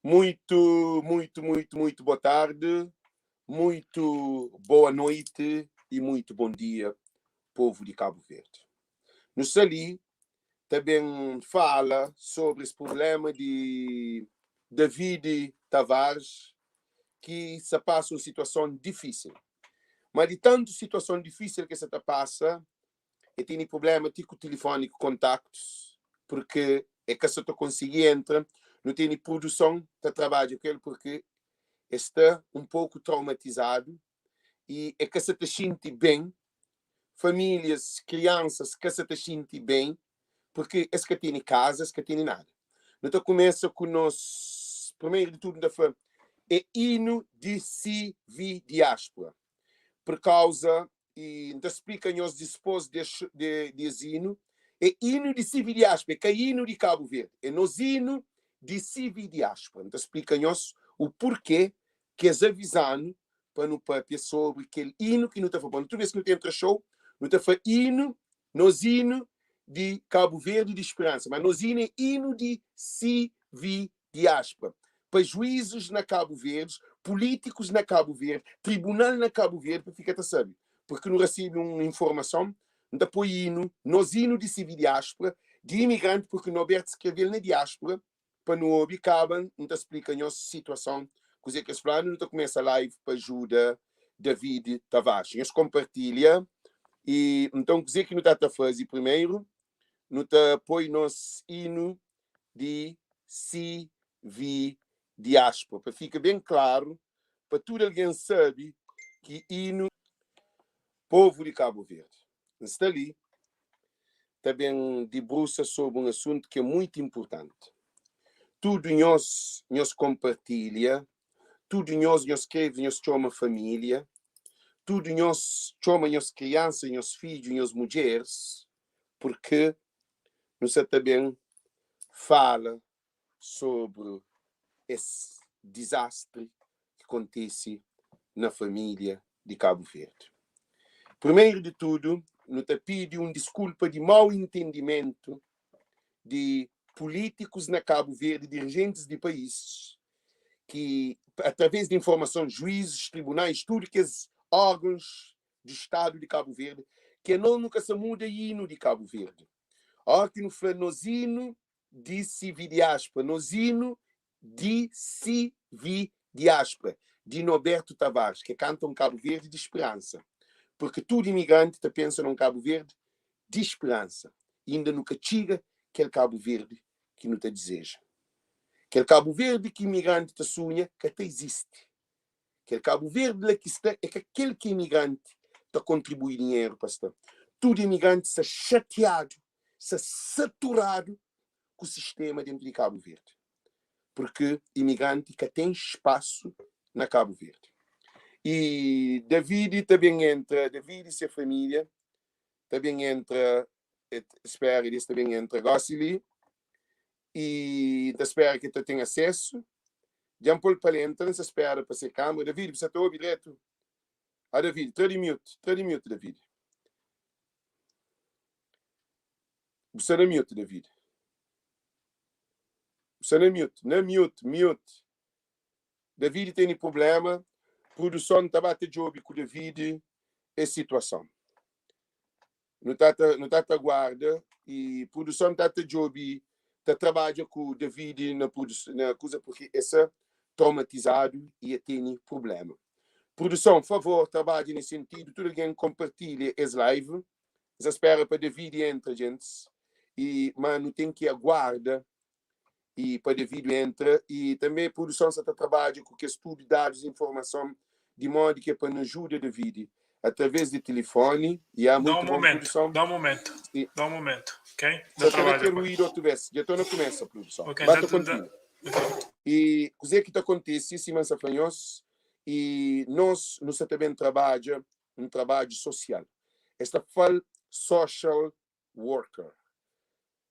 Muito, muito, muito, muito boa tarde, muito boa noite e muito bom dia, povo de Cabo Verde. Nu sta li ta ben fala sobre es problema di David Tavares ki sta pasa un situason difísil. Ma di tantu situason difísil ki el sta ta pasa, el tene problema ti ku tilifoni ku kontaktus, porque el ka sta ta konsigi entra. Nu tene produson ta trabadja ku el porque el sta un poku traumatizadu e el ka sta ta xinti ben. Famílias, kriansas ka sta ta xinti ben porque es ka tene kaza, es ka tene nada. Nu ta kumesa ku nos, primeru di tudu, nu ta fla é inu di CV Diáspora, por kauza, e N ta splika nhos dispôs di es inu, é inu di CV Diáspora, é ka inu di Kabu Verdi, é nos inu di CV Diáspora. N ta splika nhos o porquê ki es aviza-nu pa nu papia sobri kel inu ki nu ta fla. Bon, tudu bes ki nu ta entra xou, nu ta fla inu, nos inu di Kabu Verdi di Speransa, ma nos inu é inu di CV Diáspora. Pa juízes na Kabu Verdi, pulítikus na Kabu Verdi, tribunal na Kabu Verdi, pa fika ta sabe, purki nu rasebe un informason, N ta poi inu, nos inu di CV Diáspora, di imigranti, purki Norberto skrebe-l na diáspora, pa nu obi kaba N ta splika nhos situason kuze ki es fla-nu. Nu ta kumesa live pa ajuda David Tavares. Nhos konpartilha. I nton kuze ki nu ta ta faze primeru? Nu ta poi nos inu di CV Diaspora pa fika ben klaru pa tudu algen sabe ki inu. Povu di Kabu Verdi, N sta li ta ben dibrusa sobri un asuntu ki é muitu inpurtanti. Tudu nhos, nhos konpartilha, tudu nhos, nhos skrebe, nhos txoma família, tudu nhos txoma nhos kriansa, nhos fidju, nhos mudjeris, purkê nu sa ta ben fala sobri es dizastri ki kontise na família di Kabu Verdi. Primeru di tudu, nu ta pidi un diskulpa di mau intendimentu di pulítikus na Kabu Verdi, dirijentis di país, ki através di informason, juízis, tribunais, tudu kes órgãus di Stadu di Kabu Verdi, ki anos nu ka sa muda inu di Kabu Verdi. Óra ki nu fla nos inu di CV-Diáspora, nos inu di CV-Diáspora, di Norberto Tavares, ke kanta un Kabu Verdi di speransa, purki tudu imigranti ta pensa na un Kabu Verdi di speransa. Inda nu ka txiga kel Kabu Verdi ki nu ta dizeja. Kel Kabu Verdi ki imigranti ta sunha ka ta izisti. Kel Kabu Verdi la ki sta é ka kel ki imigranti ta kontribui dinheru pa sta. Tudu imigranti sta xatiadu, sta saturadu ku sistema dentu di Kabu Verdi, purki imigranti ka ten spasu na Kabu Verdi. I Davidi ta ben entra, Davidi i se familia ta ben entra, spera di es ta ben entra gosi li, i N ta spera ki el ta ten asesu. Dja N pô-l pa el entra, N sta spera pa se kamara. Davidi, bu sta ta obi dretu? A Davidi, tra di mute, tra di mute, Davidi. Bu sta na mute, David. Bu sta na mute, na mute, mute. David tene problema, produson ta ba ta djobe ku David es situason. Nu ta ta nu ta ta guarda e produson ta ta djobe ta trabadja ku David na na kuza porque e sa traumatizadu e e tene problema. Produson, favor, trabadja nes sentidu, tudu algen kompartilha es live. N sa spera pa Davidi entra, djentis, i ma nu ten ki aguarda i pa Davidu entra i tanbe produson sa ta trabadja ku kes tudu dadus i informason di modi ki é pa nu ajuda Davidi atraves di tilifoni i a Dá muitu um bon momento, produson dá um momento, si dá um momento, ok? sa Da ta da trabadja kel ku el. ruídu otu bes dja to na kumesa produson Ok, ba da, ta da, kontinua ok. i kuze ki ta kontise sima N sa fla nhos i nos nu sa ta ben trabadja un trabadju sosial. Es ta fal social worker.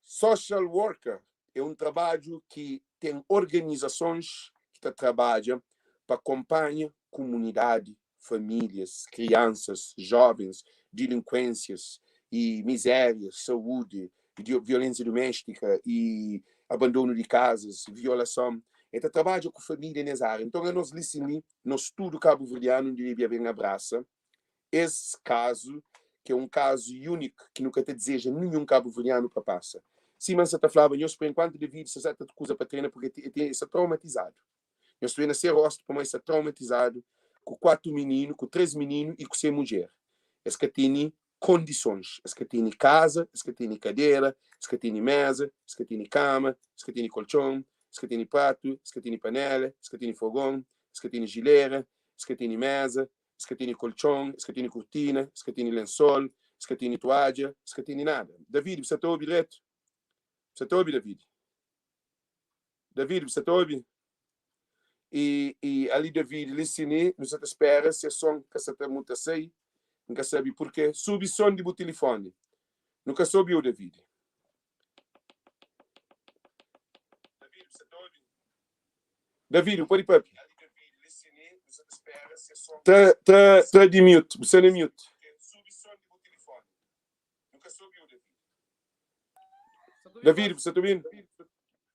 Social worker é un trabadju ki ten organizasons ki ta trabadja pa konpanha kumunidadi, famílias, kriansas, jovens, dilinkuensias y mizéria, saúdi, violensia duméstika y abandonu di kazas, violason. El ta trabadja ku família nes ária. Nton, anos li sin li, nos tudu kabuverdianu nu debia ben abrasa es kazu, ki é un kazu úniku ki nu ka ta dizeja ninhun kabuverdianu pa pasa. Sima N sa ta flaba nhos, pa enkuantu David sa ta kuza pa trena purki el sta traumatizadu. Nhos ta obi na se rostu pamodi el sta traumatizadu ku 4 mininu, ku 3 mininu i ku se mudjer. Es ka tene kondisons, es ka tene kaza, es ka tene kadera, es ka tene meza, es ka tene kama, es ka tene koltxon, es ka tene pratu, es ka tene panela, es ka tene fogon, es ka tene jilera, es ka tene meza, es ka tene koltxon, es ka tene kurtina, es ka tene lensol, es ka tene tuadja, es ka tene nada. David, bu sa ta obi dretu? Bu sa ta obi, David? David, bu sa ta obi? I, i ali David li sini, nu sa ta spera se son ka sa ta muta sai, N ka sabe purke. Subi son di bu tilifoni. Nu ka sa obi-u, David. David, bu pode papia. Tra, tra, tra di mute. Bu sta na mute. David, bu sta ta obi-nu?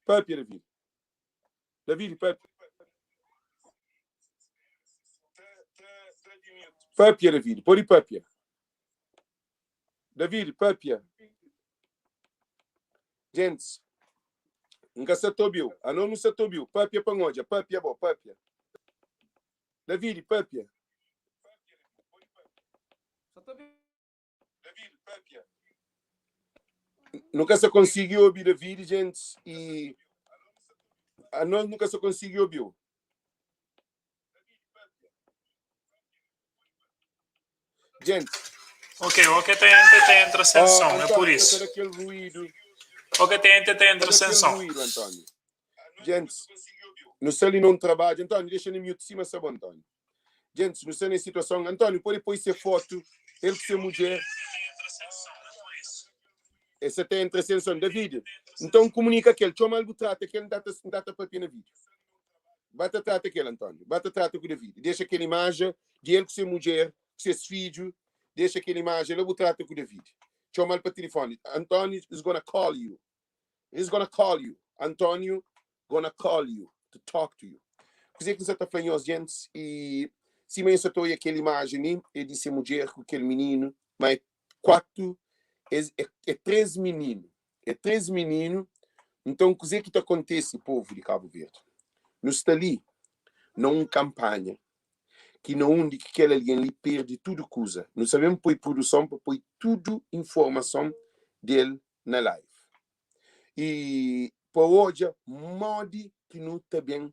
Papia, David. David, papia. Papia, David. Pode papia. David, papia. Gentis, N ka sa ta obi-u. Anos nu sa ta obi-u. Papia pa N odja. Papia bo, papia. David, papia. Nu ka sa konsigi obi David, gentis, i anos nu ka sa konsigi obi-u. Gentis. Ok, o ke ta entra, ta entra sen Oh, son, é por António, isso. ta da kel ruído. O ke ta entra, ta Ta entra da sen kel son. ruído, António. Gentis, nu sta li num trabadju. António, dexa na mute sima sa bo, António. Gentis, nu sta nes situason. António, pode poi se fotu, el ku se mudjer. El sa ta entra sen son. David, nton kumunika kel, txoma-l bu trata kel, N ta ta papia na vídiu. Ba ta trata kel, António. Ba ta trata ku David. Dexa kel imaja di el ku se mudjer, ku ses fidju. Dexa kel imaja la, bu trata ku David. Txoma-l pa tilifoni. António is gonna call you. He's gonna call you. António gonna call you to talk to you. Kuzê ki N sa ta fla nhos, gentis? I sima nhos sa ta oia kel imajen li, é di se mudjer ku kel mininu, ma é 4, é, é, é 3 mininu. É 3 mininu. Nton, kuzê ki ta kontese, povu di Kabu Verdi? Nu sta li na un kanpanha ki na undi ki kel algen li perde tudu kuza. Nu sa ben poi produson pa poi tudu informason del na live. I pa odja modi ki nu ta ben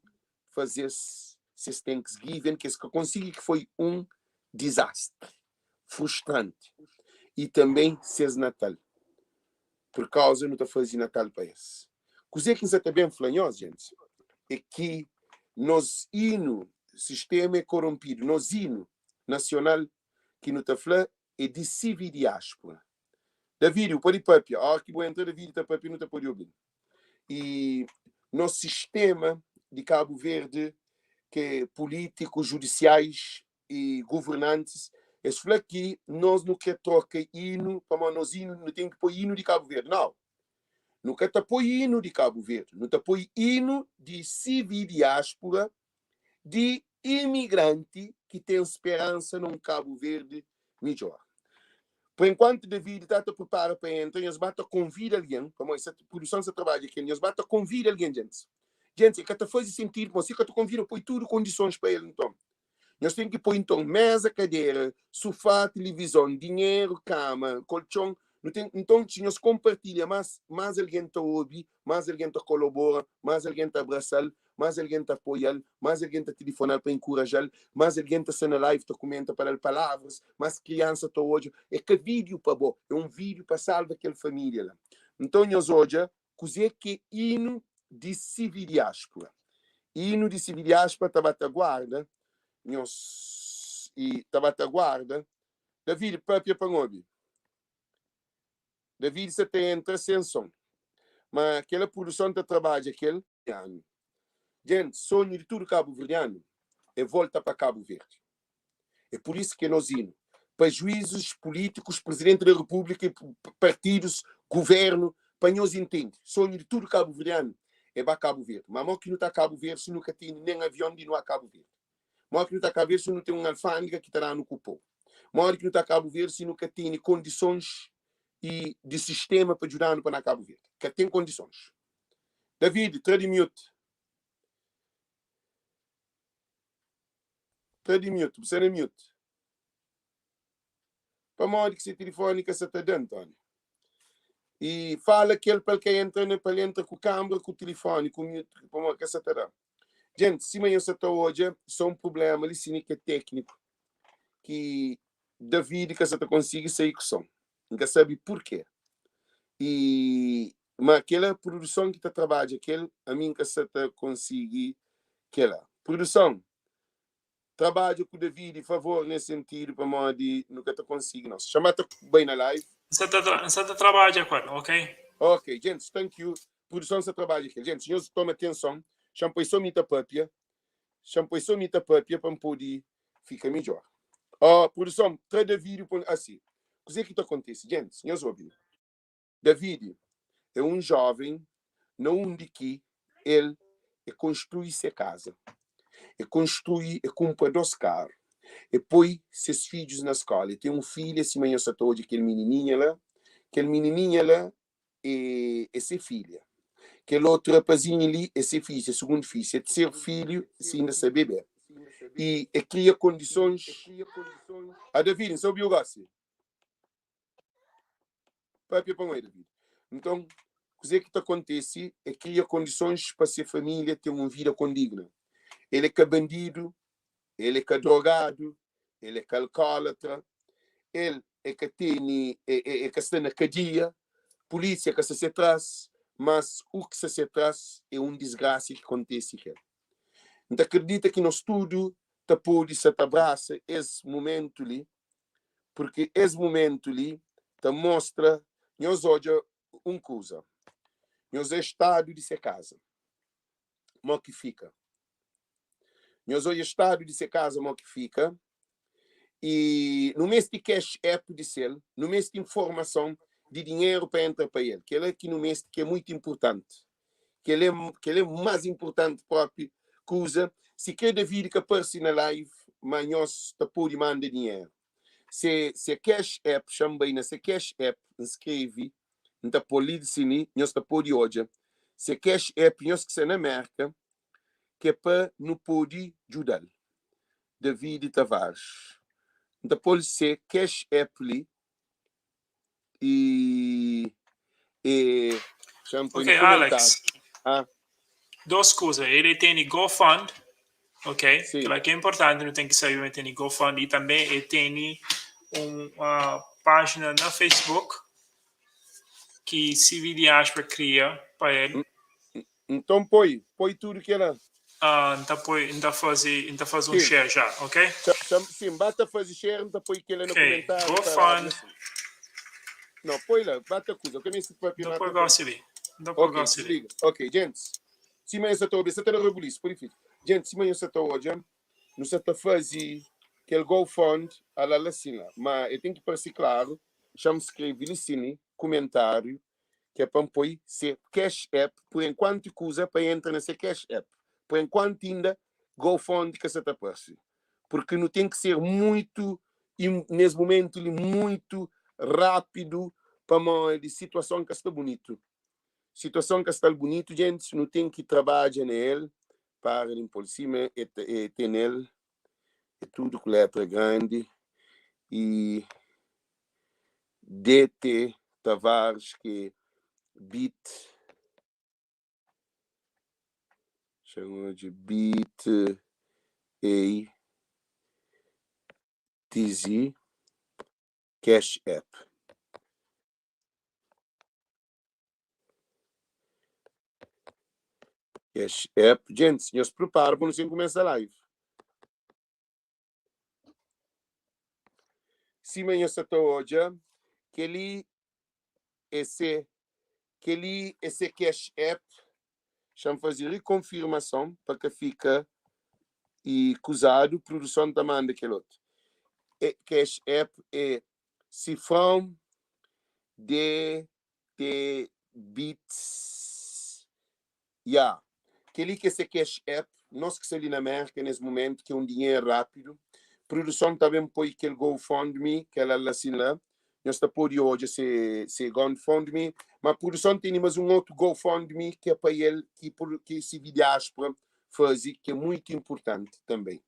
faze-s ses Thanksgiving ki es ka konsigi ki foi un dizastri frustranti i tanbê ses Natal pur kauza nu ta faze Natal pa es. Kuzê ki N sa ta ben fla nhos, gentis, é ki nos inu, sistema é koronpidu, nos inu nasional ki nu ta fla é di sivi-diáspora. Davidi, bu pode pâpia. Óras ki bu entra, Davidi ta pâpia, nu ta pode obi-l. I nos sistema di Kabu Verdi, ke pulítikus, judisiais i guvernantis, es fla ki nos nu kre troka inu, pamodi nos inu, nu ten ki poi inu di Kabu Verdi. Nau! Nu ka ta poi inu di Kabu Verdi, nu ta poi inu di sivi-diáspora, di imigranti ki ten speransa na un Kabu Verdi midjór. Pa enkuantu David ta ta pripara pa entra, nhos ba ta konvida algen, pamodi sa produson sa trabadja kel, nhos ba ta konvida algen, djentis. Djentis, e ka ta faze sentidu, pamodi si ka ta konvida, poi tudu kondisons pa el, nton. Nhos ten ki poi nton meza, kadera, sufá, tilivizon, dinheru, kama, koltxon, nu ten, nton si nhos konpartilha mas, mas algen ta obi, mas algen ta kolabora, mas algen ta abrasa-l, más algen ta apoia-l, más algen ta tilifona-l pa inkuraja-l, más algen ta sta na live ta kumenta pa da-l palavras, más kriansa ta odja. É ka vídiu pa bo, é un vídiu pa salva kel família la. Nton nhos odja kuzê ki é inu di sividiáspura. Inu di sividiáspura ta ba ta guarda nhos i ta ba ta guarda. David, pâpia pa N obi. David sta ta entra sen son, ma kela produson ta trabadja kel. Anu. Gente, sonhu di tudu kabuverdianu é volta pa Kabu Verdi. É pur isu ki é nos inu. Pa juízes, pulítikus, Presidenti da Repúblika, partidus, guvernu, pa nhos intende, sonhu di tudu kabuverdianu é. é ba Kabu Verdi. Ma mo ki nu ta Kabu Verdi si nu ka tene nen avion di nu a Kabu Verdi? Modi ki nu ta Kabu Verdi si nu ten un alfândega ki ta da-nu ku po? Modi ki nu ta Kabu Verdi si nu ka tene kondisons i di sistema pa djuda-nu pa na Kabu Verdi? Ka ten kondisons. David, tra di mute. Tra di mute. Bu sta na mute. Pamodi ki se tilifoni ka sa ta da, António? I fala kel pa el ka entra na, pa el entra ku kambra ku tilifoni ku mute, pamodi ka sa ta da. Gente, sima nhos sa ta odja, só un problema li sini ki é tékniku ki David ka sa ta konsigi sai ku son. N ka sabe purkê. I ma kela produson ki ta trabadja kel, ami N ka sa ta konsigi kela. Produson, trabadja ku Davidi favor nes sentidu pamodi nu ka ta konsigi nos xama ta bai na live. N sa ta trabadja ku el, ok. Ok gentis thank you produson sa trabadja kel gentis nhos toma atenson xa-m poi so mi ta papia xa-m poi so mi ta papia pa m podi fika midjor oh produson tra Davidi pon asi kuze ki ta kontisi gentis nhos obi Davidi é un jóven na undi ki el e konstrui se kaza. E konstrui, e kunpra dos karu, e poi ses fidjus na skóla. E ten un filha, sima nhos sa ta odja kel minininha la. Kel minininha la é é se filha. Kel otu rapazinhu li é se fidju, se sugundu fidju. Se terseru filhu si inda sta bebé. I e kria kondisons. A Davidi, N sta obi-u gósi. Pâpia pa mai David. Nton, kuzê ki ta kontise é kria kondisons pa se família ten un vida kondigna. El é ka bandidu, el é ka drogadu, el é ka alkólatra, el é ka tene, é ka sta na kadia, pulísia ka sta se tras, mas u ki sta se tras é un disgrasia ki kontise ku el. N ta kridita ki nos tudu ta pode sa ta brasa es mumentu li Purki es mumentu li ta mostra nhos odja un kuza, nhos é stadu di se kaza, mo ki fika. Nhos odja stadu di se kaza mo ki fika, i nu mesti cash app di sel, nu mesti informason di dinheru pa entra pa el. Kela ki nu mesti ki é muitu inpurtanti. Kel é kel é más inpurtanti própi kuza. Si kre David ka parse na live, ma nhos ta pode manda dinheru. Se se cash app, xa-m bai na se cash app, N skreve, N ta pô li di si li, nhos ta pode odja se cash app, nhos ki sta na Mérka, ki é pa nu pode djuda-l. David Tavares. N ta pô-l se cash app li. E e xa-m poi Ok, no Alex. kumentáriu. Ah. Dos kuza, el tene GoFund, ok? Sim. Kila ki é inportanti, nu ten ki sabe ma el tene GoFund i tanbe el tene un pájina na Facebook ki CV Diáspora kria pa el. Nton poi, poi tudu kela. Ah, N ta poi, N ta faze, N ta faze un Sim. share já, ok? Sim, ba ta faze share, N ta poi kela na Ok, kumentáriu paradu GoFund. na sim. Não, poi la, ba ta kuza, ka meste N papia ta má poi ta poi. gosi li. N ta poi Ok, gosi li. desliga. Ok, gentis, sima nhos sa ta obi, sa ta da rebulisu, pode fika. Gentis, sima nhos sa ta odja, nu sa ta faze kel GoFund ala la sin la, ma el ten ki parse klaru, xa-m skrebe li sin li, kumentáriu, ki é pa N poi se Cash App por enkuantu kuza pa entra na se Cash App por enkuantu inda GoFund ka sa ta parse porque nu ten ki ser muitu nes mumentu li muitu rápidu pamodi situason ka sta bunitu situason ka sta bunitu gentis nu ten ki trabadja na el para di N pol sima e ten el é tudu ku letra grandi i DT Tavares ki é bit xa-m odja bit A TZ Cash App. Cash App. Gentis, nhos prepara pa nu sen kumesa live. Sima nhos sa ta odja, kel-li é se kel-li é se Cash App. Xa-m faze rikonfirmason pa ka fika i kuzadu. Produson ta manda kel otu. E Cash App é sifrão DT Bits. Ya, kel-li ki é se Cash App, nos ki sta li na Mérka nes mumentu, ki é un dinheru rápidu, produson ta ben poi kel GoFundMe, kel la sin la, nhos ta pode odja se se GoFundMe, ma produson tene mas un otu GoFundMe ki é pa el, ki ki si di diáspora faze, ki é muitu inpurtanti tanbe.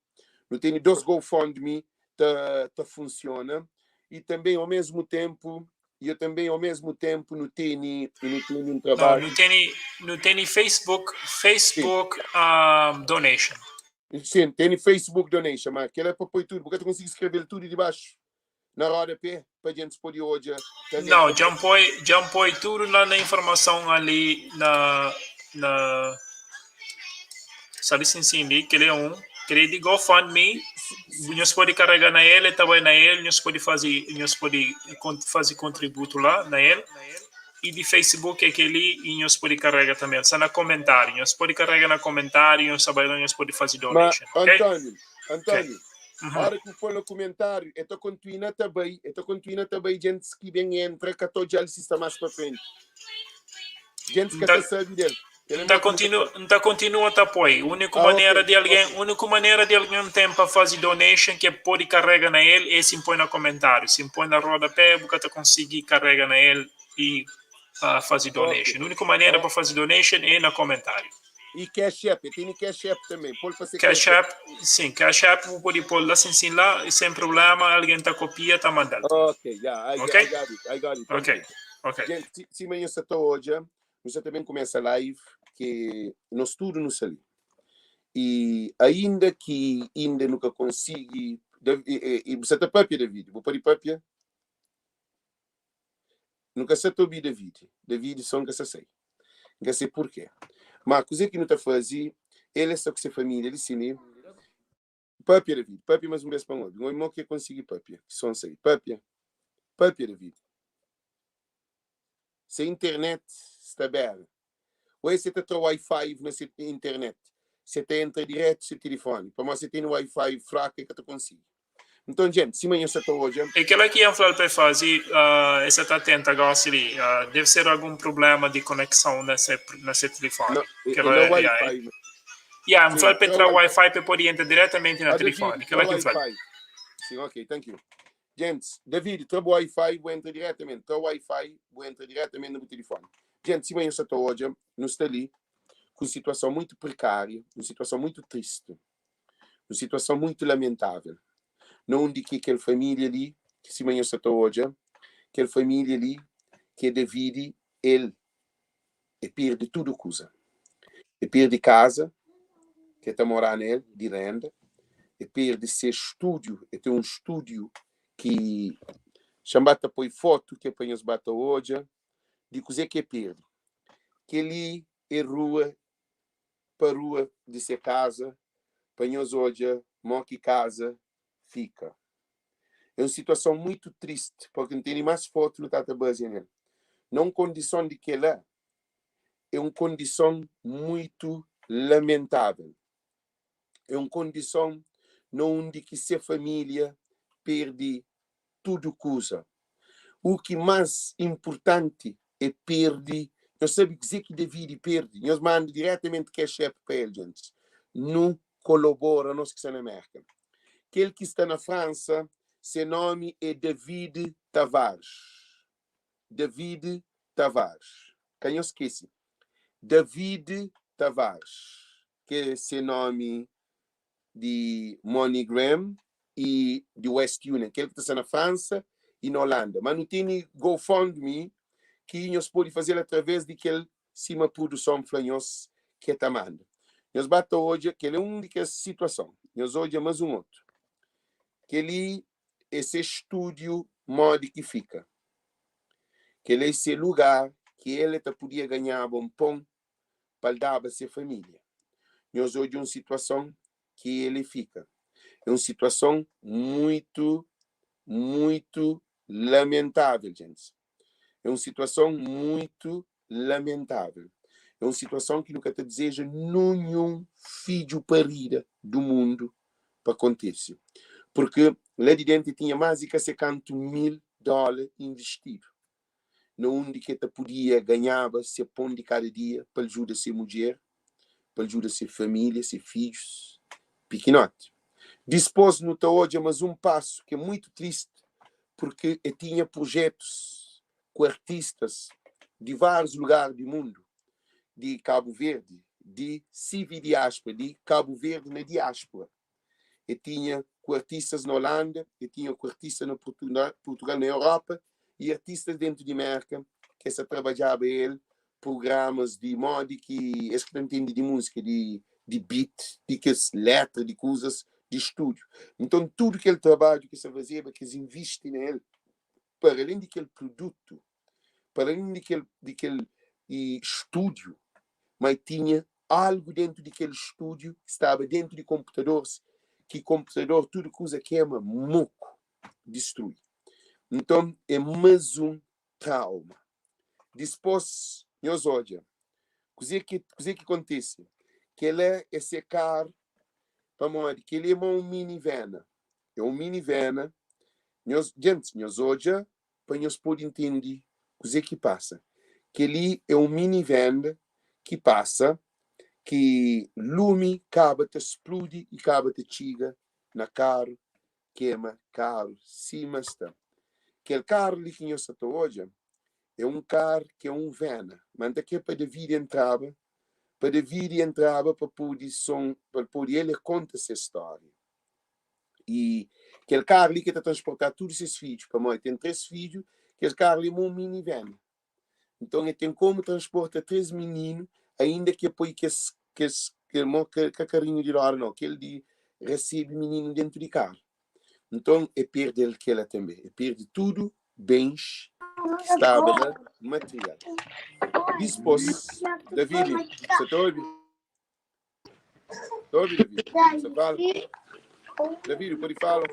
Nu tene dos GoFundMe ta ta funsiona i tanbe, au mesmu tenpu, i tanbe au mesmu tenpu nu tene un Não, trabadju. Nu tene Facebook donation. Sim, tem Facebook donation, mas aquele é para pôr tudo, porque tu consegue escrever tudo debaixo na rodapé para gente poder olhar. Não, já põe tudo lá na informação ali na sabe sim, ali, que ele é um, que ele é de GoFundMe, nós pode carregar na ele, também na ele, nós pode fazer contributo lá na ele. E de Facebook é aquele e nós pode carregar também, só na comentário, nós pode carregar na comentário, nós sabe, nós pode fazer Mas, donation, ok? António, António, Uhum. hora que for no comentário, eu estou continuando também, eu estou continuando também, gente que vem entra, que estou já está mais para frente. Gente que está sabe dele. Ele é Então muito continua te apoio. Única Ah, maneira ok, de alguém, ok. única maneira de alguém tem para fazer donation que é pode carregar na ele é se põe no comentário, se põe na rodapé, você te conseguir carregar na ele e fazer donation. A única maneira para fazer donation é no comentário. E Cash App, eu tenho Cash App também. Pode fazer Cash App, sim, Cash App pode pôr lá assim, sim, lá, e sem problema, alguém te copia, tá mandando. Ok, yeah, Ok? I got it, I got it. Thank Ok, you. ok. Gente, se amanhã você está hoje, você também começa a live, que nós tudo não ali. E ainda que ainda nunca consegui, e você está papia, David, vou pôr papia? Nunca se ouvir David. David só nunca se sei. Nunca sei porquê. Mas coisa que não está fazendo, ele é só com sua família, ele sim, né? Papia, David. Papia mais um beijo para um. Um irmão que consegui papia. Que só sei. Papia. Papia, David. Se a internet está bem. Ou você está Wi-Fi na sua internet. Você tá entra direto no seu telefone. Para você tem Wi-Fi fraco é que tu consigo. Então, gente, se amanhã você está hoje, Aquilo que eu falei para fazer, essa está atenta agora, ali, deve ser algum problema de conexão nesse telefone. Não, é, Que é ela- no yeah, Wi-Fi. Yeah, Sim, me falei para é entrar o Wi-Fi para poder entrar diretamente no Ah, telefone. David, Aquilo tra que eu falei. Wi-Fi. Sim, ok, thank you. Gente, David, tra o Wi-Fi, vou entrar diretamente. Tra o Wi-Fi, vou entrar diretamente no telefone. Gente, se amanhã você está hoje, não está ali, com situação muito precária, uma situação muito triste, uma situação muito lamentável. Não onde que aquela família ali, que se amanhã você está hoje, aquela família ali, que é David, ele, ele perde tudo coisa. Ele perde casa, que está morando nele, de renda, ele perde seu estúdio, ele tem um estúdio que chambata põe foto que apanha os bata hoje, de coisa que é perde. Que ali é rua para rua de sua casa, para nós hoje, mo que casa fica. É uma situação muito triste, porque não tem mais foto no tata base nele. Não condição de que lá é uma condição muito lamentável. É uma condição onde que sua família perde tudo coisa. O que mais importante é perde. Eu sabe dizer que David perde. Nós manda diretamente Cash App para ele, gente. Não colabora, nós que está na América. Aquele que está na França, seu nome é David Tavares. David Tavares. Quem eu esqueci? David Tavares. Que é seu nome de MoneyGram e de West Union. Aquele que está na França e na Holanda. Mas não tem GoFundMe que nós pode fazer através de aquele cima produção flanhos que está manda. Nós bate hoje, que ele é um de que situação. Nós hoje é mais um outro. Que ele, esse estúdio, modo que fica. Que ele é esse lugar que ele tá podia ganhar bom pão para dar para sua família. Nós hoje uma situação que ele fica. É uma situação muito, muito lamentável, gente. É uma situação muito lamentável. É uma situação que nunca te deseja nenhum filho parida do mundo para acontecer. Porque lá de dentro tinha mais de que canto 1000 dólares investido. Na onde que te podia ganhar se pão de cada dia para ajudar a ser mulher. pa el djuda se família, se fidjus pikinoti. Dispôs nu ta odja mas un pasu ki é muitu tristi purki e tinha prujetus ku artistas di várius lugar di mundu, di Kabu Verdi, di CV Diáspora, di Kabu Verdi na diáspora. E tinha ku artistas na Holanda, e tinha ku artistas na Portugal, na Europa e artistas dentu di Merka ki es ta trabadjaba el prugramas di modi ki es ki ta ntende di múzika, di di beat, di kes letra, di kuzas di stúdiu. Nton tudu kel trabadju ki es ta fazeba, ki es invisti na el, para alén di kel produtu, para alén di kel di kel stúdiu, ma tinha algu dentu di kel stúdiu ki staba dentu di konputadors, ki konputador tudu kuza kema moku, distrui. Nton é más un trauma. Dispôs nhos odja kuzê ki kuzê ki kontise. Kel-la é se karu pamodi kel-li é ma un mini vena. É un mini vena. Nhos, gentis, nhos odja pa nhos pode ntende kuzê ki pasa. Kel-li é un mini venda ki pasa ki lumi kaba ta spludi i kaba ta txiga na karu, kema karu sima sta. Kel karu li ki nhos sa ta odja é un kar ki é un vena. Ma N ta kre pa Davidi entraba, pa Davidi entraba pa pode son, pa pode el konta se stória. I kel karu li ki ta transportá tudu ses fidju, pamodi el ten 3 fidju, kel karu li é un minivan. Nton el ten komu transporta 3 mininu, ainda ki el poi kes kes kel mo ka karinhu di roda nau, kel di resebe mininu dentu di karu. Nton el perde el kela tanbe, el perde tudu bens ki staba na material. Dispôs, Davidi, sa ta obi? Ta obi, David? Sa fala? David, pode fala?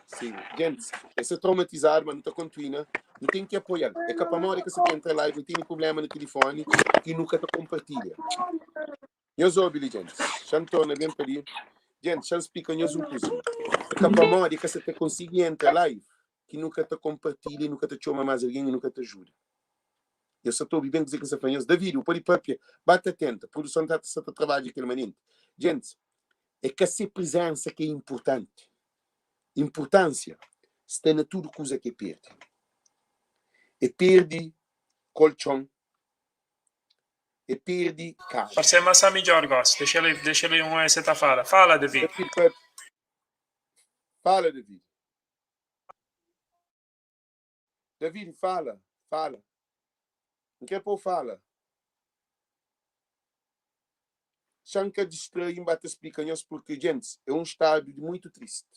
Sim. Gente, esse é traumatizado, mas não tá continua. Não tem que apoiar. É que para que você entra live, tem problema no telefone e nunca tá compartilha. Nhos ouve li, gente. Xa torna bem para ali. Gente, xa explica nhos um coisa. É que para que você tá conseguir entrar live, que nunca tá compartilha, nunca tá chama mais alguém e nunca te ajuda. Eu só estou bem dizer que você fala, David, o pode papia, bate atenta, produção tá tá trabalha aquele manente. Gente, é que a ser presença que é importante. Importância está na tudo coisa que perde. E perde colchão, e perde casa. Parece mais a melhor gosto. Deixa ele um esse tá fala. Fala, David. Fala, David. David, fala, fala. Não quer pôr fala. Xanka distrai bate explica nhos porque, gente, é um estado de muito triste.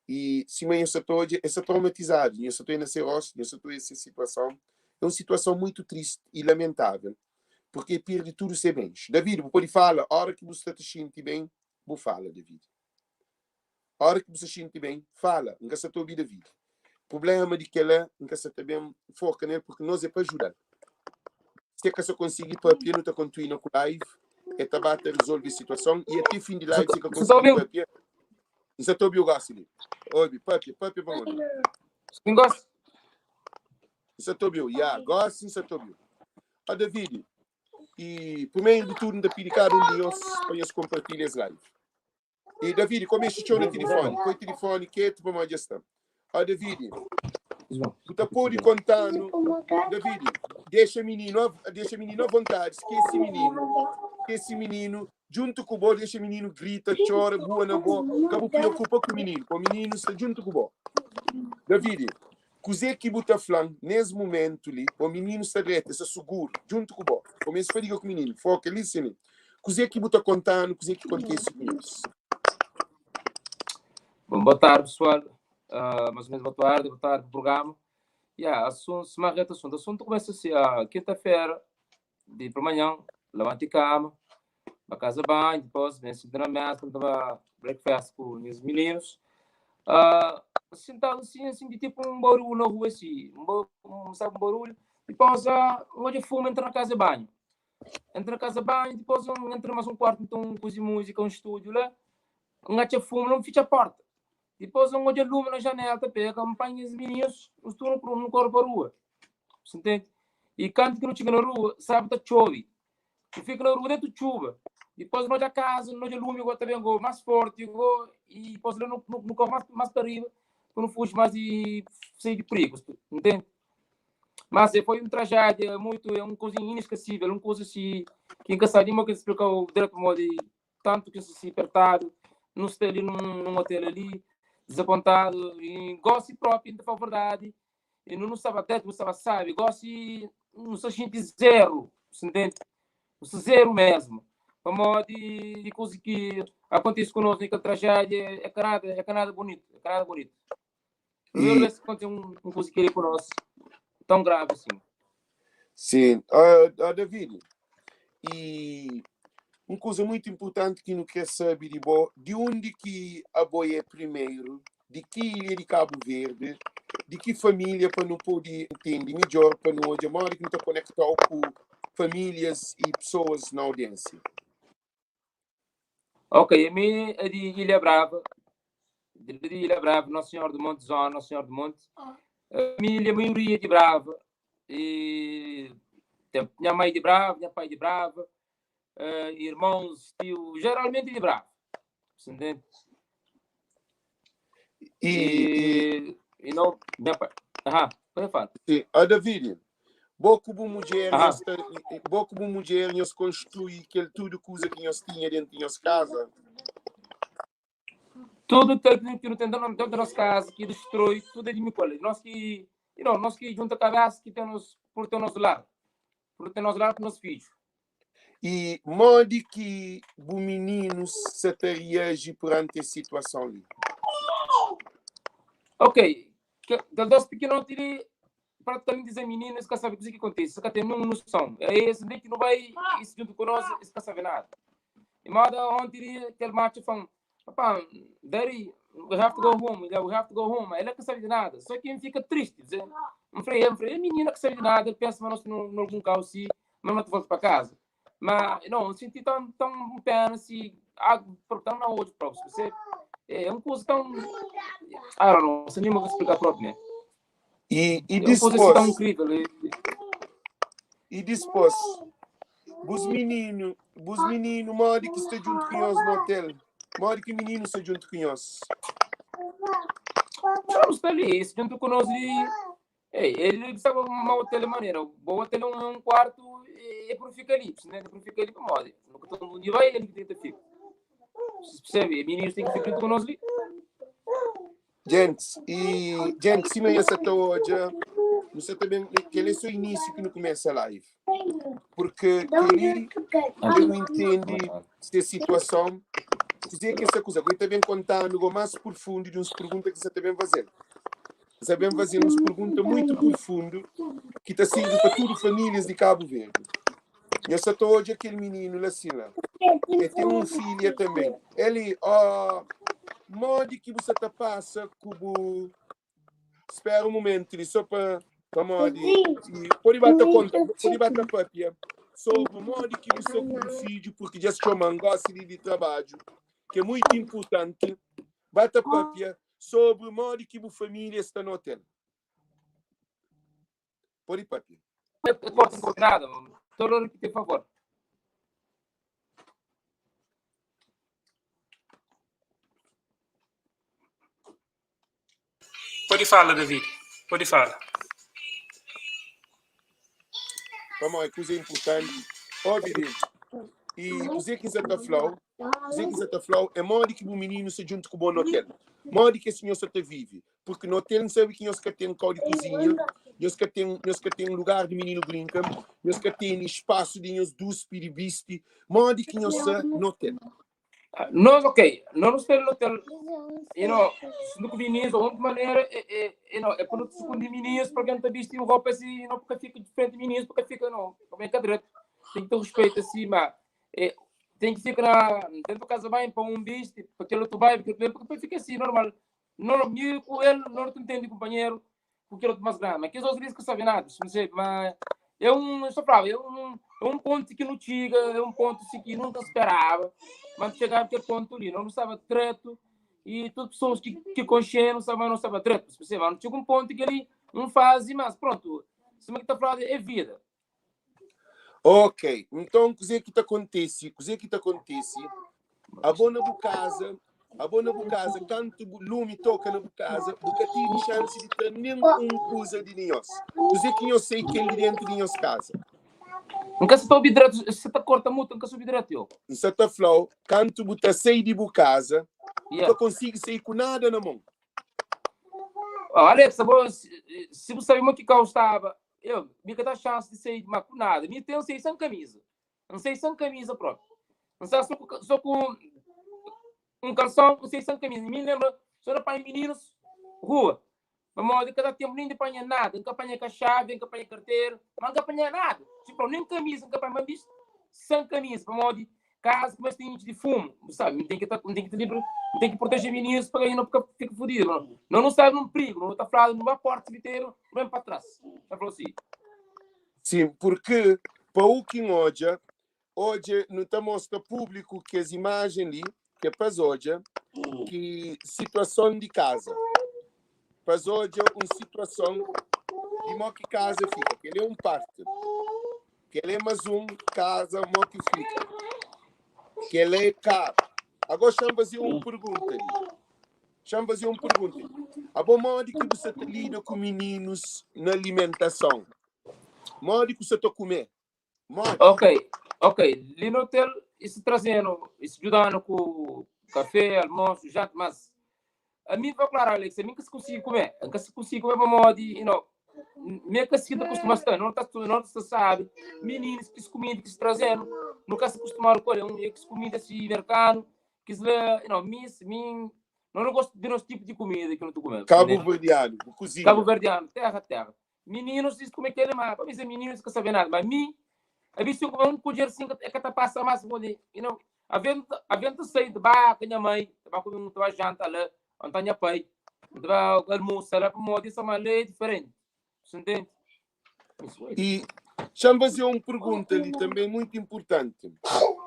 E se manhã só tô é traumatizado, nhos só tô na ser rosto, nhos só tô essa situação. É uma situação muito triste e lamentável, porque perde tudo seus bens. David, você pode falar, hora que você está te sente bem, você fala, David. Hora que você se sente bem, fala. Nunca se ouvir David. Problema de que ela nunca se bem foca nele, porque nós é para ajudar. Se que você conseguir papia, não está continuando com live, é tabata resolve a situação e até fim de live, se que conseguir papia, não se ouvir o gosto ali. Ouve, papia, papia para onde? Sim, gosto. Não se ouviu, já, gosto, não se ouviu. Ó, David, e primeiro de tudo, não te pedir cada um de nós para nós compartilhar esse live. E David, como é que no telefone? Põe o telefone quieto para mais gestão. Ó, David, tu pode contar no... David, deixa menino à vontade, esquece menino. Esquece menino, junto com o bo, deixa menino grita, chora, boa na boa. Acabou preocupa com o menino, o menino está junto com o bo. David, Kuzê ki bu ta fla-m nes momentu li? O mininu sta dretu, el sta suguru djuntu ku bo. Kumesa pa liga ku mininu. Foka li sin. Kuzê ki bu ta konta-nu? Kuzê ki kontise ku nhos? Bom, boa tarde, pessoal. Mais ou menos boa tarde pro programa. Yeah, assunto, se marreta assunto. Assunto começa assim, quinta-feira, de por manhã, levante cama, para casa banho, depois vem sentar na mesa, tava breakfast com os meninos. Sentado assim, assim, de tipo um barulho na rua, assim, sabe, um barulho. Depois, onde fumo, entra na casa de banho. Entra na casa de banho, depois entra mais um quarto, então, um coisa de música, um estúdio lá. Um acha fumo, não fecha a porta. Depois, um olha lume na janela, tá pega, acompanha os meninos, os turnos no corpo para a rua. Você entende? E canto que não chega na rua, sabe, tá chove. Nu fika na rua dentu txuba. Dipôs nu odja kaza, nu odja lumi go ta ben go más forti go i dipôs la nu nu kóre más más pa riba pa nu fuji más di sai di prigu, ntende? Mas é foi un trajédia muito, é un kuza ineskesível, un kuza si ki N ka sabe nima ki N splikau dretu pamodi tantu ki N sta si pertadu, nu sta li num num hotel ali dezapontadu i gosi propi N ta flau verdadi E nu nu staba dretu, nu staba sabi. Gosi nu sta xinti zeru, si ntende? Nu sta zeru mesmu. Pamodi di kuza ki akontise ku nos na kel trajédia é ka nada, é ka nada bunitu, é ka nada bunitu. Primeru E bes ki kontise un, un kuza keli ku nos tão gravi asin. Sim, ah, ah, David, e un kuza muito importante ki nu kre sabe di bo, di undi ki abo é primeiro, di ki ilha di Cabo Verde, di ki família pa nu pode ntende midjor, pa nu odja modi ki nu ta konektau ku famílias e pessoas na audiência. Ok, ami é di Ilha Brava, di di Ilha Brava, Nossa Senhora do Monte, zona Nossa Senhora do Monte. Família, maioria di Brava, e tem nha mãe di Brava, nha pai di Brava, irmãos, tio, geralmente di Brava. Você entende? E, e, E, e não, nha pai. Aham, pode falar. sim, ah, David, bo ku bu mudjer, Aham. nhos ta, bo ku bu mudjer, nhos konstrui kel tudu kuza ki nhos tinha dentu di nhos kaza? Tudu kel ki nu ten dentro da nos kaza ki distrui, tudu é di mi ku el. Nos ki, you know, nos ki junta kabesa ki ten nos, por ten nos lar, por ten nos lar ku nos fidju. E modi ki bu mininus sa ta reaji peranti es situason li? Ok, kel dos pikinoti li pratikamenti es é mininu, es ka sabe kuze ki kontise, es ka ten nen noson. É es li ki nu bai, es juntu ku nos, es ka sabe nada. E moda onti li kel matxu fla-m, Papá, daddy, we have to go home, we have to go home. Ela ka sabe de nada. Só que N fika triste. Dizer, N falei, N falei, menina que sabe de nada, ele pensa, mas nós no algum carro assim, mas não te volta para casa. Mas, não, eu senti tão, tão pena assim, ah, tão na hoje próprio. Você, é uma coisa tão. I don't know, sem nem explicar próprio, né? E, e É uma coisa assim tão dispôs, incrível. e dispôs, bus mininu, bus mininu, modi ki sta djuntu ku nhos na hotel? Modi ki mininu sta djuntu ku nhos? Não, está ali, esse junto conosco ali. Ei, ele estava uma hotel de maneira. O hotel é um quarto, é por ficar ali, né? É por ficar ali, como No que todo mundo vai, ele que tenta ficar. Você percebe? Meninos têm que ficar junto conosco ali. Gents, e gente, sima nhos sa ta odja, nu sa ta ben, kel é só início ki nu kumesa live. Porque kel-li dja nu intende se situason, kuzê ki esta kuza. Goi ta ben konta-nu go más profundu di uns pergunta ki sa ta ben faze-l. Sa ben faze uns pergunta muito profundu ki ta sirbi pa tudu famílias di Cabo Verde. Nhos sa ta odja kel mininu la sin la. E ten un filha tanben. Eli, ó, modi ki bu sa ta pasa ku bu. Spera un momentu li, so pa pamodi i pode ba ta konta, pode ba ta papia sobri modi ki bu sta ku bu fidju, purki dja es txoma-m gosi li di trabadju, ki é muitu inpurtanti, ba ta papia sobri modi ki bu família sta na otel. Pode papia. Pode nada. Só repetir, por favor. Pode fala, David. Pode fala. Pamodi é kuza importanti. Ó, David, e kuzê ki N sa ta fla-u, kuzê ki N sa ta fla-u é modi ki bu mininu sta djuntu ku bo na otel. Modi ki es sinhor sa ta vive. Purki na otel N sabe ki nhos ka ten kau di kuzinha, nhos ka ten, nhos ka ten lugar di mininu brinka, nhos ka tene spasu di nhos duspi, di bisti. Modi ki nhos sta na otel? Nós, ok, nós não estamos no hotel, you know, se não com meninos, de alguma maneira, é, é, you know, é para não esconder meninos, para quem tá vestindo roupa assim, não, porque fica diferente de meninos, porque fica, não, como é que é direito, tem que ter respeito assim, mas é, tem que ficar na, dentro da casa bem, para um viste, para aquele outro vai, porque, porque fica assim, normal. Não, eu com ele, não te entende, companheiro, com aquele outro mais grande, mas aqueles outros que sabem nada, não sei, mas é um, só falava, é um ponto que não chega, é um ponto assim, que nunca esperava, mas chegava aquele ponto ali, não estava treto, e todas pessoas que, que conheciam não estavam, não estava treto, você não chega um ponto que ali não faz, mas pronto, se que está falando é vida. Ok, nton kuzê ki ta kontise? Kuzê ki ta kontise? Abo na bu kaza, abo na bu kaza, kantu bu lumi toka na bu kaza, bu ka tive xansi di tra nen un kuza di nhos. Kuzê ki nhos sai kel di dentu di nhos kaza? N ka sa ta obi dretu, sa ta korta mutu, N ka sa obi dretu yo. N sa ta fla-u, kantu bu ta sai di bu kaza, bu ka konsigi sai ku nada na mon. Oh, Alexa, bo, si bu sabe mo ki kau staba, eu, mi ka da chance di sair ma ku nada. Mi tem sair sem camisa. N sai sem camisa próprio. N sai só ku, só ku um calção, N sai sem camisa. Mi lembra, só da pai meninos, rua. Pamodi ka da tempo nem de panha nada. N ka panha ka chave, N ka panha carteira, mas N ka panha nada. Tipo, nem camisa N ka panha, mas bicho, sem camisa. Pamodi casa começa a ter de fumo, sabe? Tem que tá, tem que tá livre, tem que proteger meninos para não ficar fica fodido. Não, não, não sabe num perigo, não está falando numa porta inteiro, vem para trás. Já falou assim. Sim, porque pa u ki N odja, odja nu ta mostra públiku kes imajen li, ke pa es odja ki situason di kaza. Pa es odja un situason di mo ki kaza fika. Kel é un parti. Kel é mas un kaza mo ki fika. Kel é karu. Agora xa-m faze un pergunta li. Xa-m faze un pergunta li. Abo modi ki bu sa ta lida ku mininus na alimentason? Modi ku sa ta kume? Modi? Ok, ok. Li no hotel, isso trazendo, isso ajudando com café, almoço, janta, mas a mim vou claro, Alex, a mim que se consigo comer, a que se consigo comer para modi, you know, me que se acostuma estar, não tá não se sabe, meninos que se comida que se trazendo, nunca se acostumaram com ele, é que se comida assim americano, que se you know, mim, mim, não gosto de nosso tipo de comida que eu não estou comendo. Cabo Verdeano, cozinha. Cabo Verdeano, terra, terra. Meninos diz como é que ele mas para mim meninos que sabem nada, mas mim, a vez eu um colher assim é que tá passa mais onde, you know, a venta sair de barca minha mãe, tava com um tava janta lá, onde minha pai, tava almoço lá para modo isso mas é diferente. Você entende? E deixa-me fazer uma pergunta ali também muito importante.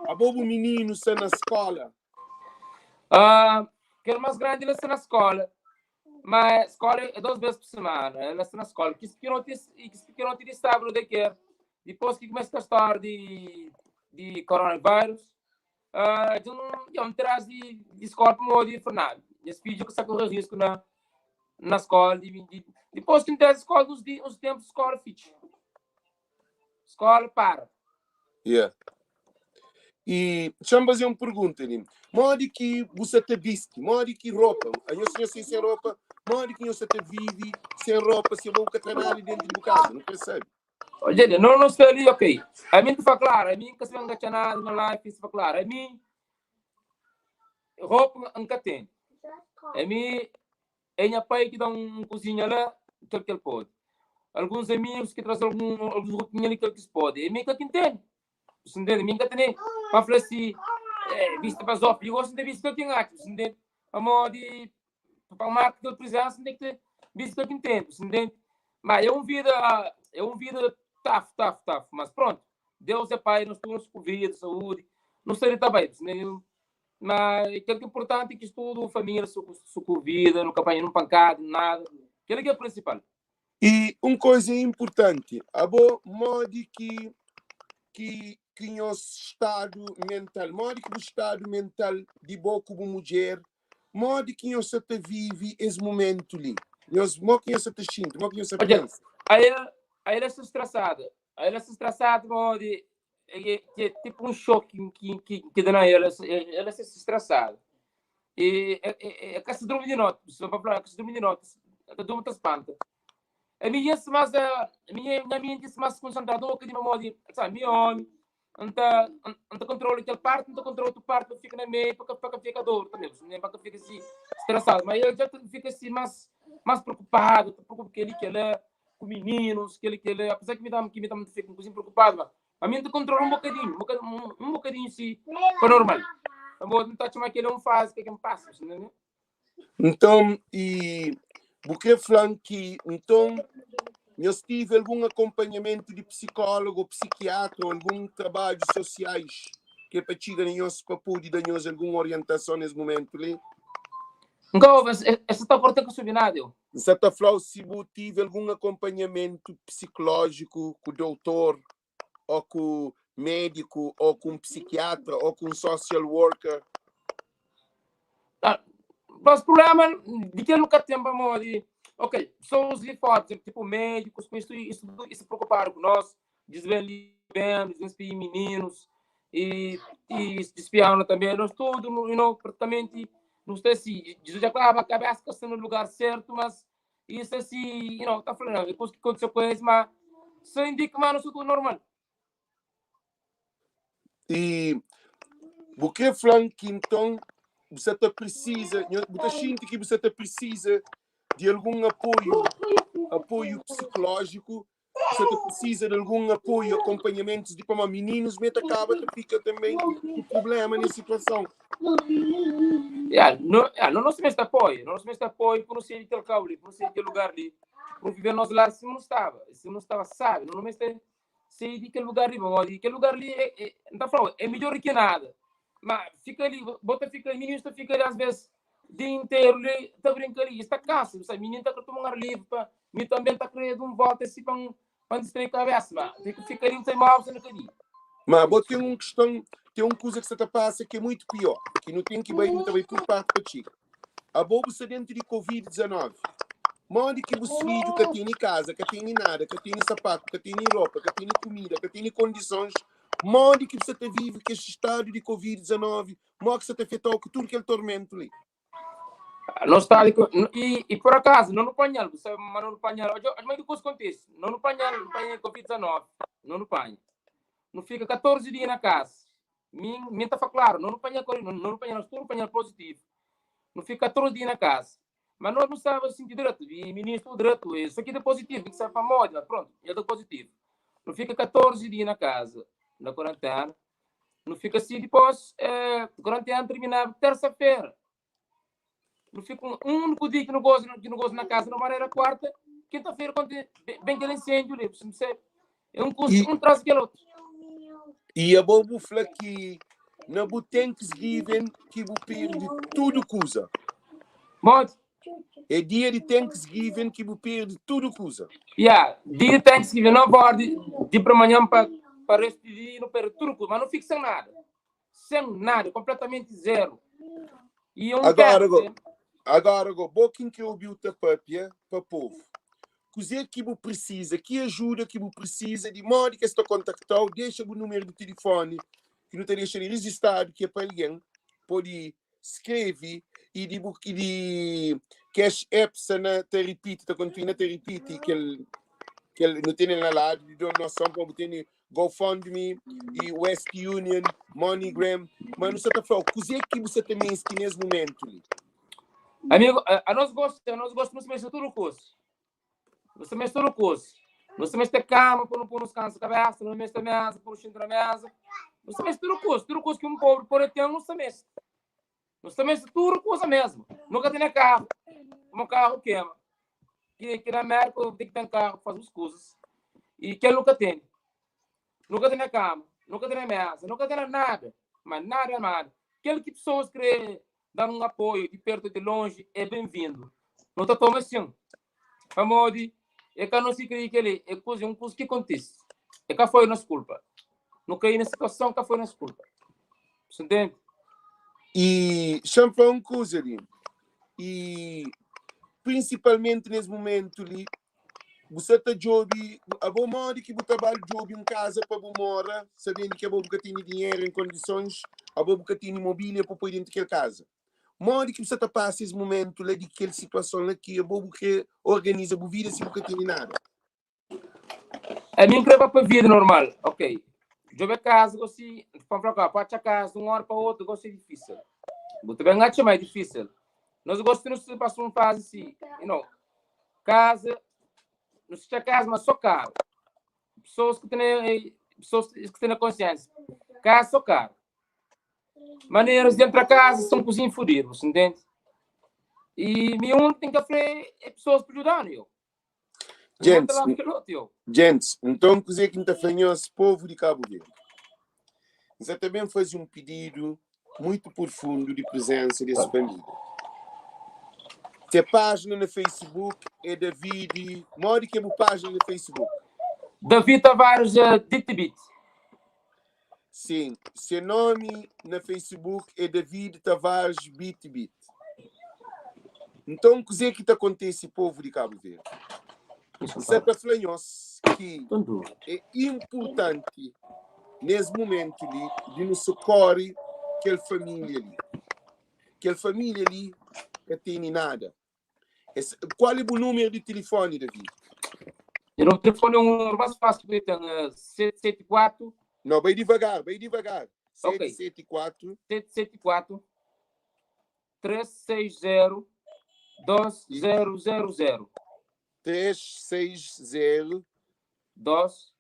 A bobo menino está na escola? Ah, aquele mais grande ele está na escola. Mas escola é duas vezes por semana. Ela está na escola. Que pequeno que pequeno de sábado de que depois que começa a história de coronavírus, eu não traz de escola para o de Fernando. Esse filho que está correndo risco na escola. Depois que traz escola, uns, uns tempos, escola ficha. Escola para. Yeah. E deixa-me fazer uma pergunta ali. Modi ki você te viste? Modi ki roupa? A nho senhor sem sem roupa? Modi ki você te vive sem roupa, sem boca treinada dentro de casa? Não percebe? Olha, não, não estou ali, ok. A mim te fala claro, a mim que se vai enganar na live, se fala claro. A mim, roupa nunca tem. A mim, é minha pai que dá um cozinha lá, aquilo que ele pode. Alguns amigos que trazem alguns roupinhas ali que eles podem. A mim que entende. Você entende? A mim que tem. Para falar assim, é, vista para os eu gosto de vista que eu tenho, você entende? A modo de para a marca de presença, tem que ter vista que entende, você entende? Mas é um vida, é um vida tough, tough, tough. Mas pronto, Deus é Pai, nós estamos com vida, saúde, não sei também, né? Mas aquilo que é importante é que estudo, família, su vida, nunca apanha num pancado, nada. Aquilo que é o principal. E uma coisa importante, a boa modo que o estado mental, modo que o estado mental de boa como mulher, modo que você te vive esse momento ali. Nós, modo que você te sente, modo que você pensa. Aí ela está estressada. Aí ela está estressada, modo é tipo um choque que dá na ela, ela está estressada. E é que se dorme de noite, se vai falar que se dorme de noite, a dorme te espanta. A minha se mais a minha mente se mais concentrada, que de modo, sabe, meu homem, não controla aquela parte, não controla outra parte, fica na meia, para que fica dor também, nem para que fica assim estressado, mas ele já fica assim mais preocupado, preocupa que ele que ele é com meninos, que ele, apesar que me dá fica um pouquinho preocupado, mas a mente controla um bocadinho, um bocadinho assim, para normal. Então, não está chamando que ele é um fase, que é um passo, né? Então, e porque falando que, então, eu tive algum acompanhamento de psicólogo, psiquiatra, ou algum trabalho sociais que é para chegar em nós, para poder dar nós alguma orientação nesse momento ali? Não, essa está cortando com subinado. Você está falando se você tive algum acompanhamento psicológico com o doutor ou com médiku ô ku un psikiatra ô ku un social worker? Ah, mas problema di kel nu ka ten pamodi, ok, pessoas li fora, por exemplo, tipo médicos, com isso, isso, isso preocupado com nós, diz bem li bem, diz bem espiar meninos, e, e espiando também, nós tudo, you know, praticamente, não sei se, diz já claro, a cabeça está no lugar certo, mas isso assim, you know, tá falando, depois que aconteceu com eles, mas só indica, mas não sou tudo normal. E bu krê fla-m ki nton bu sa ta prisiza, bu ta xinti ki bu sa ta prisiza di algun apoiu, apoiu psikolójiku, bu sa ta prisiza di algun apoiu, akonpanhamentus di pamodi mininus mê ta kaba ta fika tanbê ku prubléma nes situason. Ya, no, ya, no nos meste apoiu, no nos meste apoiu pa nu sai di kel kau li, pa nu sai di kel lugar li, pa nu vive nos lar sima nu staba, sima nu staba sabi, no no meste Sai di kel lugar li, pamodi kel lugar li, é, é, N ta fla-u, é midjór di ki nada. Má fika li, bo ta fika, mininus ta fika li asvês dia interu li ta brinka li, es ta kansa, bu sabe, mininu ta kre toma un ar livri pa, mi tanbê N ta kre da un vólta si pa N, pa N distrai kabésa, má ten ki fika li, N sai móvel sa na kadia. Má bo ten un kiston, ten un kuza ki sta ta pasa ki é muitu piór, ki nu ten ki bai, nu ta bai pur parti pa txiga. Abo bu sta dentu di Covid 19. Modi ki bus fidju ka tene kaza, ka tene nada, ka tene sapatu, ka tene ropa, ka tene kumida, ka tene kondisons, modi ki bu sta ta vive ku es stadu di Covid 19, modi ki sta ta afetau ku tudu kel tormentu li? No sta di i, i por acaso no no panhal, bu sabe ma no no panhal. Odja, odja ma di kusa kontisi. No no panhal, no panha Covid 19, no no panha. No fika 14 dia na kasa. Mi, mi ta fla klaru, no nu panha kori, no nu panha, nos tudu panha positivu. Nu fika 14 dia na kasa. Ma nos nu staba sinti dretu, i mininus tudu dretu, e so ki da positivu, ki sabe pamodi, ma prontu, el da positivu. Nu fika 14 dia na kasa, na kuarantena. Nu fika si dipos, eh, kuarantena terminaba tersa-fera. Nu fika un úniku dia ki nu goza, ki nu goza na kasa, no era kuarta, kinta-fera, konti ben kel inséndiu li, bu sabe? É un kusa, I, un tras kel otu. i abo bu fla ki na bu Thanksgiving ki bu perde tudu kuza. Modi? É dia di Thanksgiving ki bu perde tudu kuza. Ya, dia di Thanksgiving, 9 óra di, di pramanhan pa, pa restu di dia, nu perde tudu kuza, mas nu fika sen nada. Sen nada, konpletamenti zeru. I un Agora go, perde. agora go, bo kin ki obiu ta papia pa povu. Kuzê ki bu prisiza, ki ajuda ki bu prisiza, di modi ki es ta kontaktau, dexa bu numeru di tilifoni ki nu ta dexa li rijistadu ki é pa algen pode skreve i di bu i di Cash App sta na ta ripiti, ta kontinua ta ripiti kel kel nu tene na ladu di donason pa bu tene GoFundMe i West Union, MoneyGram, ma nu sta ta fla-u kuzê ki bu sta ta meste nes mumentu li. Amigo, a, a nós gosta, a nós gosta, nós meste tudo coisa. Nós meste tudo coisa. Nós meste cama para não pôr nos cansa cabeça, nós meste mesa para não na mesa. Nós meste tudo coisa, tudo coisa que um pobre pode ter, nós meste. Nós meste tudo coisa mesmo. Nunca tem carro, um carro queima. Que, que na América tem que ter carro, faz as coisas. E que nunca tem. Nunca tem cama, nunca tem mesa, nunca tem nada. Mas nada, nada. Aquele que pessoas querem dar um apoio de perto de longe é bem-vindo. Não tá toma assim. Pamodi é que não se crê que ele é coisa, um coisa que acontece. É que foi nossa culpa. Não caí na situação que foi nossa culpa. Você entende? E xa-m fla un kuza li, i prinsipalmenti nes mumentu li, Bu sa ta djobe abo modi ki bu ta ba djobe un kaza pa bu mora, sabendu ki abo bu ka tene dinheru en kondisons, abo bu ka tene mobília pa poi dentu kel kaza. Modi ki bu sa ta pasa es mumentu la di kel situason la ki abo bu kre organiza bu vida si bu ka tene nada? Ami N kre ba pa vida normal, ok. Djobe kaza gosi, pa N fla ku pa atxa kaza di un ora pa otu gosi é difísil. Bu ta ben atxa ma é difísil. Nos gosi nu sta pasa un fazi si, you know, Kaza, nu sta txa kaza, ma só karu. Pessoas ki tene, pessoas ki tene konsiênsia. Kaza só karu. Maneiras de entra kaza são kuzinha fudidu, você entende? E mi um tem que fla é pessoas pa ajudar-nu, eu. Gents, gents, nton kuzê ki N ta fla nhos, povu di Kabu Verdi? N sa ta ben faze un pididu muitu purfundu di prizensa di es família. Se pájina na Facebook é David. Modi ki é bu pájina na Facebook? David Tavares DTBit. Sim, se nomi na Facebook é David Tavares Bit Bit. Nton, kuzê ki ta kontese povu di Kabu Verdi? N sa ta fla nhos ki é inpurtanti nes mumentu li di nu sokore kel família li. Kel família li ka tene nada. Es, kual é bu númeru di tilifoni, David? Nha númeru di tilifoni é un númeru más fásil ki ten, é 774. Não, bai divagar, bai divagar. Ok. 774. 774 360 2000. 360 2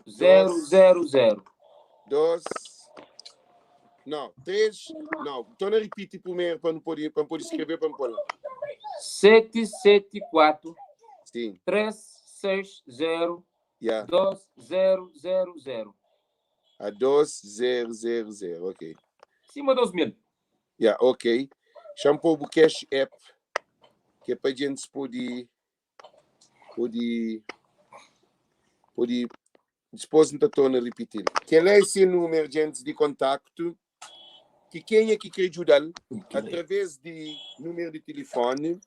000. 2 Não, 3 Não, torna a repetir primeiro para não poder, para poder escrever para não pôr. 774 Sim. 360 Yeah. 2000. A 2000, ok. Cima 2000. Yeah, ok. Xa-m pô bu Cash App, que é pa gente pode pode pode dipôs N ta torna ripiti-l. Kel-la é se númeru, gentis, di kontaktu ki kenha ki krê djuda-l através di númeru di tilifóni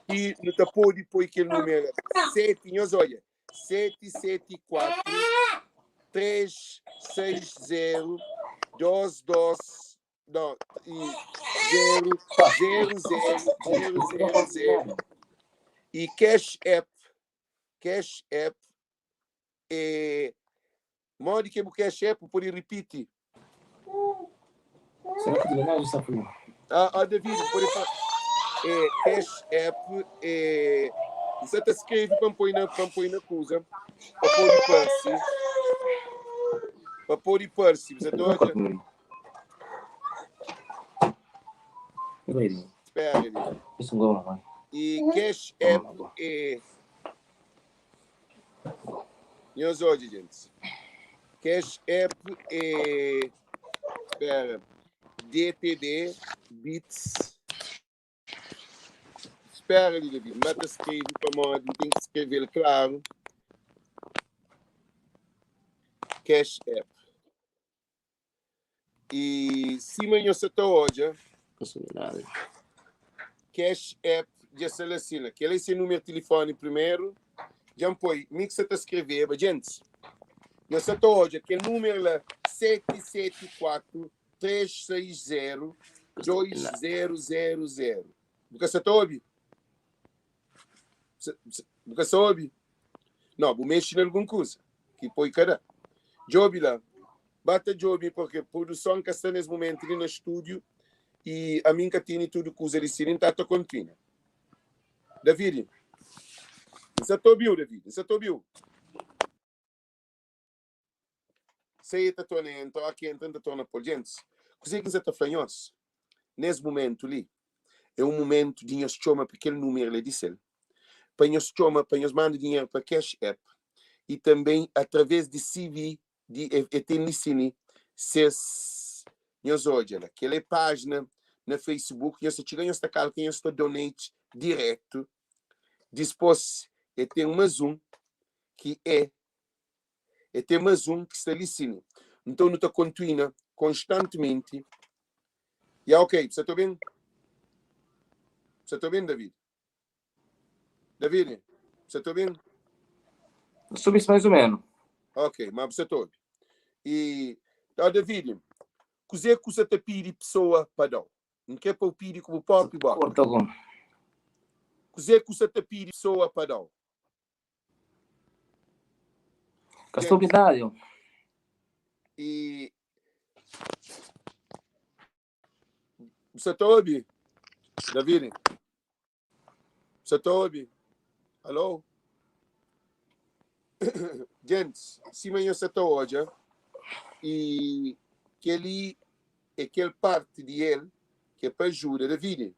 ki nu ta pode poi kel númeru la 7, nhos odja, 7 7 4 3 6 0 2 2 Não, e 0, 0, 0, 0, 0, 0. E Cash App, Cash App é. Modi que é o Cash App? Pode repetir. Será que de já está frio? Ah, David, pode falar. É, Cash App é. Você tá escreve para pôr na, para pôr na coisa, para pôr de parse. Para pôr de parse. Você tá olhando? Espera ali. E Cash App é. Nhos odja, gente. Cash App é. Espera. DTB Beats. Espera ali, David. Mata escreve para modo. Tem que escrever claro. Cash App. E sima nhos sa ta odja, Cash App dja sta la sina. Kel-la é se númeru di tilifóni primeru. Dja N poi, mi ki sa ta skreveba. Djentis, nhos sa ta odja kel númeru la, 774 360 2000. Bu ka sa ta obi? Bu ka sa obi? Não, bu mexe na algun kuza ki poi ka da. Djobi la. Ba ta djobi porque produson ka sta nes momentu li na estúdio e ami nka tene tudu kuza li si, nta ta kontinua. Davidi, N sa ta obiu, Davidi, N sa ta obiu. Sei e ta torna entra, ora ki entra, N ta torna pol. Gentis, kuzê ki N sa ta fla nhos nes mumentu li, é un mumentu di nhos txoma pa kel numeru la di sel, pa nhos txoma, pa nhos manda dinheru pa Cash App y tanben através di CV di e ten li sini ses nhos odja la kel é pájina na Facebook, nhos ta txiga nhos ta kalka nhos ta donate diretu. Dispos e ten mas un ki é E ten mas un ki sta li sin. Nton nu ta kontuina konstantimenti. Ya ok, bu sa ta obi-m? Bu sa ta obi-m, David? David, bu sa ta obi-m? N sta obi-s mais o menu. Ok, ma bu sa ta obi. E, ó David, kuzê ku sa ta pidi pesoa pa da-u? N kre pa bu pidi ku bu própi boka. Korta gon. Kuzê ku sa ta pidi pesoa pa da-u? Ka sta obi nada yo. E Você tá obi? David? Você tá obi? Alô? Gente, sima nhos sa ta odja, e kel-li é kel parti di el ki é pa ajuda David.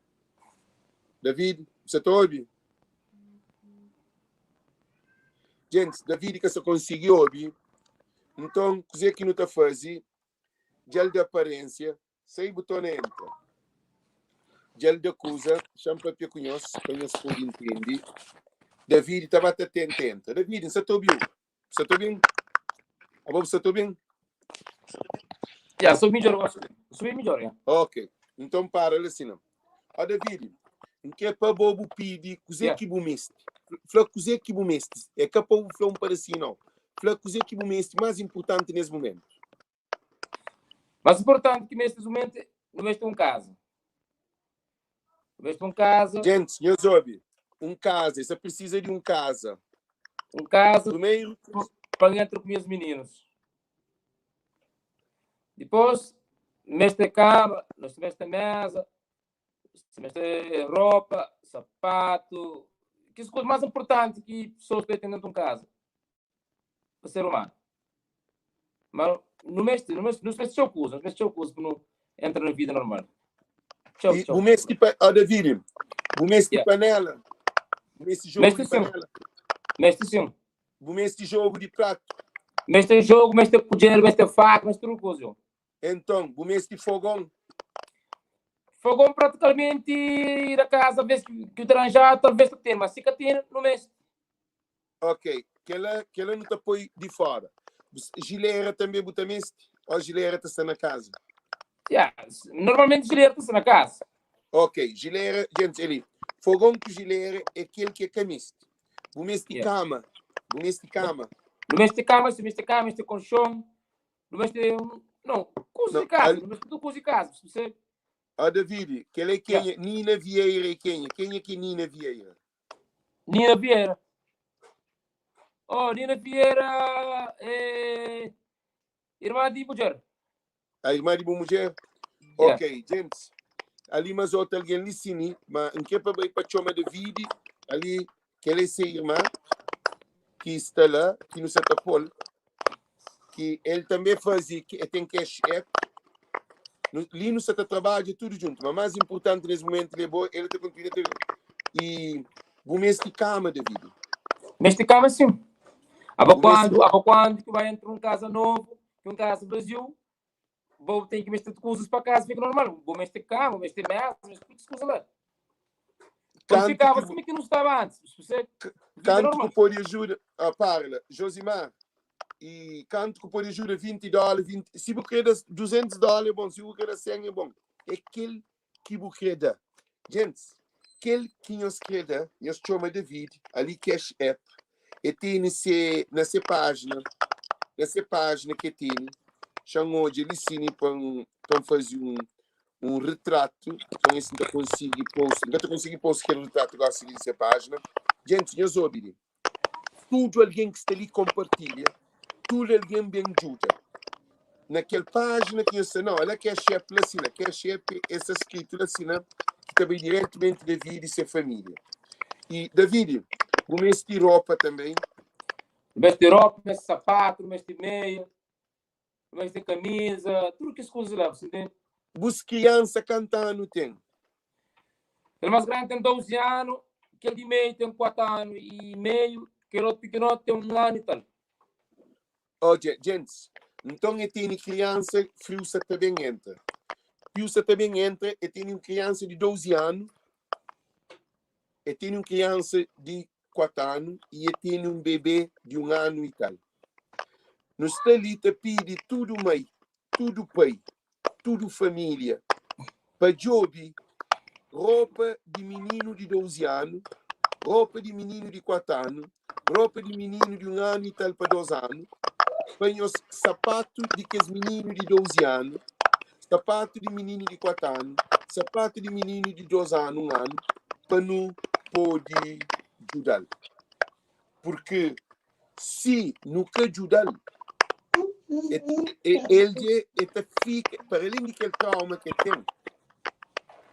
David, você ta obi? Gentis, Davidi ka sta konsigi obi. Nton, kuzê ki nu ta faze? Dja el da aparénsia, sai bu torna entra. Dja el da kuza, xa-m pâpia ku nhos pa nhos pode intende. Davidi ta ba ta tenta entra. Davidi, N sta ta obi-u. Bu sta ta obi-m? Abo bu sta ta obi-m? Ya, sou midjor gosi. Sou midjor, ya. Ok, nton para la si nan. Ó Davidi, N kre pa bo bu pidi kuzê Yeah. ki bu meste. Fla kuzê ki bu meste. É ka pa bu fla un padasinhu, nau. Fla kuzê ki bu meste más inportanti nes momentu. Más inportanti ki meste nes momentu, nu meste un kaza. Nu meste un kaza. Gentis, nhos obi. Un kaza, es ta prisiza di un kaza. Un kaza. Primeru. Pa N entra ku nhas mininus. Dipôs, meste kama, nos meste meza, meste ropa, sapatu, kes kuza más inportanti ki pesoas debe ten dentu un kaza pa ser umanu. Ma nu meste, nu meste, nu meste txeu kuza, nu meste txeu kuza pa nu entra na vida normal. Txeu, E txeu. bu meste pa, ó Davidi, bu meste Yeah. panela, bu meste jogo Meste di sim. panela, Meste sim. bu meste jogo di pratu. Meste jogo, meste kudjer, meste faka, meste tudu kuza. Enton, bu meste fogon. Fogon pratikalmenti da kaza vez ki ki ta ranjadu talvez ta ten, ma si ka ten nu meste. Ok, kela kela nu ta poi di fora. Jilera tanbe bu ta meste? O jilera ta sta na kaza? Ya, normalmenti jilera ta sta na kaza. Ok, jilera, gentis, eli, fogon ku jilera é kel ki é ka meste. Bu meste Yeah. kama, bu meste kama. Nu meste kama, si meste kama, meste konxon, Nu meste, não, kuza di kaza, nu meste tudu kuza di kaza. Você... Ó, Davidi, kel é kenha? Yeah. Nina Vieira é kenha? Kenha ki é Nina Vieira? Nina Vieira. Oh, Nina Vieira é irmã di mulher. A irmã di bu mulher? Yeah. Ok, gente, ali mas outro alguém li sini, mas n ke pa bai pa txoma Davidi, ali kel é se irmã ki sta la, ki nu sa ta pol, ki el tanbe faze, ki el ten cash app. Nu, li nu sta ta trabadja tudu djuntu, ma más inportanti nes momentu li é bo, el ta kontinua ta E bu meste kama, Davidi. Meste kama sim. Aba kuandu, aba kuandu ki vai entra un kaza novu, ki un kaza braziu, bo ten ki meste di kuzas pa kaza fika normal. Bo meste kama, meste mesa, meste tudu kuza la. Quando ficava assim que não estava antes. Você, Kantu ku pode ajuda, ah, para la, Josimar, e kantu ku pode ajuda 20 dólar, 20, si bu kre da 200 dólar é bom, si bu kre da 100 é bom. É kel ki bu kre da. Gentis, kel ki nhos kre da, nhos txoma David, ali Cash App, e tene se, na se página, na se página ke tene, xa-m odja li sini pa N, pa N faze un, un retratu, nton es N ta konsigi post, N ka ta konsigi post kel retratu gosi li di se página. Gentis, nhos obi li. Tudu algen ki sta li konpartilha, tudu algen ben djuda. Na kel página ki nhos sta, nau, ala Cash App la sina, Cash App e sta skritu la sina, ki ta bai diretumenti Davidi i se família. I Davidi, bu meste ropa tanbê? Nu meste ropa, nu meste sapatu, nu meste meia, nu meste kamiza, tudu kes kuza la, bu ntende? Bus kriansa kantu anu ten? Kel más grandi ten 12 anu, kel di meiu ten 4 anu i meiu, kel otu pikinoti ten 1 anu i tal. Odja, gentis, nton e tene kriansa, friu sa ta ben entra. Friu sa ta ben entra, e tene un kriansa di 12 anu, e tene un kriansa di 4 anu i e tene un bebé di 1 anu i tal. Nu sta li ta pidi tudu mai, tudu pai, tudu família pa djobe ropa di mininu di 12 anu, ropa di mininu di 4 anu, ropa di mininu di 1 anu i tal pa 2 anu, pa nhos sapatu di kes mininu di 12 anu, sapatu di mininu di 4 anu, sapatu di mininu di 2 anu, 1 anu, pa nu pode djuda-l. Purki si nu ka djuda-l, el dje e ta fika, para alén di kel trauma ki el ten,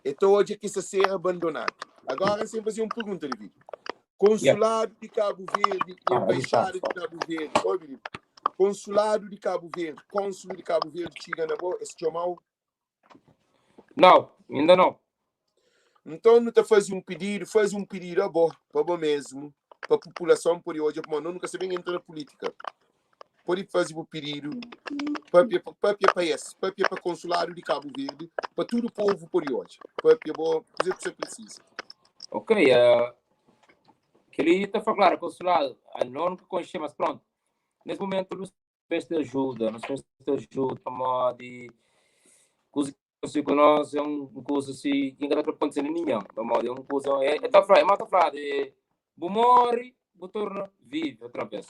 e ta odja ki sta ser abandonadu. Agora, N sen faze un pergunta, David. Konsuladu di Kabu Verdi e Embaixada di Kabu Verdi, obi li, Konsuladu di Kabu Verdi, Konsulu di Kabu Verdi txiga na bo, es txoma-u? Nau, inda nau. Nton nu ta faze un pididu, faze un pididu a bo, pa bo mesmu, pa populason pode odja, pamodi no nu ka sta ben entra na pulitika. Pode faze bu pididu, papia, papia pa es, papia pa konsuladu di Kabu Verdi, pa tudu povu pode odja. Papia bo, kuze ku sa prisiza. Ok, uh, kel-li ta fla klaru, konsuladu, no nu ka konxe, mas prontu. Nes momentu nu meste ajuda, nu meste. ajuda pamodi kuza ki kontise ku nos é un kuza si ki ka ta kontise na ningen pamodi é un kuza é ta fla é ma ta fladu é bu morre bu torna vive otra vez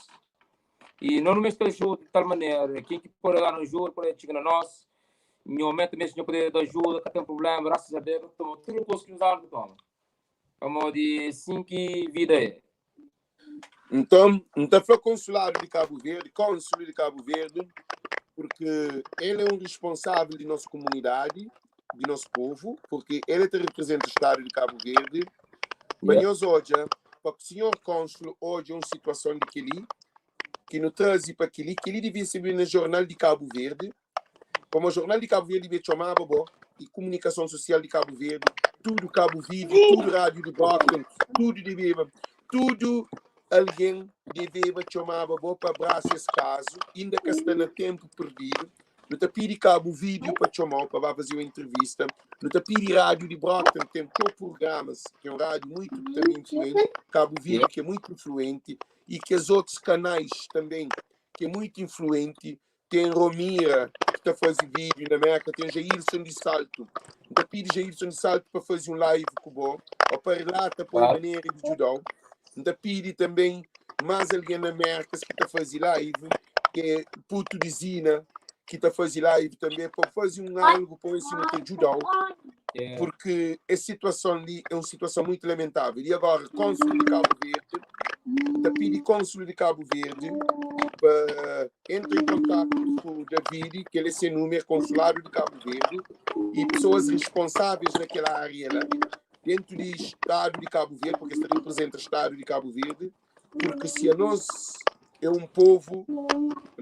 i no nu meste ajuda di tal manera ken ki pode danu ajuda pode txiga na nos nho mete mesmu nho pode da ajuda ka ten problema grasas a Deus nu toma tudu kuza ki nu dadu nu toma pamodi é sin ki vida é. Nton, N ta fla konsuladu di Kabu Verdi, kónsulu di Kabu Verdi, purki el é un risponsável di nos kumunidadi, di nos povu, purki el é ta riprizenta Stadu di Kabu Verdi, pa nhos odja, pa sinhor kónsulu odja un situason di kel-li, ki nu traze pa kel-li, kel-li devia ser na jornal di Kabu Verdi, pamodi jornal di Kabu Verdi devia txomaba bo i komunikason sosial di Kabu Verdi, tudu Kabu Vídeo, tudu rádiu di Brockton, tudu debeba, tudu algen debeba txomaba bo pa abrasa es kazu, inda ka sta na tenpu perdidu. Nu ta pidi Kabu Vídeo pa txomau pa ba faze un entrevista. Nu ta pidi rádiu di Brockton, ten txeu prugramas, ki é un rádiu muitu também influenti, Kabu Vídeo ki é muitu influenti, i kes otus kanais também ki é muitu influenti. Ten Romira ki ta faze vídeo na Merka, ten Jailson di Salto. N ta pidi Jailson di Salto pa faze un live ku bo, ou pa relata pa un manera di djudau. N ta pidi tanben más algen na Merkas ki ta faze live, ki é Puto di Zina, ki ta faze live tanbe, pa faze un algu pa si nu ta djudau, porque es situason li é un situason muitu lamentável. E agora, Kónsul di Kabu Verdi, N ta pidi Kónsul di Kabu Verdi pa entra em kontaktu ku Davidi, kel é se númer, Konsuladu di Kabu Verdi e pesoas responsáveis na kel área la, dentu di Stadu di Kabu Verdi, porque es ta representa Stadu di Kabu Verdi, porque si anos é un povu,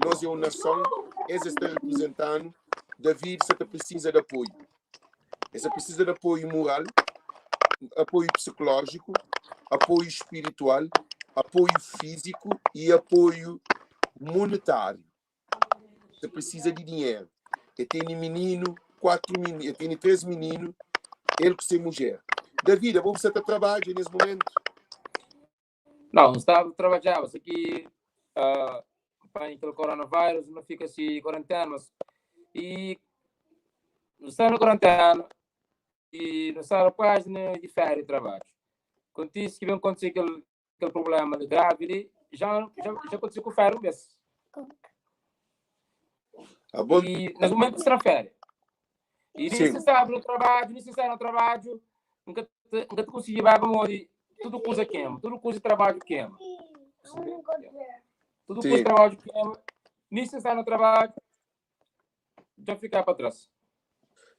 anos é un nason, es es ta representa-nu, David sa ta prisiza di apoiu. Es ta prisiza di apoiu moral, apoiu psikolójiku, apoiu spiritual, apoiu fíziku i apoiu monetáriu. Ta prisiza di dinheru. E tene mininu, kuatru mininu, e tene três mininu, el ku se mudjer. David, abo bu sta ta trabadja nes momentu? Não, não estava a trabalhar, só que uh, apanha aquele coronavírus, não fica assim quarentena, mas, e não está na quarentena e não está quase na de férias de trabalho. Acontece que vem acontecer aquele, aquele problema de grave ali, já, já, já aconteceu com o ferro um vez. Ah, bom. E nesse momento está na férias. E nem se sabe no trabalho, nem se sabe no trabalho, nunca te, nunca te consegui vai para tudo coisa queima, tudo coisa trabalho queima. Tudo coisa trabalho queima, nem se está no trabalho, já ficar para trás.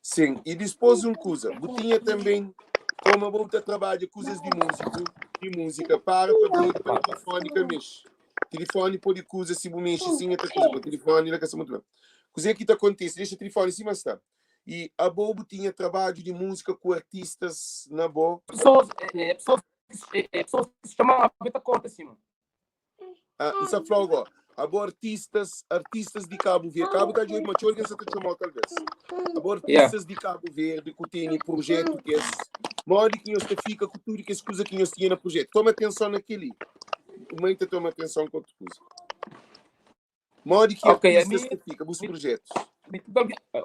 Sim, e depois um coisa, botinha também, como a bota trabalha coisas de músico, de música, para para para telefone que mexe. Telefone pode coisa se bu mexe sim, até coisa, telefone lá que muito bem. Coisa que tá acontece, deixa o telefone em cima está. E a Bobo tinha trabalho de música com artistas na boa. Pessoas, é, pessoas, é, pessoas que se chamam a beta corta acima. Ah, isso é agora. Abo artistas, artistas de Cabo Verde. Cabo tá de uma tchau, que chamou talvez. Abo artistas de Cabo Verde que tem projeto que é modo que nós fica com tudo que as coisas que nós tinha no projeto. Toma atenção naquele. O mãe toma atenção com outra coisa. Modo que Ok, a artistas mim- que fica, os projetos.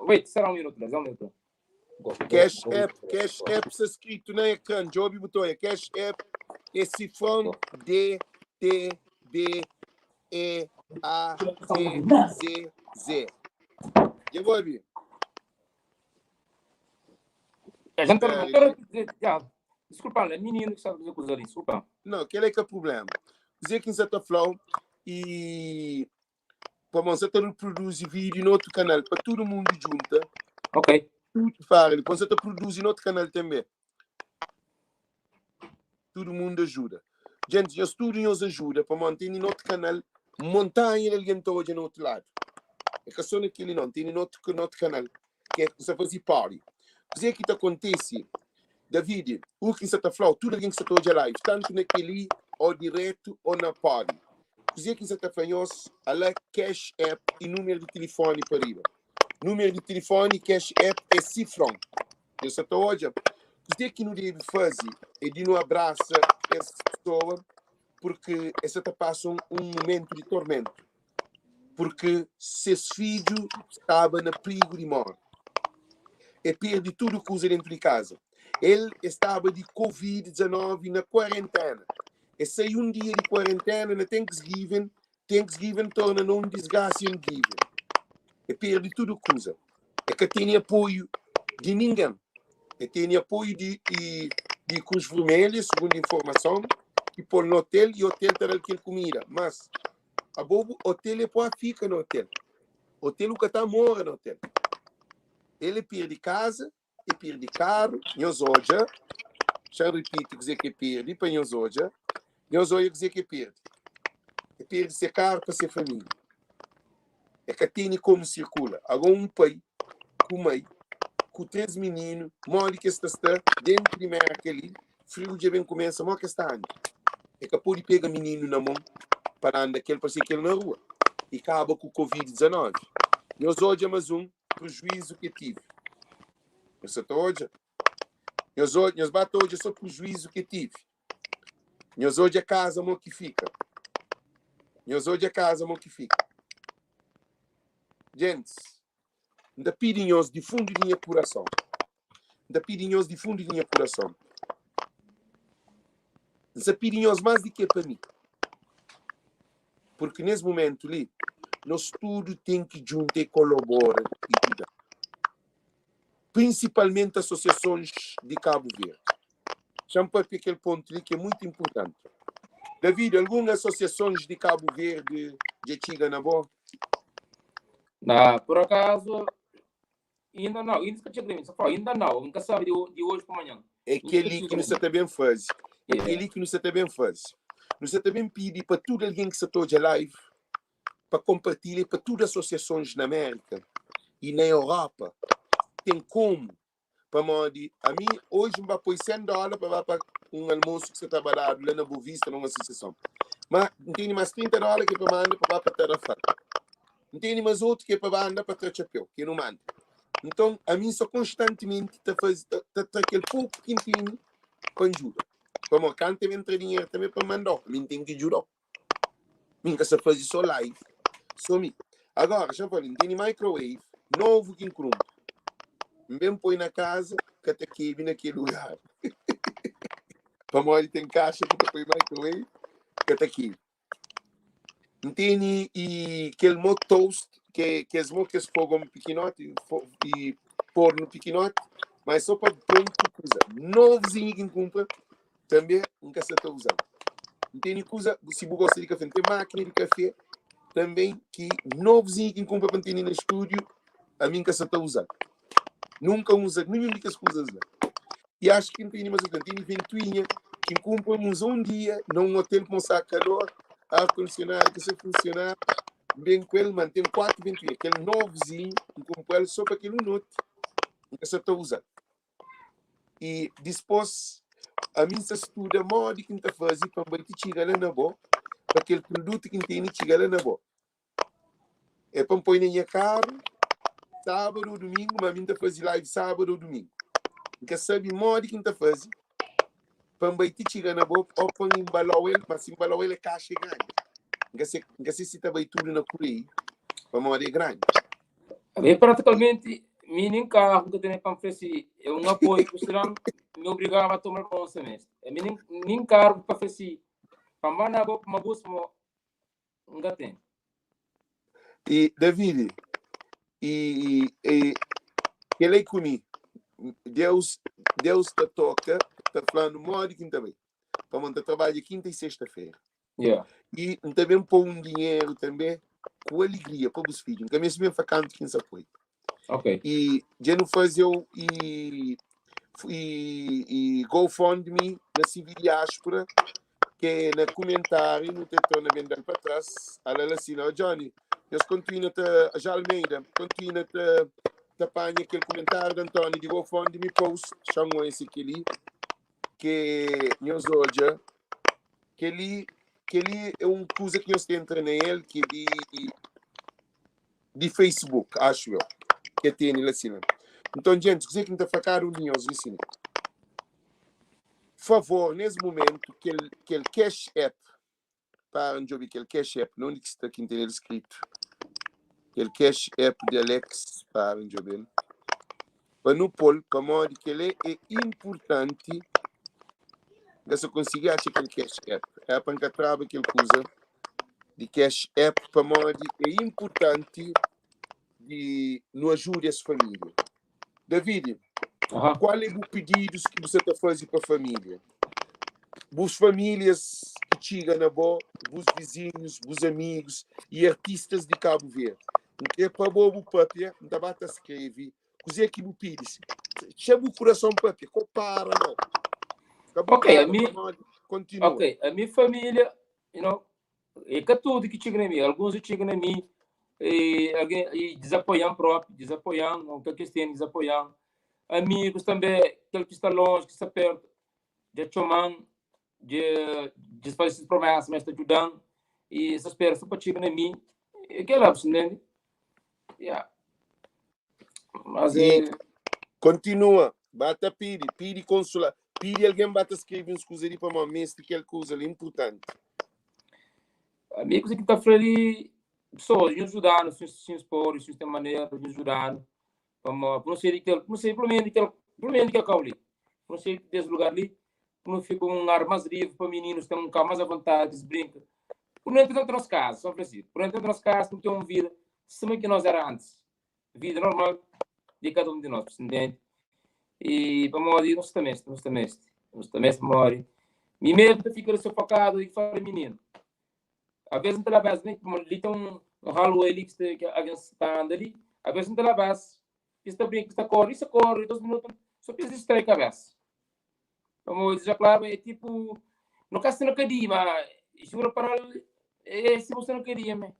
Wait, será um minuto, um minuto. Go, go, Cash go. App, Cash App está escrito na ecrã. Job botou aí. Cash App é cifrão D, T, B, E, A, T, Z, Z. Já vou abrir. A gente É. já, desculpa, é menino que sabe fazer coisa ali, desculpa. Não, aquele é que é o problema. Dizer que está flow e para você ter reproduz vídeo no outro canal para todo mundo junta. Ok. Tudo fala. Depois você produz no outro canal também. Todo mundo ajuda. Gente, nós tudo nos ajuda para manter no outro canal montanha de alguém hoje no outro lado. É que só naquele não, tem no outro, no outro canal que é você fazer party. Dizer que acontece, David, o que você está falando, tudo alguém que está hoje live, tanto naquele ou direto ou na party. Dizer que você está falando, ela cash app e número de telefone para riba. Número de telefone, cash app é cifrão. Eu só estou hoje. Dizer que não deve fazer é de não abraça essa pessoa porque essa te passa um momento de tormento. Purki ses fidju staba na prigu di morti. E perde tudu kuza dentu di kaza. El e staba di Covid 19 na kuarentena. E sai un dia di kuarentena na Thanksgiving, Thanksgiving torna na un disgrasa i un giving. E perde tudu kuza. E ka tene apoiu di ningen. E tene apoiu di di Cruz Vermelha, sugundu informason, ki pol na hotel i hotel ta dal kel kumida. Mas abo bu hotel e pua fika na hotel. Hotel u ka ta mora na hotel. El e pirdi kaza, e pirdi karu, nhos odja, xa ripiti kuze ki e pirdi pa nhos odja, nhos odja kuze ki e pirdi. E pirdi se karu pa se familia. E ka tene komu sirkula. Ago un pai ku mai ku 3 mininu, modi ki es ta sta dentu di Merka li, friu dja ben kumesa, modi ki es ta anda? E ka pode pega mininu na mon pa anda kel parse kel na rua i kaba ku Covid 19. Nhos odja mas un prejuízu ki tive. Nhos sa ta odja? Nhos odja, nhos ba ta odja so prejuízu ki tive. Nhos odja kaza mo ki fika. Nhos odja kaza mo ki fika. Gentis, N ta pidi nhos di fundu di nha kurason. N ta pidi nhos di fundu di nha kurason. N sa pidi nhos más di ki pa mi. Purki nes mumentu li, nos tudu ten ki djunta i kolabora i djuda. Prinsipalmenti asosiasons di Kabu Verdi. Xa-m papia kel pontu li ki é muitu inpurtanti. David, algun asosiasons di Kabu Verdi dja txiga na bo? Na, por akazu, inda nau. Inda ka txiga na mi. Sa fala, inda nau. N ka sabe di, di oji pa manhan. É kel-li ki nu sta ta ben faze. É kel-li ki nu sta ta ben faze. Nu sta ta ben pidi pa tudu algen ki sta ta odja live pa konpartilha pa tudu asosiasons na Mérika i na Europa ten komu pamodi ami oji N ba poi 100 dóla pa ba pa un almosu ki sta ta ba dadu la na Boa Vista na un asosiason ma N tene más 30 dóla ki é pa manda pa ba pa Tarrafal N tene más otu ki é pa ba anda pa tra txapéu ki nu manda nton ami N sta konstantimenti ta faze ta tra kel poku ki N tene pa N djuda pamodi kantu N tra dinheru tanbe pa N manda-u ami N ten ki djuda-u Mi N ka sa faze so live, so mi. Agora, xa fala, N tene microwave novu ki N krumpa. N ben poi na kaza, ka ta kebi na kel lugar. Pamodi ten kaxa ki ta poi microwave, ka ta kebi. N tene i kel mo toast, ke kes mo kes fogon pikinoti, i fornu pikinoti, ma é so pa pon ku kuza. Novuzinhu ki N kumpra, Tanbe N ka sa ta uza-l. N tene kuza, si bu gosta di kafe, N ten makina di kafe tanbe ki novuzinhu ki N kunpra pa N tene na studiu, ami N ka sa ta uza-l. Nunka N uza ninhun di kes kuzas la. I axu ki N tene mas N tene ventuinha ki N kunpra, N uza un dia na un otel pamodi staba kalor, ar kondisionadu ka sa funsiona ben ku el, ma N ten 4 ventuinha. Kel novuzinhu N kunpra-l so pa kel un noti, N ka sa ta uza-l. I dispôs, ami N sta studa modi ki N ta faze pa N bai ti txiga la na bo, pa kel produtu ki N tene txiga la na bo. É pa N poi na nha karu sábadu ô dumingu, ma ami N ta faze live sábadu ô dumingu. N ka sabe modi ki N ta faze pa N bai ti txiga na bo ô pa N inbalau el, ma si N inbalau el é kaxa é grandi. N ka se, N ka se si ta bai tudu na kureiu, pamodi é grandi. Ami pratikamenti mi nin karru nka tene pa n'fasi é un apoio ku sinan mi obrigaba a toma pa un semestre. Ami nin nin karru pa fasi pa manda bo pa ma bus mo nka ten. E David, e, e, e kel aí ku mi, Deus, Deus ta toka, ta flanu modi ki N ta bai. Pamodi N ta trabadja kinta i sexta-fera. Yeah. I N ta ben pô un dinheru tanbê ku alegria pa bus fidju. N ka meste ben fla kantu ki N sa poi. Ok. I dja nu faze-u i, i, i GoFundMe na CV Diáspora, ke na kumentáriu nu ta torna ben da-l pa tras. Ala la sina, oh Johnny, nhos kontinua ta, ja Almeida, kontinua ta, ta panha kel kumentáriu di António di GoFundMe post, xa-m oi si kel-li ke nhos odja. Kel-li, kel-li é un kuza ki nhos ta entra na el ki é di, di Facebook, acho eu, ki é tene la sina. Nton, gentis, kuzê ki N ta fla kada un di nhos li sina? Favor, nes mumentu, kel, kel Cash App, para N djobe kel Cash App, na undi ki sta ki N tene el skritu? Kel Cash App di Alex, para N djobe-l, pa nu pô-l, pamodi kel-li é inpurtanti. N ka sa konsigi atxa kel Cash App. É pa N ka traba kel kuza di Cash App, pamodi é inpurtanti di nu ajuda es família. Davidi, kual é bu pididus ki bu sa ta faze pa família? Bus famílias ki txiga na bo, bus vizinhus, bus amigus i artistas di Kabu Verdi. N kre pa bo bu papia, N ta ba ta skrebe kuzê ki bu pidi. Txa bu kurason papia, ko para nau. Ka bu Ok, para a mi, pamodi kontinua. ok, a mi família, you know, é ka tudu ki txiga na mi, alguns ki txiga na mi e algen e desapoian propi, desapoian, o kel ki es tene desapoian. Amigus tanbe, kel ki sta lonji, ki sta pertu, dja txoman, dja dja faze ses promesa ma es ta djudan e es ta spera so pa txiga na mi. É kela, bu ntende? Yeah. Mas E é. kontinua, ba ta pidi, pidi konsola, pidi algen ba ta skrebe uns kuza li pamodi meste kel kuza li inpurtanti. Ami kuza ki N ta fla li, pesoas, nhos djuda-nu si si nhos pode, si nhos ten manera, nhos djuda-nu pamodi pa nu sai di kel, pa nu sai pelu menu di kel, pelu menu di kel kau li, pa nu sai des lugar li, pa nu fika un ar mas livri, pa mininus ten un kau mas avontadi pa es brinka, pa nu entra dentu nos kaza, São Francisco, pa nu entra dentu nos kaza pa nu ten un vida sima ki nos era antis. Vida normal di kada un di nos, bu ntende? E pamodi nos ta meste, nos ta meste, nos ta meste pamodi mi mesmu ta fika sufokadu i fora mininu. Aves N ta labas li, pamodi li ten un hallway li ki sta ki algen sta anda li, aves N ta labas, ki sta brinka, ki sta kori, i sta kori dos minutu, so pa es distrai kabesa. Pamodi já klaru é tipu, no ka sta na kadia, ma jura paral é si bu sta na kadia me.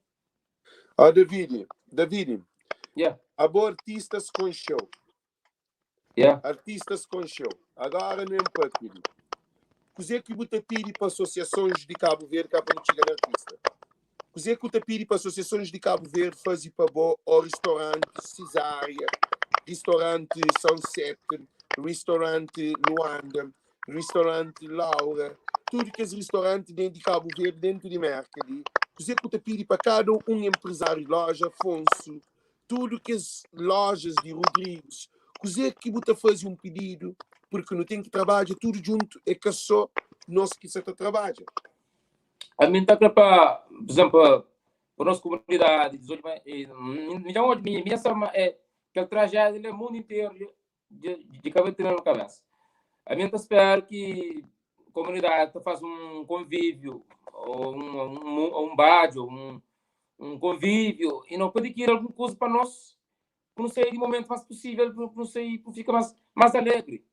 Ó Davidi, Davidi, Yeah. abo artistas konxeu. Yeah. Artistas konxeu. Agora nu enpapia li. Kuzê ki bu ta pidi pa asosiasons di Kabu Verdi ka pa nu txiga na artista? Kuzê ki bu ta pidi pa asosiasons di Kabu Verdi faze pa bo ó ristoranti Cesária, ristoranti Sunset, ristoranti Luanda, Ristoranti Laura, tudu kes ristoranti denti di Kabu Verdi, dentu di Merka li, kuzê ku ta pidi pa kada un enprezáriu, loja Afonso, tudu kes lojas di Rodrigues, kuzê ki bu ta faze un pididu, purki nu ten ki trabadja tudu djuntu, é ka sô nos ki sa ta trabadja. Ami N ta kre pa, pur izénplu, pa nos komunidadi, mi dja odja, mi dja sabe ma é kel trajédia li é mundu interu di ka bati na no kabesa. Ami N ta spera ki komunidadi ta fasi un konvíviu, o un badju, un konvíviu, i no pudi kria algun kusa pa nos, pa no sai di momentu mas pusível, pa no sai, pa fika mas alegri.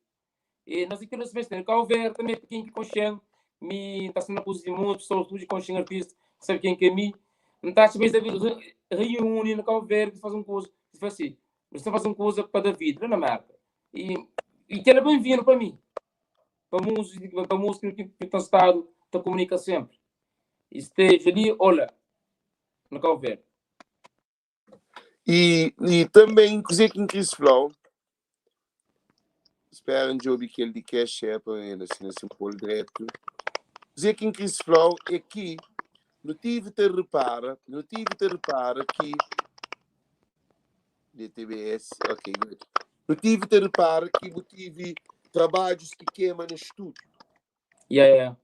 E nos i kila nos meste. Kau Verdi tanbe, pa ken ki konxe-m, mi N ta sta na kusa di mutu pesoas, tudu ki konxe-m artista, sabe ken ki é mi. N ta atxa ma es debe reuni na Kau Verdi, fasi un kusa, fla si, Nu sta faze un kuza pa David la na Merka. I, i kel-la ben-vindu pa mi, pa múzika, pa múzika ki, ki ta stadu ta komunika sénpri. I steja li ô la, na Kau Verdi. I, i tanbê, kuzê ki N kris fla-u, spera N djobe kel di Cash App, el asina si N pô-l dretu. Kuzê ki N kris fla-u é ki nu tive ta repara, nu tive ta repara ki DTBS, ok, good. Nu tive ta repara ki bu tive trabadjus ki kema na stúdiu. Yeah, yeah.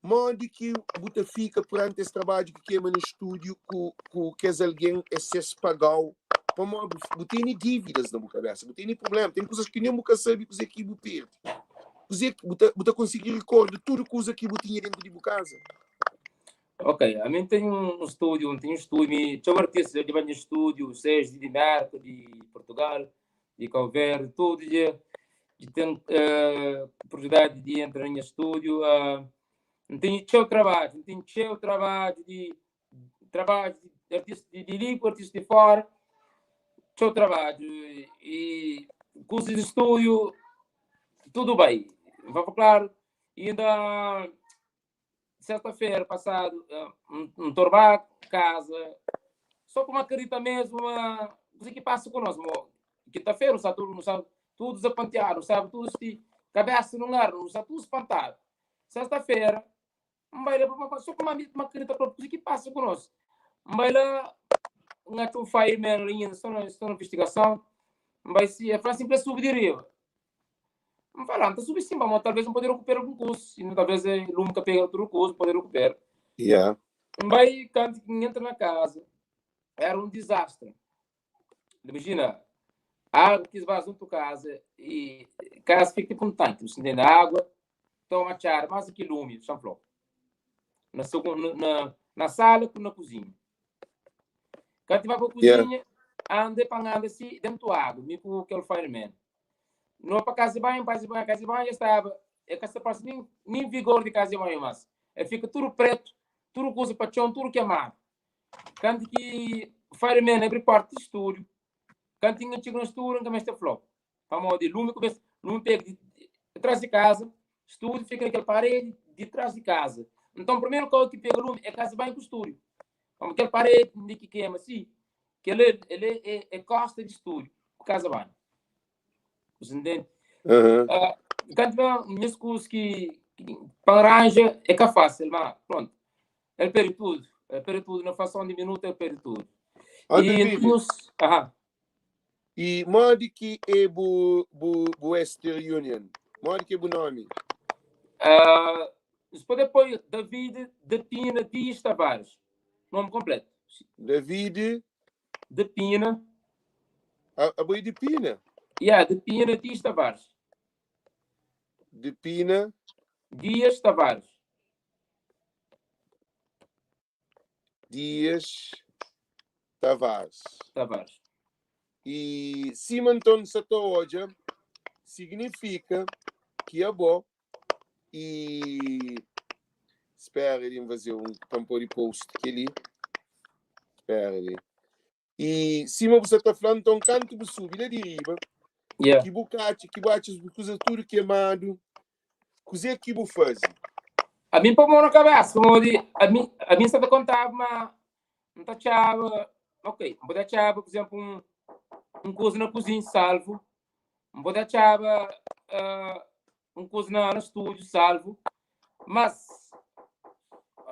Modi ki bu ta fika perante es trabadju ki kema na stúdiu ku, ku kes algen es ses pagau? Pamodi bu, bu tene dívidas na bu kabesa, bu tene problema, ten kuzas ki nen bu ka sabe kuzê ki bu perde. Kuzê ki bu ta, bu ta konsigi rekorda tudu kuza ki bu tinha dentu di bu kaza? Ok, ami N ten un stúdiu, N ten un stúdiu, mi txeu artista dja bai nha stúdiu, seja di Merka, di Portugal, di Kau Verdi, tudu dja dja ten oportunidadi di entra na nha stúdiu. N ten txeu trabadju, N ten txeu trabadju di trabadju di artista di li ku artista di fora, txeu trabadju i kuzas di stúdiu tudu bai. N fla pa klaru, inda Sesta-fera pasadu, N torba kaza so pa N akredita mesmu ma kuze ki pasa ku nos. Kinta-fera nu sta tudu, nu sta tudu dezapontiadu, nu staba tudu si kabesa nun ar, nu sta tudu spantadu. Sesta-fera, N bai la so pa N akredita propi kuze ki pasa ku nos. N bai la. N atxa un fireman li inda, sta na, sta na investigason. N bai si, el fla sin pa el subi di riba. N fala, N ta subi sin, pamodi talvez N pode rekupera algun kusa, inda talvez lumi ka pega tudu kusa, N pode rekupera. Yeah. N bai, kantu ki N entra na kaza, era un dizastri. Imajina, água ki esvaza dentro kaza e kaza fika tipo um tanque, você entende? Água toma txada, mais que lume, chão flor. Na, na, na sala com na cozinha. Quando vai para a cozinha, yeah. anda para anda assim, dentro da água, me com aquele fireman. Não para casa de banho, para casa de banho, casa de banho já estava. É que essa parte nem, nem vigor de casa de banho mais. É fica tudo preto, tudo coisa para chão, tudo queimado. Kantu ki fireman abri porta di stúdiu, kantu N txiga na stúdiu, N ka meste fla-u. Pamodi lumi kumesa, lumi pega di tras di kaza, stúdiu fika na kel paredi di tras di kaza. Nton, primeru kau ki pega lumi é kaza di banhu ku stúdiu. Pamodi kel paredi di ki kema si, kel el é é kosta di stúdiu ku kaza di banhu. Você entende? Uhum. Kantu ben nhas kuzas ki pa ranja é ka fásil, ma pronto. El perde tudo. El perde tudo. Na fração de minuto, el perde tudo. Ó, E David, incluso. Aham. e modi ki é bu, bu, bu Western Union? Modi ki é bu nomi? Se pode pôr David de Pina Dias Tavares. Nome completo. David De Pina. A, abo é de Pina? Yeah, de Pina Dias Tavares. De Pina Dias Tavares. Dias Tavares. Tavares. E sima nton sa ta odja, signifika ki abo e spera di N faze un pa N pode post kel-li. Spera li. E sima bu sa ta fla, nton kantu bu subi la di riba, Yeah. ki bu ka atxa, ki bu atxa bu kuza tudu kemadu, kuzê ki bu faze? A mim pô mão na cabeça, pamodi a mim sa ta contaba ma N ta atxaba, ok, N pode atxaba, por exemplo, un kuza na kuzinha salvu, N pode atxaba un kuza na stúdiu salvu, mas,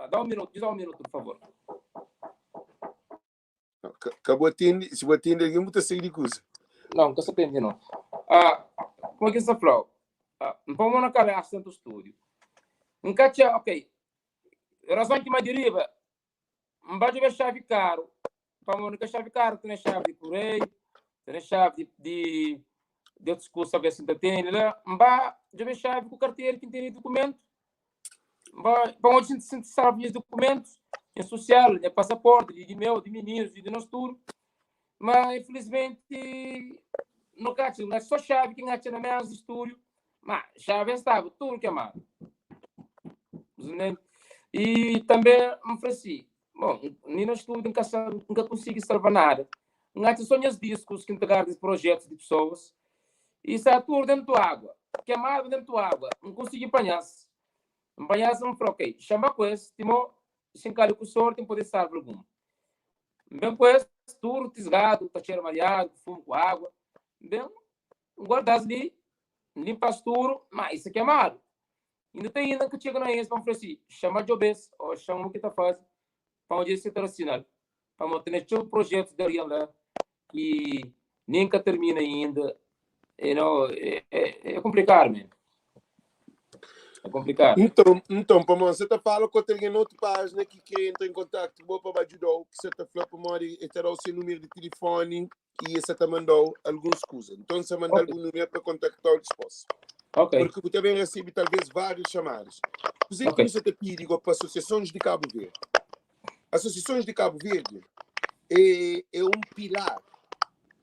dá un minutu, dá un minutu, por favor. Ka bu atende, si bu atende algen bu ta sai di kuza. Não, ka sa atende não. Como é que sa fla? N pô mão na cabeça dentro do estúdio. N ka atxa, ok, razão ki ma di riba, N ba djobe chave karu, pamodi ka chave karu ten chave di kureio, ten chave di di otus kuza talvez si N ta tene la, N ba djobe chave ku kartera ki N tene dokumentu, N ba pamodi si N salva nhas dokumentus, nha sosial, nha pasaporti, di meu, di mininus, di nos tudu, ma infilismenti no ka atxa, N atxa so chave ki N atxa na mesa di stúdiu, ma chave staba tudu kemadu. E tanbe N fla si, bon, mi na stúdiu N ka sa, N ka konsigi salva nada. N atxa so nhas diskus ki N ta guarda di projetus di pesoas e sta tudu dentu água, kemadu dentu água. N konsigi panha-s. N panha-s, N fla, ok, xama ku es, timo, si N kali ku sorti N pode salva algun. N ben ku es, tudu tisgadu, ta txera mariadu, ku fumu, ku água. N ben, N guarda-s li, N linpa-s tudu, ma i sta kemadu. Inda ten inda N ka txega na es pa N fla si, xama djobes o xama u ki ta faze pa odja si ta da sinal. Pamodi tene txeu projetus di algen la ki nen ka termina inda. You know, é komplikadu mesmu. É komplikadu. Nton, pamodi sa ta fala ku otu algen na otu pájina ki kre entra en kontaktu ku bo pa ba djuda-u, ki sa ta fla pamodi e ta da-u se númeru di tilifoni i e sa ta manda-u alguns kuza. Nton, sa manda-l bu númeru pa kontakta-u dispôs. Ok. Porque bu ta ben resebe talvez várius chamadas. Kuzê ki nu sa ta pidi go pa asosiasons di Kabu Verdi? Asosiasons di Kabu Verdi é un pilar,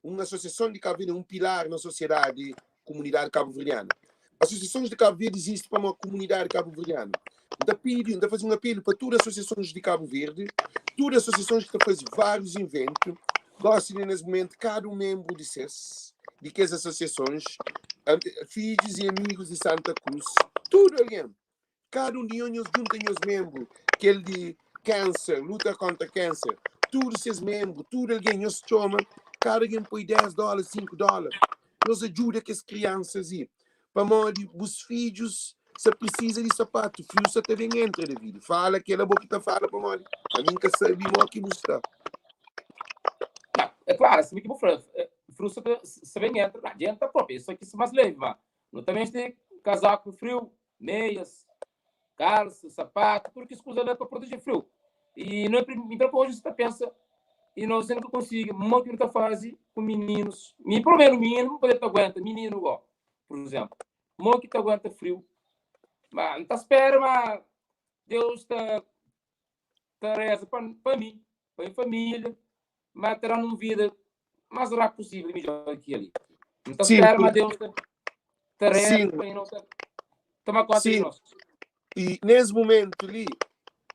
un asosiason di Kabu Verdi é un pilar na sosiedadi, komunidadi kabuverdianu. Asosiasons di Kabu Verdi izisti pamodi komunidadi kabuverdianu. N ta pidi, N ta faze un apelu pa tudu asosiasons di Kabu Verdi, tudu asosiasons ki ta faze várius inventu, gosi li nes mumentu, kada un menbru di ses, di kes asosiasons, fidjus i amigus di Santa Cruz, tudu algen, kada un di nhos, nhos djunta nhos menbru, kel di kanser, luta kontra kanser, tudu ses menbru, tudu algen, nhos txoma, kada algen poi 10 dóla, 5 dóla, nhos ajuda kes kriansas i, pamodi bus fidjus sa prisiza di sapatu, friu sa ta ben entra, David, fala kel abo ki ta fala pamodi ami N ka sabi mo ki bu sta. É klaru, sima ki bu fla, friu sa ta sa ben entra na djenta propi, é so ki mas levi, ma nu ta meste kazaku friu, meias, kalsa, sapatu, tudu kes kuza la pa proteje friu. I no mi própi oji ta pensa i no sendo ka konsigi mo ki nu ta fazi ku mininus, mi pelo menu mininu n pode ta aguenta, mininu go, pur izemplu, mo ki ta aguenta friu, ma n ta spera ma Deus ta ta reza pa pa mi, pa nha família, ma ta da-nu un vida más rápidu posível i midjór ki kel-li. N ta Sim, spera ma porque Deus ta ta reza sim, pa nos ta toma konta di sim. nos. I nes momentu li,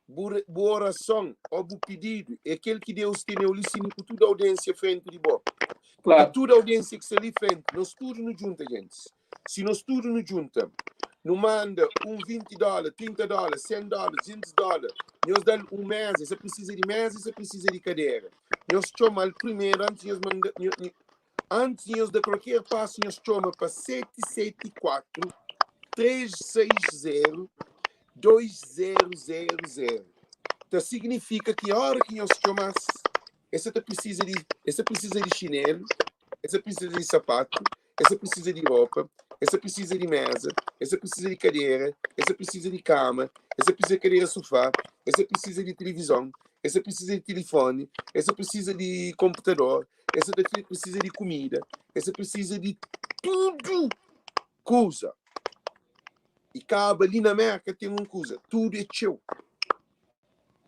bu bu orason ô bu pididu é kel ki Deus teneu li sinu ku tudu audiênsia frenti di bo. I Klaru. tudu audiênsia ki sta li frenti, nos tudu nu djunta, gentis. Si nos tudu nu djunta, nu manda un 20 dóla, 30 dóla, 100 dóla, 200 dóla, nhos da-l un meza, se precisa di meza, se precisa di kadera. Nhos txoma-l primeru antis nhos manda, antis nhos da kualker pasu, nhos txoma pa 774 360 2000. Ta signifika ki ora ki nhos txoma-s, es sa ta precisa di, es sa precisa di xinelu, es sa precisa di sapatu, es sa precisa di ropa, es sa precisa di meza, es sa precisa di kadera, es sa precisa di kama, es sa precisa di kadera sufá, es sa precisa di tilivizon, es sa precisa di tilifoni, es sa precisa di konputador, es sa ta precisa di kumida, es sa precisa di tudu kuza. I kaba li na Merka ten un kuza, tudu é txeu.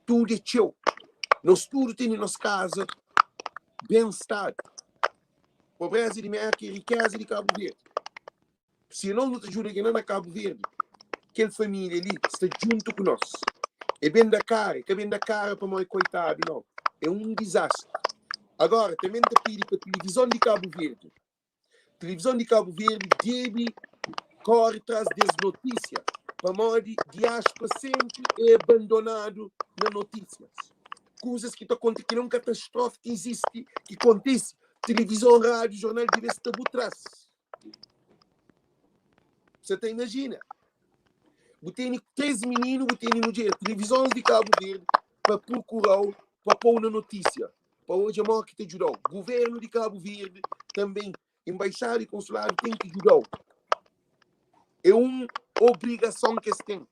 Tudu é txeu. Nos tudu tene nos kaza ben stadu. Pobreza di Merka é rikeza di Kabu Verdi. Si nos nu ta djuda kena na Kabu Verdi, kel família li sta djuntu ku nos. É ben da kara, é ka ben da kara pamodi koitadu, nau. É un dizastri. Agora, tanbe N ta pidi pa tilivizon di Kabu Verdi, Tilivizon di Kabu Verdi debe kóre tras des notísia, pamodi diáspora sénpri é abandonadu na notísias. Kuzas ki ta konta ki é un katastrófi ki izisti, ki kontise, tilivizon, rádiu, jornal debe sta bu tras. Sa ta imajina? Bu tene 3 mininu, bu tene mudjer, tilivizons di Kabu Verdi pa prokura-u, pa pô-u na notísia. pa odja mo ki ta djudau. Guvernu di Kabu Verdi tanben, embaixada i konsuladu ten ki djudau. É un obrigason ki es ten.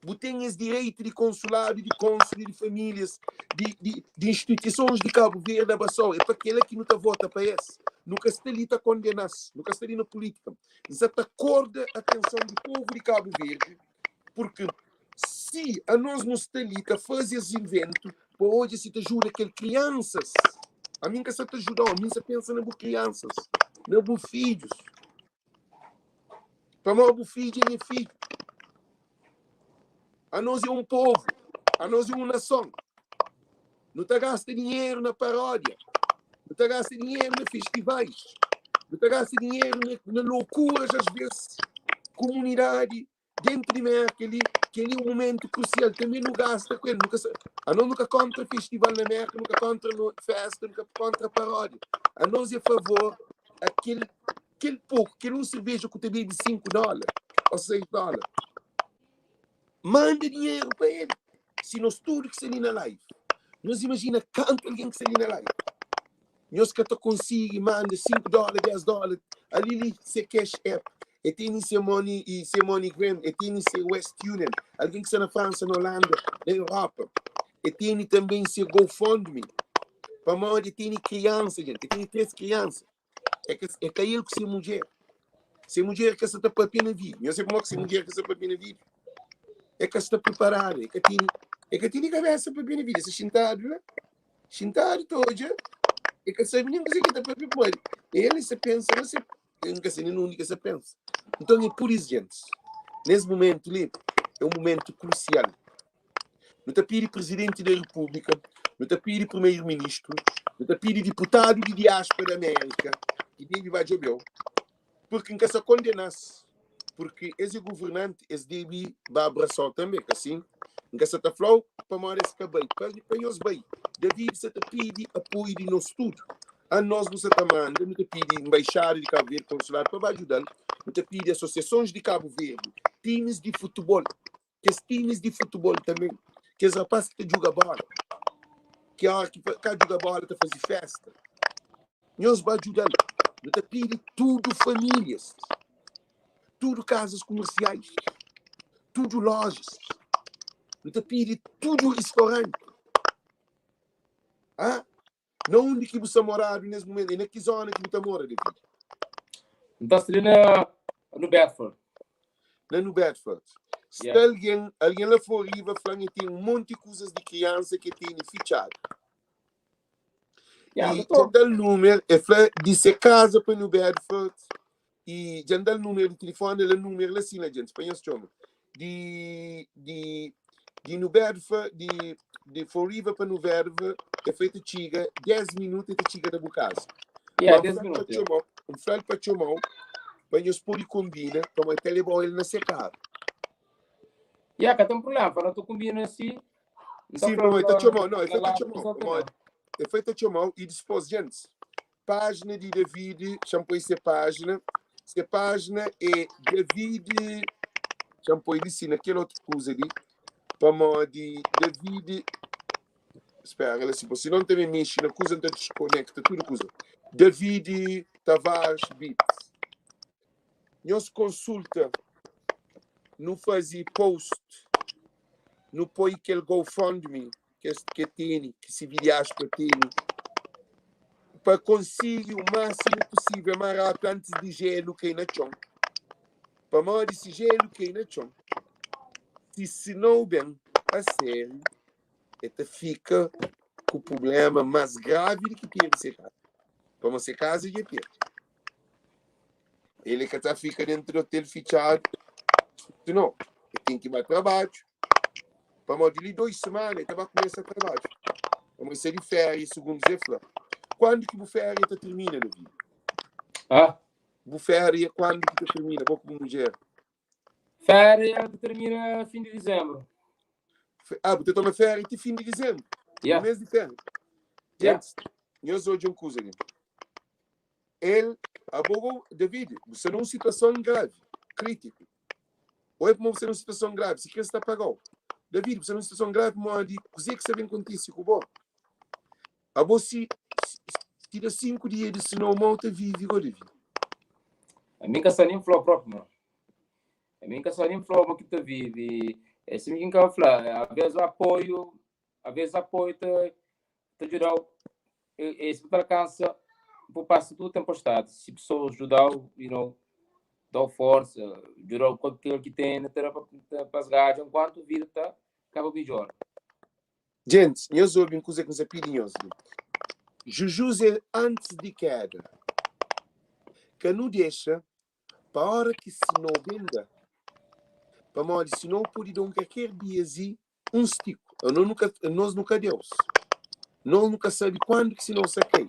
Bu ten es direitu di konsuladu, di konsul, di famílias, di, di, di instituisons di Kabu Verdi abasau. É pa kela ki nu ta vota pa es. Nu ka sta li ta kondena-s, nu ka sta li na pulítika. N sa ta korda atenson di povu di Kabu Verdi Porque si anos nu sta li ta faze es inventu pa odja si ta juda kel kriansas, ami N ka sa ta judau, ami N sa pensa na bu kriansas, na bu fidjus. Pamodi bu fidju é nha fidju. Anos é un povu, anos é un nason. Nu ta gasta dinheru na paródia, nu ta gasta dinheru na festivais, nu ta gasta dinheru na, na loukuras às vezes. Komunidadi Dentu di Merka li, kel-li é un momentu krusial. Tanbê nu gasta ku el. Nu ka sa, anos nu ka kóntra festival na Merka, nu ka kóntra no fésta, nu ka kóntra paródia. Anos é favor a kel, kel poku, kel un serveja ku ta bebe 5 dóla ô 6 dóla. Manda dinheru pa el. Si nos tudu ki sta li na live, nos imajina kantu algen ki sta li na live. Nhos ka ta konsigi manda 5 dóla, 10 dóla ali li se cash app. E teni se money e se MoneyGram, e teni se West Union. Algen ki sta na Fransa, na Holanda, na Europa, e teni tanben se GoFundMe. Pamodi e teni kriansa, gente, e teni 3 kriansa. É ka, é ka el ku se mudjer. Se mudjer ka sta ta papia na vídeo. Nhos sabe pamodi ki se mudjer ka sta papia na vídeo? É ka sta preparadu, é ka teni, é ka teni kabesa pa papia na vídeo. É sta xintadu la. Xintadu ta odja, e ka sabe nen kuzê ki el ta papia pamodi el sa pensa na se, el ka sabe nen undi ki el sa pensa. Nton é pur is gentis, nes mumentu li é un mumentu krusial. Nu ta pidi Prizidenti da Repúblika, nu ta pidi Primeru Ministru, nu ta pidi diputadu di diáspora di Amérika ki debe ba djobe-u, purki N ka sa kondena-s, purki es é guvernanti, es debe ba abrasa-u tanbe, ka sin? N ka sa ta fla-u pamodi es ka bai, pa, pa nhos bai. David sa ta pidi apoiu di nos tudu. Anos nu sa ta manda, nu ta pidi Nbaixada di Kabu Verdi, Konsuladu pa ba djuda-l, nu ta pidi asosiasons di Kabu Verdi, timis di futibol, kes timis di futibol tanbe, kes rapás ki ta djuga bola. Ki óra ki ka djuga bóla ta faze fésta. Nhos ba djuda-l. Nu ta pidi tudu famílias, tudu kazas kumersiais, tudu lojas, nu ta pidi tudu ristoranti. Ah? Na undi ki bu sta moradu nes mumentu? É na ki zona ki bu ta mora, David? N ta sta li na New Bedford. Na New Bedford. Sta Yeah. algen, algen la Floriba fla-m e ten un monti kuzas di kriansa ki e tene fitxadu. Yeah, E doutor. dja da-l númer, e fla di se kaza pa New Bedford e dja N da-l númer di tilifoni, el da númer la sin la djenti, pa nhos txoma. Di, di, di New Bedford, di, di Fall River pa New Bedford, e fla e ta txiga 10 minutu e ta txiga na bu kaza. Yeah, Ma N 10 fla-l pa minutu, yeah. txoma-u, N fla-l pa txoma-u pa nhos pode konbina, pamodi el ta leba-u el na se karu. Yeah, ka ten problema, pa no ta konbina si. N ta Sim, fla-l pamodi el ta pa txoma-u, não, el na fla ta lá, txoma-u, pamodi el fla ta txoma-u i dispôs, djentis, Pájina di Davidi, Xa-m poi se pájina. Se pájina é Davidi. Xa-m poi li si na kel otu kuza li, pamodi Davidi. Spera la si, po sinon N ta ben mexe na kuza, N ta diskonekta tudu kuza. Davidi Tavares Beats. Nhos konsulta, nu faze post, nu poi kel GoFundMe kes ke tene, ki si diáspora tene, pa konsigi o máximo possível más rápido antes di gelo kai na txon. Pamodi si gelo kai na txon, si sinau ben a sério, e ta fika ku problema más gravi di ki perde se kaza. Pamodi se kaza dja perde. Ele ka ta fika dentro di hotel fitxadu, sinau, e ten ki ba trabadju. Pamodi li 2 semana e ta ba kumesa trabadju. Pamodi sta di féria, sugundu Zé fla. Kuandu ki bu féria ta tirmina, Davi? Ah? Bu féria kuandu ki ta tirmina, bo ku bu mudjer? Féria ta tirmina fin di dizenbru. Ah, bu ta toma féria ti fin di dizenbru? Yeah. Un mês di féria. Yeah. Gentis, nhos odja un kuza li. El, abo, bo, David, bu sta na un situason gravi, krítiku. Ô é pamodi bu sta na un situason gravi, si krê sta paga-u. David, bu sta na un situason gravi pamodi kuzê ki sta ben kontise ku bo? Abo si, si da 5 dia di sinau mau ta vive go, David. Ami ka sta nin fla propi, mano. Ami ka sta nin fla mo ki ta vive. É sima ki N ka fla, às vezes apoio, às vezes apoio ta ta djuda-u. E, si bu ta alkansa, bu pasa tudu tempestadi. Si pessoas djuda-u, you know, dau forsa, djuda-u ku aquilo ki ten, ta da pa pa sgadja enquantu vida ta kaba midjor. Gentis, nhos obi un kuza ki N sa pidi nhos li. Jujus é antis di keda. Ka nu dexa pa ora ki sinau ben da, pamodi sinau pode da un kalker dias i un stiku. Anos nu ka, nos nu ka Deus. Nos nu ka sabe kuandu ki sinau sa kai.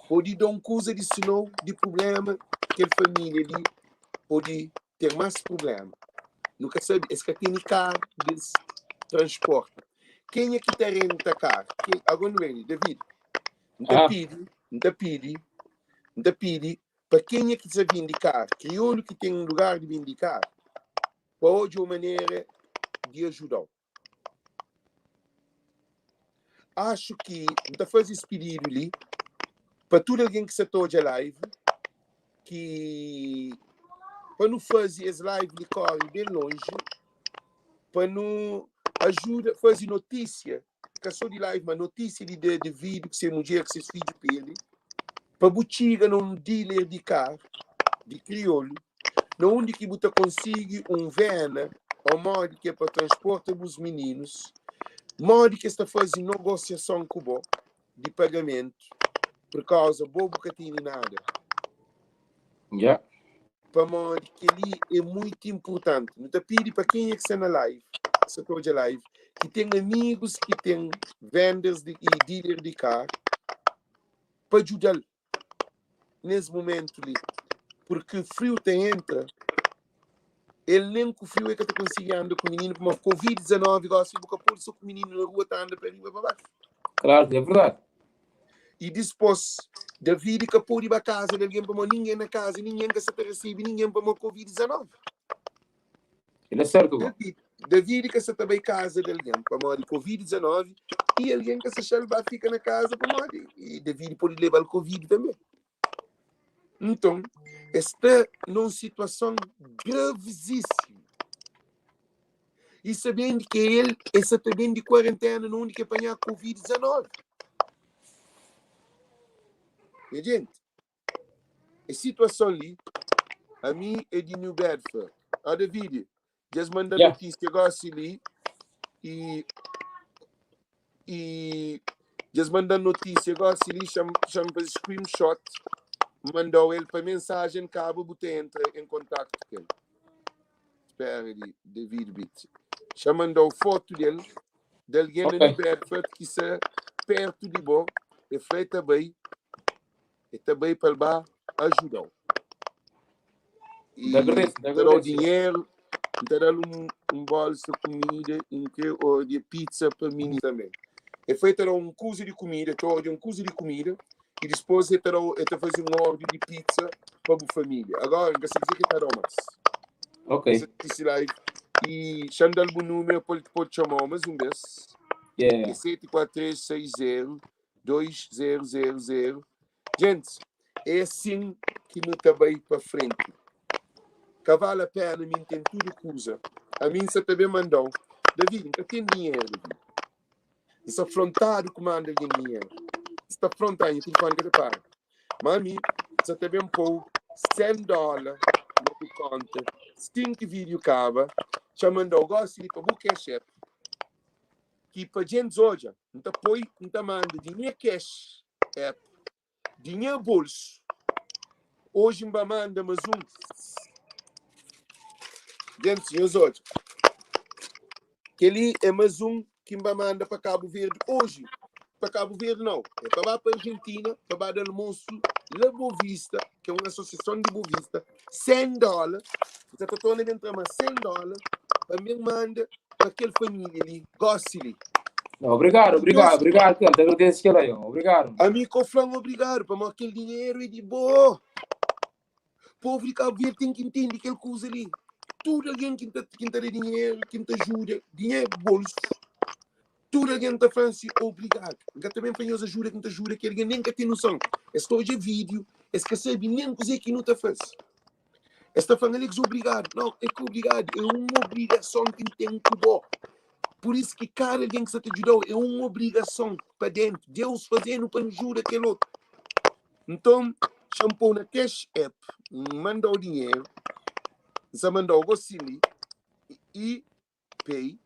Pode da un kuza di sinau di prubléma, kel família li pode ter más prubléma. Nu ka sabe, es ka tene karu di es transporta. Kenha ki ta renta karu? Ke, agora nu ben li, David, N ta Ah. pidi, N ta pidi, N ta pidi pa kenha ki sa bindi karu, kriolu ki ten lugar di bindi karu, pa odja un manera di ajuda-u. Axu ki N ta faze es pididu li pa tudu algen ki sa ta odja live, ki pa nu faze es live li kore ben lonji, pa nu ajuda faze notisia, ka so di live, ma notisia di David ku se mudjer ku ses fidju perde, pa bu txiga na un dealer di karu di kriolu na undi ki bu ta konsigi un vena ô modi ki é pa transporta bus mininus, modi ki es ta faze nogosiason ku bo di pagamentu, purkauza bo bu ka tene nada. Yeah. Pamodi kel-li é muitu inpurtanti. Nu ta pidi pa kenha ki sta na live, ki sta ta odja live, ki ten amigus ki ten vendas di, i dealer di karu, pa djuda-l nes mumentu li, purki friu ta entra, el nen ku friu el ka ta konsigi anda ku mininu, pamodi covid 19 gosi bu ka pode sta ku mininu na rua ta anda pa riba pa baxu. Klaru, é verdadi. I dispôs, Davidi ka pode ba kaza di algen pamodi ningen na kaza, ningen ka sa ta resebe ningen pamodi covid 19. Ele é certo, bro. David, Davidi ka sa ta bai kaza di algen pamodi Covid-19 i algen ka sa xa-l ba fika na kaza pamodi Davidi pode leba-l Covid tanbê. Nton, es sta na un situason gravizísimu. I sabendi ki el el sa ta ben di kuarentena na undi ki el panha Covid-19. Nha jenti, es situason li, ami é di New Bedford. Ó Davidi, dja es manda notísia gósi li i i dja es manda notísia gósi li, xa-m faze screenshot, N manda-u el pa mensajen, kaba bu ta entra en kontaktu ku el. Spera li, David Beat. Xa mandau fotu del, de algen na New Bedford ki sa pertu di bo, e fla e ta bai, e ta bai pa el ba ajudau. E Ta agradece, ta ta dau agradece. dinheru, N ta dal un bolsa kumida i N kre ordia pizza pa mini tanbe. E fla e ta dau un kuza di kumida, e ta ordia un kuza di kumida i dispôs e ta dau, e ta faze un ordi di pizza pa bu família. Agora, N ka sabe kuzê ki e ta dau más. Ok. N sa tisi live i xa-m da-l bu númeru pa el pode txoma-u más un bês. Yeah. É 74360 2000. Gentis, é asin ki nu ta bai pa frenti. Ka vale a pena mi N ten tudu kuza. Ami N sa ta ben manda-u. David, N ka ten dinheru, David. N sta frontadu ku manda algen dinheru. N sta frontadu, nha tilifoni ka ta para. Má mi, N sa ta ben pô-u 100 dóla na bu kónta sin ki vídiu kaba. Txa manda-u gósi li pa bu Cash App, ki pa djentis odja. N ta poi, N ta manda di nha Cash App di nha bolsu. Oji N ba manda mas un. Gentis, nhos odja. Kel-li é mas un ki N ba manda pa Kabu Verdi oji. Pa Kabu Verdi nau, é pa ba pa Argentina, pa ba da almosu la Boa Vista, ki é un asosiason di Boa Vista, 100 dóla. N sa ta torna ben tra mas 100 dóla pa N ben manda pa kel família li, gósi li. Obrigado, obrigado, obrigado, Ken. Te agradece kel aí, obrigado. Ami ko fla-m obrigado, pamodi kel dinheru é di bo. Povu di Kabu Verdi ten ki ntende kel kuza li. Tudu algen ki ta, ki ta da dinheru, ki ta ajuda, dinheru bolsu, tudu algen ta fla-m si obrigado. N ka ta ben fla nhos ajuda ki N ta ajuda, ki algen nen ka ten noson. Es ta odja vídiu, es ka sabe nen kuzê ki nu ta faze. Es ta fla-m, Alex, obrigado. Não, é que obrigado, é un obrigason ki N ten ku bo. Pur isu ki kada algen ki sta ta djuda-u é un obrigason pa déntu. Deus faze-nu pa nu djuda kel otu. Nton, xa-m pô-u na Cash App, N manda-u dinheru, N sa manda-u gosi li, i Pay.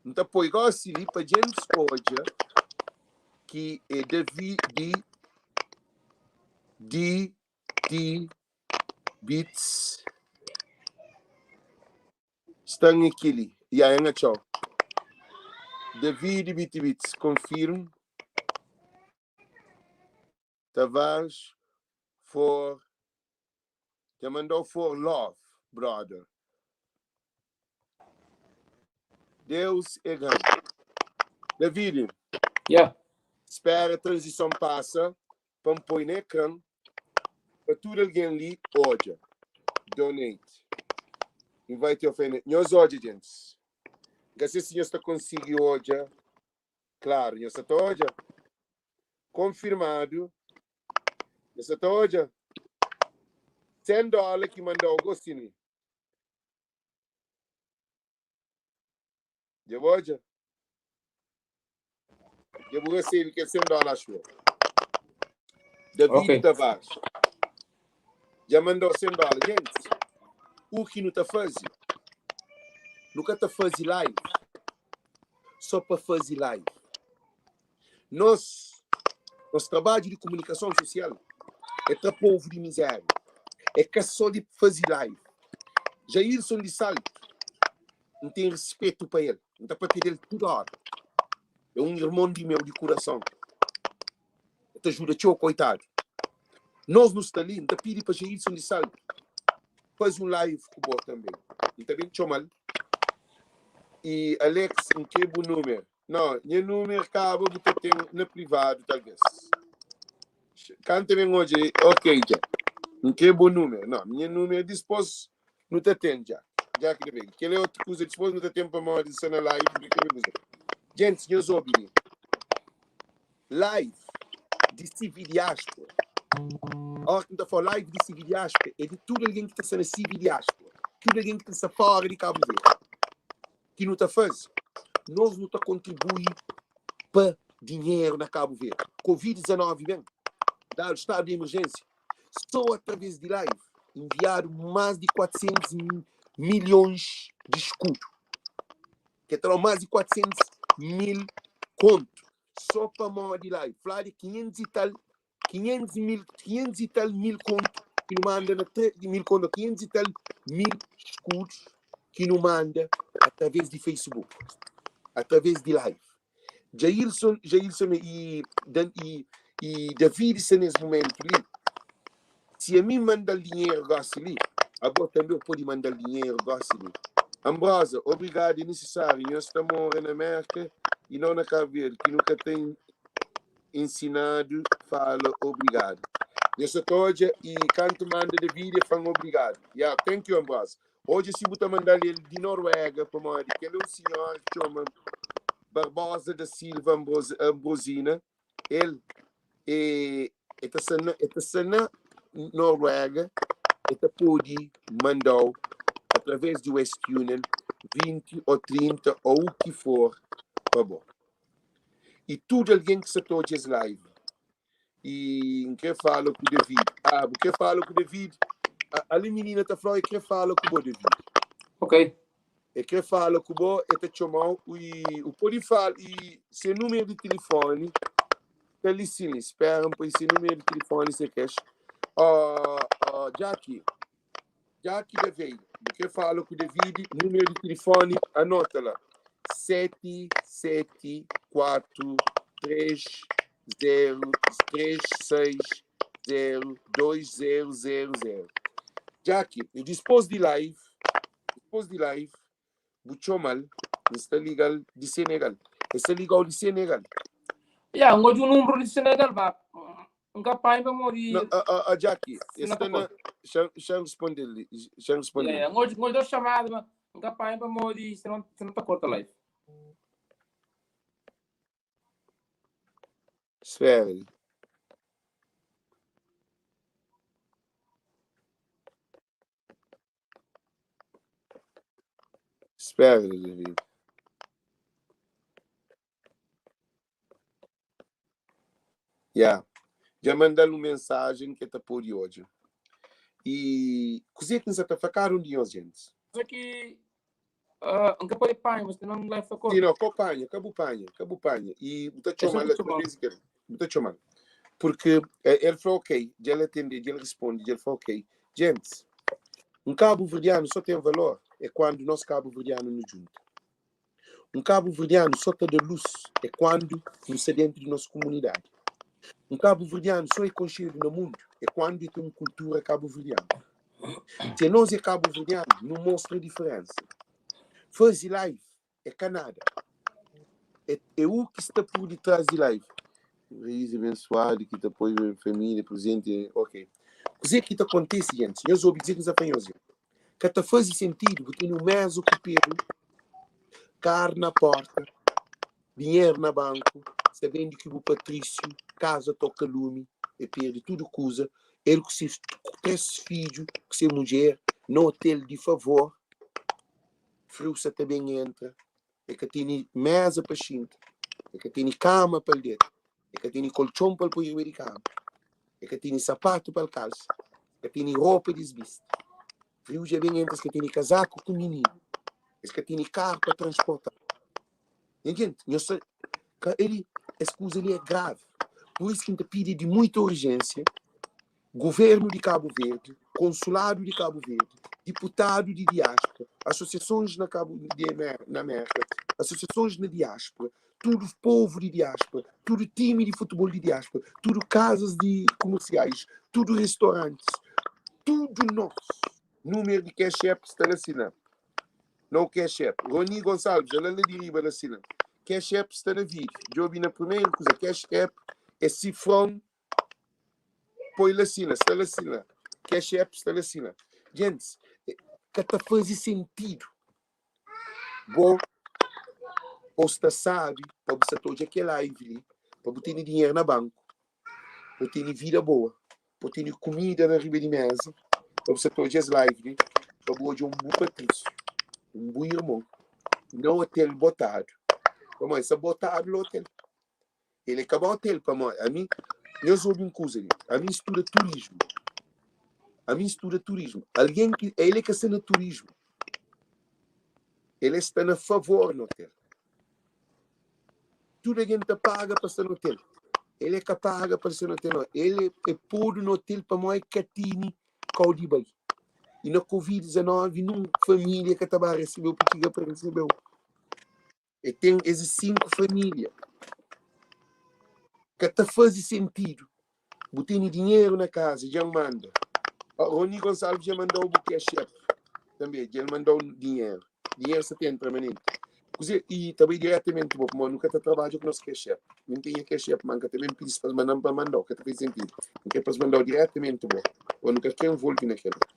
N ta poi gosi li pa djentis odja ki é Davi di di di Beats. Sta N ki li. Ya, N atxau. Davi di Biti Beats, confirm. Tavares for Dja mandau for love brother. Deus é grande. David, Yeah. spera transição passa pa N poi na ekran pa tudo alguém li odja. Donate. Invite your friend. Nhos odja, gentes. N ka sei si nhos ta konsigi odja. Klaru, nhos sa ta odja? Konfirmadu. Nhos sa ta odja? 100 dóla ki mandau gosi li. Dja bu odja? Dja bu resebe kel 100 dóla axu eu. David Ok. Tavares. Dja mandau 100 dóla. Gente, u ki nu ta faze? Nu ka ta faze live só pa faze live. Nos, nos trabadju di komunikason sosial é tra povu di mizéria. É ka só di faze live. Jailson di Salto, N ten rispetu pa el. N ta papia del tudu óra. É un irmon di meu di kurason. El ta ajuda txeu koitadu. Nos nu sta li, N ta pidi pa Jailson di Salto faze un live ku bo tanbe. N ta ben txoma-l. I Alex, N kre bu númeru. No, nha númeru kaba bu ta ten na privadu talvês. Kantu ben odja, ok dja. N kre bu númeru. No, nha númeru dispôs. Nu ta ten dja. Dja ki da ben. Kel é otu kuza dispôs nu ta ten pamodi sta na live nu ka ben kuza. Gentis, nhos obi li. Live di CV Diáspora. Ora ki nu ta fala live di CV Diáspora é di tudu algen ki ta sta na CV Diáspora. Tudu algen ki ta sta fora di Cabo Verde. Ki nu ta faze? Nos nu ta kontribui pa dinheru na Cabo Verde. Covid-19 ben, dadu stadu di emerjênsia. Só através di live enviadu más di 400 milhons di skudu. Ke ta da más di 400 mil kontu. Só pamodi live. Fladu 500 e tal, 500 mil, 500 e tal mil kontu ki nu manda na tre, mil kontu, 500 e tal mil skudus ki nu manda através di Facebook, através di live. Jailson, Jailson e, Dan, e, e David sta nes momentu li. Si ami manda-l dinheru gosi li, abo tanbe bu pode manda-l dinheru gosi li. Ambrosa, obrigadu, é nisisáriu. Nhos ta mora na Merka i nau na Kabu Verdi, ki nu ka ta ensinadu fala obrigadu. Nhos sa ta odja i kantu manda David e fla-m obrigadu. Ya, thank you Ambrosa. Odja si bu ta manda-l el di Noruega, pamodi kel é un sinhora ki txoma Barbosa da Silva Ambrosina. El e e ta sta na e ta sta na Noruega, e ta pode manda-u através di West Union 20 ô 30 ô u ki for pa bo. I tudu algen ki sta ta odja es live i N kre fala ku David. Ah, bu kre fala ku David? Ali minina ta fla, e kre fala ku bo, David. Ok. E kre fala ku bo, e ta txomau i u pode fala i se númeru di tilifoni ta li sin, spera N poi se númeru di tilifoni se kex. Oh, oh, Jackie, Jackie da Veiga, bu kre fala ku David, númeru di tilifoni anota la, 7 7 4 3 0 3 6 0 2 0 0 0. Jackie, e dispôs di live, Dipôs di live bu txoma-l, N sta liga-l di Senegal. El sta liga-u di Senegal. Ya, N odja un nunbru di Senegal, ma N ka panha pamodi. No, a, a, a Jackie, el sta na. Xa N responde-l li. Xa N responde-l. Ya, ya, N odja, N odja dos xamada, ma N ka panha pamodi senão, senão ta korta live. Spera li. Spera David. Ya. Dja manda-l un mensajen ki el ta pode odja. I kuzê ki N sa ta fla kada un di nhos, gentis? Só ki uh, N ka pode panha, mas senão live ta Sim, korta. não, ko panha, ka bu panha, ka bu panha. I bu ta É só txoma-l bu txoma-l. através di kel. Bu ta txoma-l. Porque eh, el fla ok, dja el atende, dja el responde, dja el fla ok. Gentis, un kabuverdianu só ten valor é kuandu nos kabuverdianu nu djunta. Un kabuverdianu só ta da lus é kuandu nu sta dentu di nos kumunidadi. Un kabuverdianu só é konxedu na mundu é kuandu e ten un kultura kabuverdianu. Se nos é kabuverdianu, nu mostra diferensa. Faze live é ka nada. É, é u ki sta por detrás di live. Raiz abençoado ki ta poi família presente. Ok. Kuzê ki ta kontise, gente? Nhos obi dizer ki N sta fla nhos. Ka ta faze sentidu bu tene un mesa ku peru, kar na porta, dinheru na banku, sabendu ki bu patrísiu kaza toka lumi, e perde tudu kuza, el ku se 3 fidju ku se mudjer na hotel di favor, friu sa ta ben entra, e ka tene mesa pa xinta, e ka tene kama pa el deta, e ka tene koltxon pa el poi riba di kama, e ka tene sapatu pa el kalsa, e ka tene ropa di es bisti. Friu dja ben entra, es ka tene kazaku ku mininu, es ka tene karu pa transporta. Nha gente, nhos sa ka eli, es kuza li é gravi. Pur isu ki N ta pidi di muita urjénsia Governu di Kabu Verdi, Konsuladu di Kabu Verdi, Diputadu di diáspora, asosiasons na Kabu di na Mérka, asosiasons na diáspora, tudu povu di diáspora, tudu timi di futebol di diáspora, tudu kazas di kumersiais, tudu restorantis, tudu nos. Númeru di Cash App sta la sina. No Cash App. Roni Gonçalves, ala la di riba la sina. Cash App sta na vídiu. Djobe na primeru kuza. Cash App é sifron Poi la sina, sta la sina. Cash App sta la sina. Gentis, Ka ta faze sentidu bo ou sta sabi pa bu sa ta odja kel live li pa bu tene dinheru na banku, pa bu tene vida boa, pa bu tene kumida na riba di meza, pa bu sa ta odja es live li pa bu odja un bu Patrício, un bu irmon na hotel botadu, pamodi sta botadu la hotel. El é ka ba hotel pamodi ami nhos obi un kuza li, ami N studa turismu, ami N studa turismu, algen ki el é ka sta na turismu, el é sta na favor na hotel. Tudu algen ta paga pa sta na hotel, el é ka paga pa sta na hotel no, el é podu na hotel pamodi el ka tene kau di bai. I na covid 19 nun familia ka ta ba resebeu pa txiga pa resebeu. E ten es 5 família. Ka ta faze sentidu. Bu tene dinheru na kaza, dja N manda. Rony Gonçalves dja mandau bu cash app tanbe, dja el mandau dinheru. Dinheru sa ta entra manenti. Kuze i ta bai diretamenti bo, pamodi nu ka ta trabadja ku nos cash app. Mi N ten nha cash app, ma N ka ta ben pidi-s pa es manda-m pa N mandau, ka ta faze sentidu. N kre pa es mandau diretamenti bo, pamodi nu ka kre nvolve na kel-la.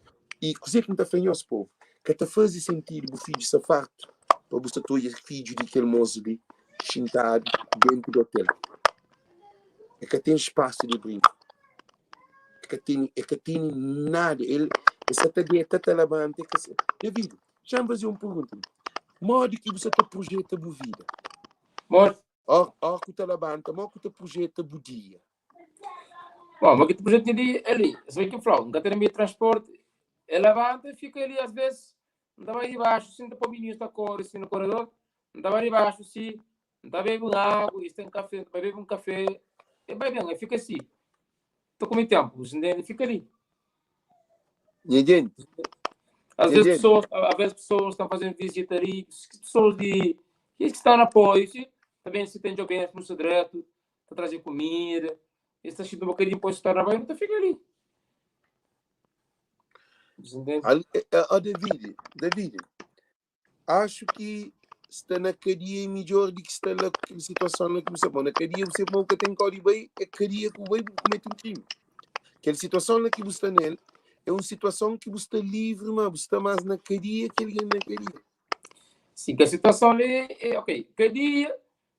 I kuzê ki N ta fla nhos, povu? Ka ta faze sentidu bu fidju sta fartu pa bu sta ta odja fidju di kel mosu li xintadu déntu di otel. El ka ten spasu di brinka, el ka tene, el ka tene nada. El, el sta ta deta, ta labanta. El ka sa. David, xa-m faze un pergunta. Modi ki bu sta ta projeta bu vida? Modi? Ó, ó ku ta labanta, modi ku ta projeta bu dia? Bom, mas que projeto ali, ali, se bem que flau, nunca tem meio de transporte, ele levanta e fica ali, às vezes, não tá mais debaixo, assim, tá menino está corre, assim, no corredor, não tá mais debaixo, assim, não tá bebe um água, isso tem café, vai beber um café, e vai bem, aí fica assim. Tô com muito tempo, entende? Fica ali. Nha gente, Às nha vezes gente, pessoas, às vezes pessoas estão fazendo visita ali, pessoas de que estão no apoio, sim, também se tem jovens no seu direto, ta traze kumida, es ta xinta un bokadinhu dipôs ta torna bai, nu ta fika li. Al, eh, oh, David, David, acho que sta na kadia é midjor di ki sta la ku kel situason la ki bu sta. Bom, na kadia bu sempre bu ka ten kau di bai, é kadia ku bu bai bu kumete un krimi. Kel situason la ki bu sta nel é un situason ki bu sta livre, ma bu sta mas na kadia ki algen na kadia. Si kel situason li é ok, kadia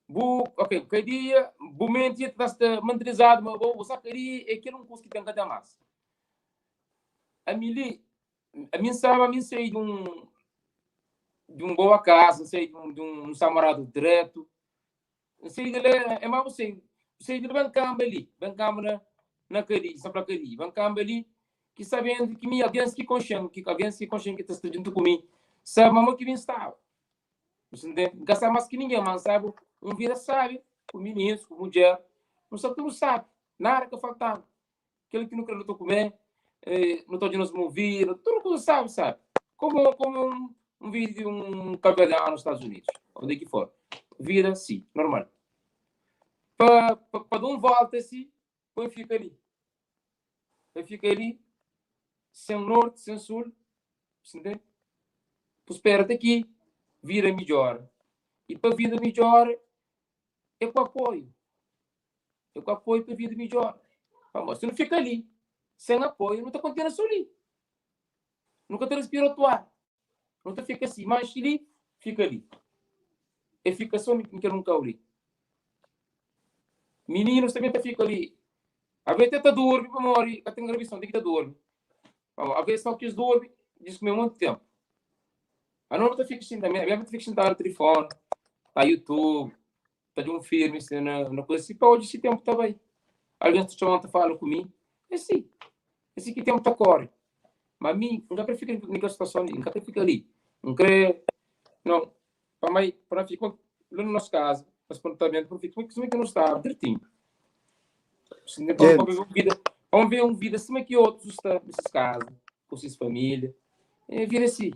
Bu, ok, kadia, bu menti ta sta mentalizadu ma bo, bu sa kadia é kel un kusa ki ten ka ten mas. Ami li, ami N saba, ami N sai di un di un boa kasa, N sai di un di un N sta moradu dretu, N sai di la, é ma bu sai, bu sai di la ben kanba li, ben kanba na na kadia, N sta fla kadia, ben kanba li ki sabendu ki mi algens ki konxen, ki algens ki konxen ki ta sta djuntu ku mi, sabe ma mo ki mi N staba. N ka sabe mas ki ningen, ma N sabe un vida sabi ku mininus, ku mudjer. Nu sta tudu sabi, nada ka faltanu. Kel ki nu kre nu ta kume, nu ta odja nos movie, tudu kuza sabi, sabi. Komu, komu un vida di un kabuverdianu na Stadus Unidus, onde ki for. Vida si, normal. Pa, pa, pa da un volta si, pa N fika li. Pa N fika li, sen norti, sen sul, Entende? Tu spera te ki vida midjora. E pa vida midjora é ku apoio. É ku apoio pa vida midjora. Pamodi se nu fika li sem apoio, nu ta kontinua so li. Nu ka ta respira otu ar. Nu ta fika si, manxi li, fika li. E fika so n kel un kau li. Mininus tanbe ta fika li. Aves te ta durmi pamodi ka ten grabison, ten ki ta durmi. Aves só ki es durmi, dja es kume monti tempu. Anos nu ta fika xinta, ami ta fika xintadu na telefoni, na YouTube, ta dja un filmi si na na kuza si pa odja si tempu ta bai. Algen ta txoma ta fala ku mi, é si, é si ki tempu ta kori. Ma mi, N ka kre fika na kel situason li, N ka kre fika li. N kre, no, pa mai, pa na fika la na nos kaza, nos apartamentu, pa fika suma ki no staba diritinhu. Pa vive un vida, pa vive un vida suma ki otus sta na ses kaza, ku ses familia. É vida si,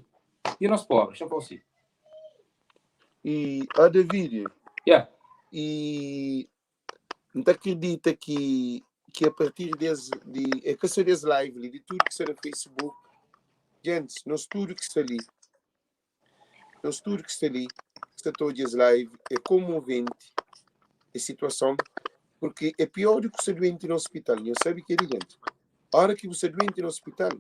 di nos pobri, xa fala si. E, ó David, Yeah. e N ta akredita ki ki a partir des di é ka só des live li, di tudu ki sta na Facebook, gentis, nos tudu ki sta li, Nos tudu ki sta li, ki sta ta odja es live, é komoventi es situason, purki é pior di ku sta duenti na ospital. Nhos sabe keli, jenti? Ora ki bu sta duenti na ospital,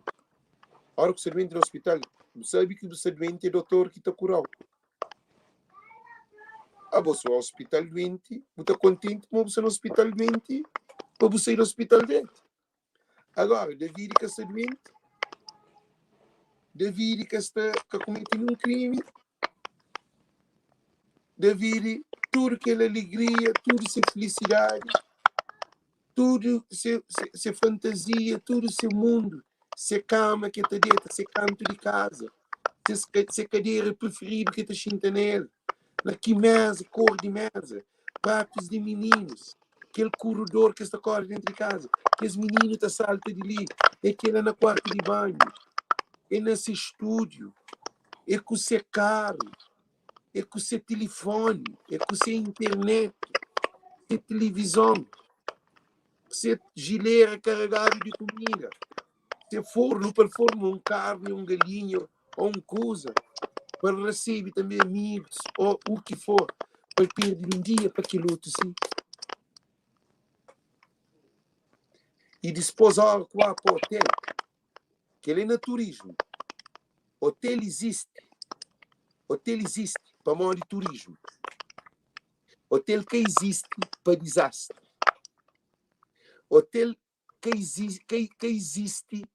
ora ku sta duenti na ospital, Bu sabe ki bu sta duenti é dotor ki ta kurau. Abo si bu hospital duenti, bu ta kontenti kuma bu sta na hospital duenti pa bu sai di hospital dretu. Agora, Davidi ka sta duenti, Davidi ka sta ka kumeti ninhun krimi, Davidi tudu kel alegria, tudu se filisidadi, tudu se, se, se fantazia, tudu se mundu, se kama ki el ta deta, se kantu di kaza, se, se kadera preferidu ki el ta xinta na el, na ki meza, kor di meza, pratus di mininus, kel kuredor ki es ta kore dentru di kaza, kes mininu ta salta di li, é kela na kuartu di banhu, é na se stúdiu, é ku se karu, é ku se tilifoni, é ku se internet, se tilivizon, se jilera karegadu di kumida, se fornu pa el forma un karni, un galinha ô un kuza, pa el resebe tanbê amigus ô u ki for, pa el perde di un dia pa kel otu si. I dispôs óra ku ba pa otel, Kel é na turismu. Hotel izisti. Hotel izisti pamodi turismu. Hotel ka izisti pa dizastri. Hotel ka izisti, ka, ka izisti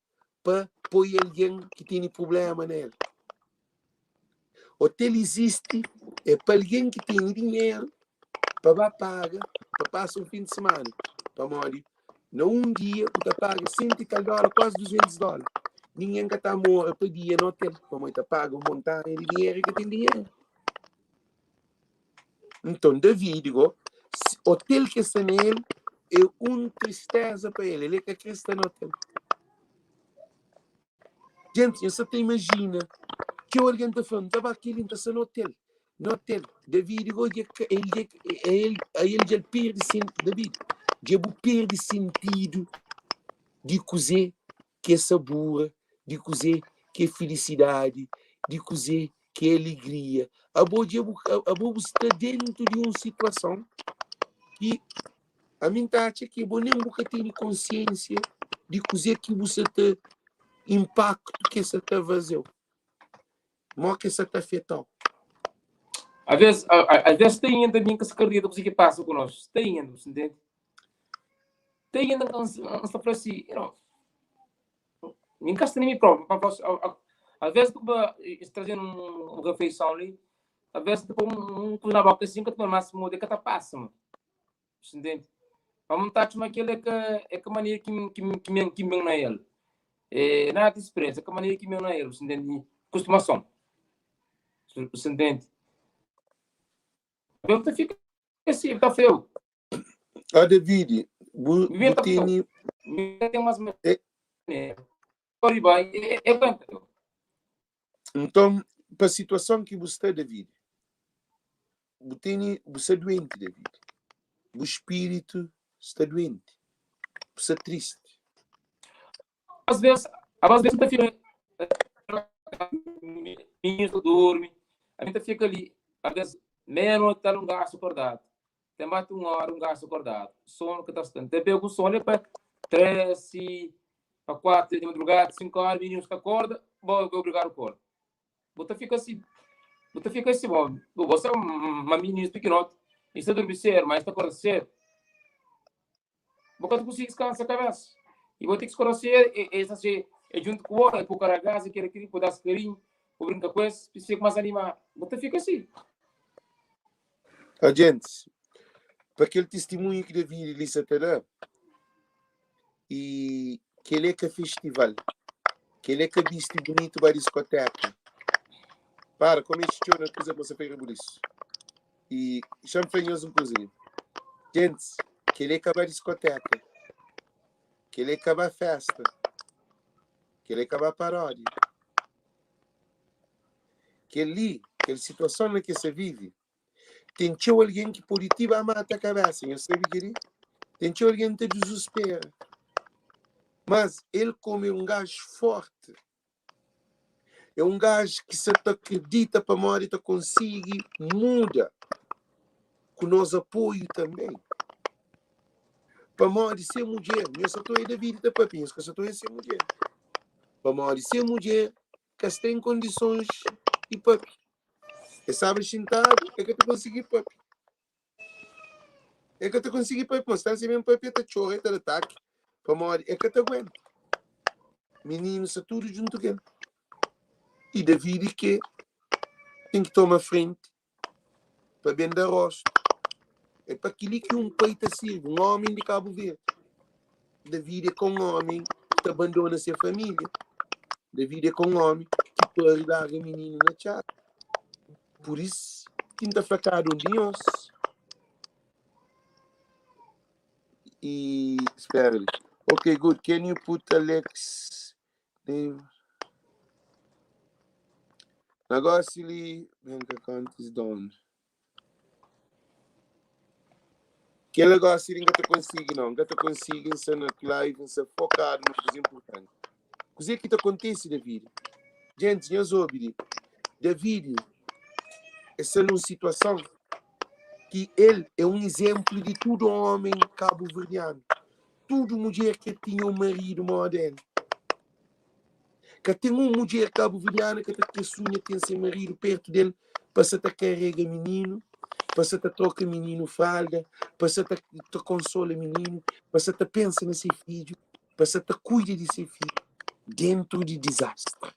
pa poi algen ki tene problema na el. Hotel izisti é pa algen ki tene dinheru pa ba paga pa pasa un fin di semana. Pamodi na un dia bu ta paga senti i tal dóla, kuazi 200 dóla. Ningen ka ta mora pa dia na hotel, pamodi ta paga un montanha di dinheru i ka ten dinheru. Nton, Davidi go, hotel ki el sta na el é un tristeza pa el, el é ka kre sta na hotel. Gente, nhos sa ta imajina txeu algen ta fla, N ta ba kel-li, N ta sta na hotel. Na hotel. Davidi go dja ka, el dja, el, el dja el perde sen, Davidi, dja bu perde sentidu di kuzê ki é sabura, di kuzê ki é filisidadi, di kuzê ki é alegria. Abo dja bu, abo bu sta dentu di un situason ki Ami N ta atxa ki bo nen bu ka tene konsiensia di kuzê ki bu sa ta inpaktu ki es sa ta faze-u, mó ki es sa ta afeta-u. Às ves, às ves tem ainda mim que se acredita kuzê ki pasa ku nos. Tem ainda, você entende? Tem ainda que nós ta fala assim, you know, mim ka sta nem mi próprio, pa pa às vezes tu ba trazendo um refeição ali, às vezes tu põe um coisa na boca assim que tu máximo de que ta passa, mano. Entende? Pa mun ta txoma kel é ka é ka maneira ki ki ki mi ki mi na el. É nada de experiência, é ka maneira ki mi na el, você entende? Costumação. Você entende? Eu ta fica assim, tá feio. Ah, David, bu, Mi bu tá feio. tene. Mi tem umas É, maneira. Riba, é é aguenta. Nton, pa situason ki bu sta, David, bu tene, bu sta duenti, David. Bu spiritu sta duenti. Bu sta tristi. Às vezes, às vezes tá fica menino dorme, a gente fica ali, às vezes meia-noite tá um gasto acordado. Tem bate uma hora um gasto acordado. Sono que tá estando. Tem pego sono é para 3, para 4 de madrugada, 5 horas, meninos que acorda, vou obrigar o corpo. Você fica assim, você fica assim, bom, você é uma menina pequenote, e está dormir cedo, mas está acordando cedo. Você não consegue descansar a cabeça. E vou ter que escolher cedo, e, e, assim, é junto com o outro, é com o caragás, e quer aquele, pôr dar carinho, vou brincar com esse, fica mais animado. Você fica assim. Ah, gente, pa kel tistimunhu ki David li sa ta da, i kel é ka festival, kel é ka bisti bunitu ba diskoteka. Para, kome txeu na kuza pa sa fai rebulisu. I xa-m fla nhos un kuza li. Gentis, kel é ka ba diskoteka, kel é ka ba festa, kel é ka ba paródia. Kel-li, kel situason na ki sa vive, Ten txeu algen ki pode ti ba mata kabésa. Nhos sabe kel-li? Ten txeu algen ki ta dizuspera. Mas el kómu é un gaju fórti, é un gaju ki sa ta kridita pamodi ta konsigi muda ku nos apoiu tanbê. Pamodi se mudjer, nhos sa ta oia Davidi ta pâpia, nhos ka sa ta oia se mudjer. Pamodi se mudjer. ka sta en kondisons di papia. E staba xintadu, e ka ta konsigi papia. E ka ta konsigi papia, ma sta si ben papia, e ta txora, e ta da taki, pamodi e ka ta aguenta. Mininu sta tudu djuntu ku el. I Davidi ke ten ki toma frenti pa ben da rostu. É pa kel-li ki un pai ta sirbi, un ómi di Kabu Verdi. Davidi é ka un ómi ki ta abandona se família. Davidi é ka un ómi ki pari larga mininu na txada. Pur isu ki N ta fla kada un di nhos. I spera li. Ok, good. Can you put Alex name? Negócio li, bank account is down. Kel negócio li N ka ta konsigi não, N ka ta konsigi, N sta na live, N sta fokadu na kuza importanti. Kuzê ki ta kontise, Davidi? Gentis, nhos obi li. Davidi e sta nun situason ki el é un izénplu di tudu ómi kabuverdianu, tudu mudjer ki tinha un maridu moda el. Ka ten un mudjer kabuverdiana ka ta kre sunha ten se maridu pertu del pa sa ta karega mininu, pa sa ta troka mininu fralda, pa sa ta, ta konsola mininu, pa sa ta pensa na se fidju, pa sa ta kuida di se fidju dentru di dizastri.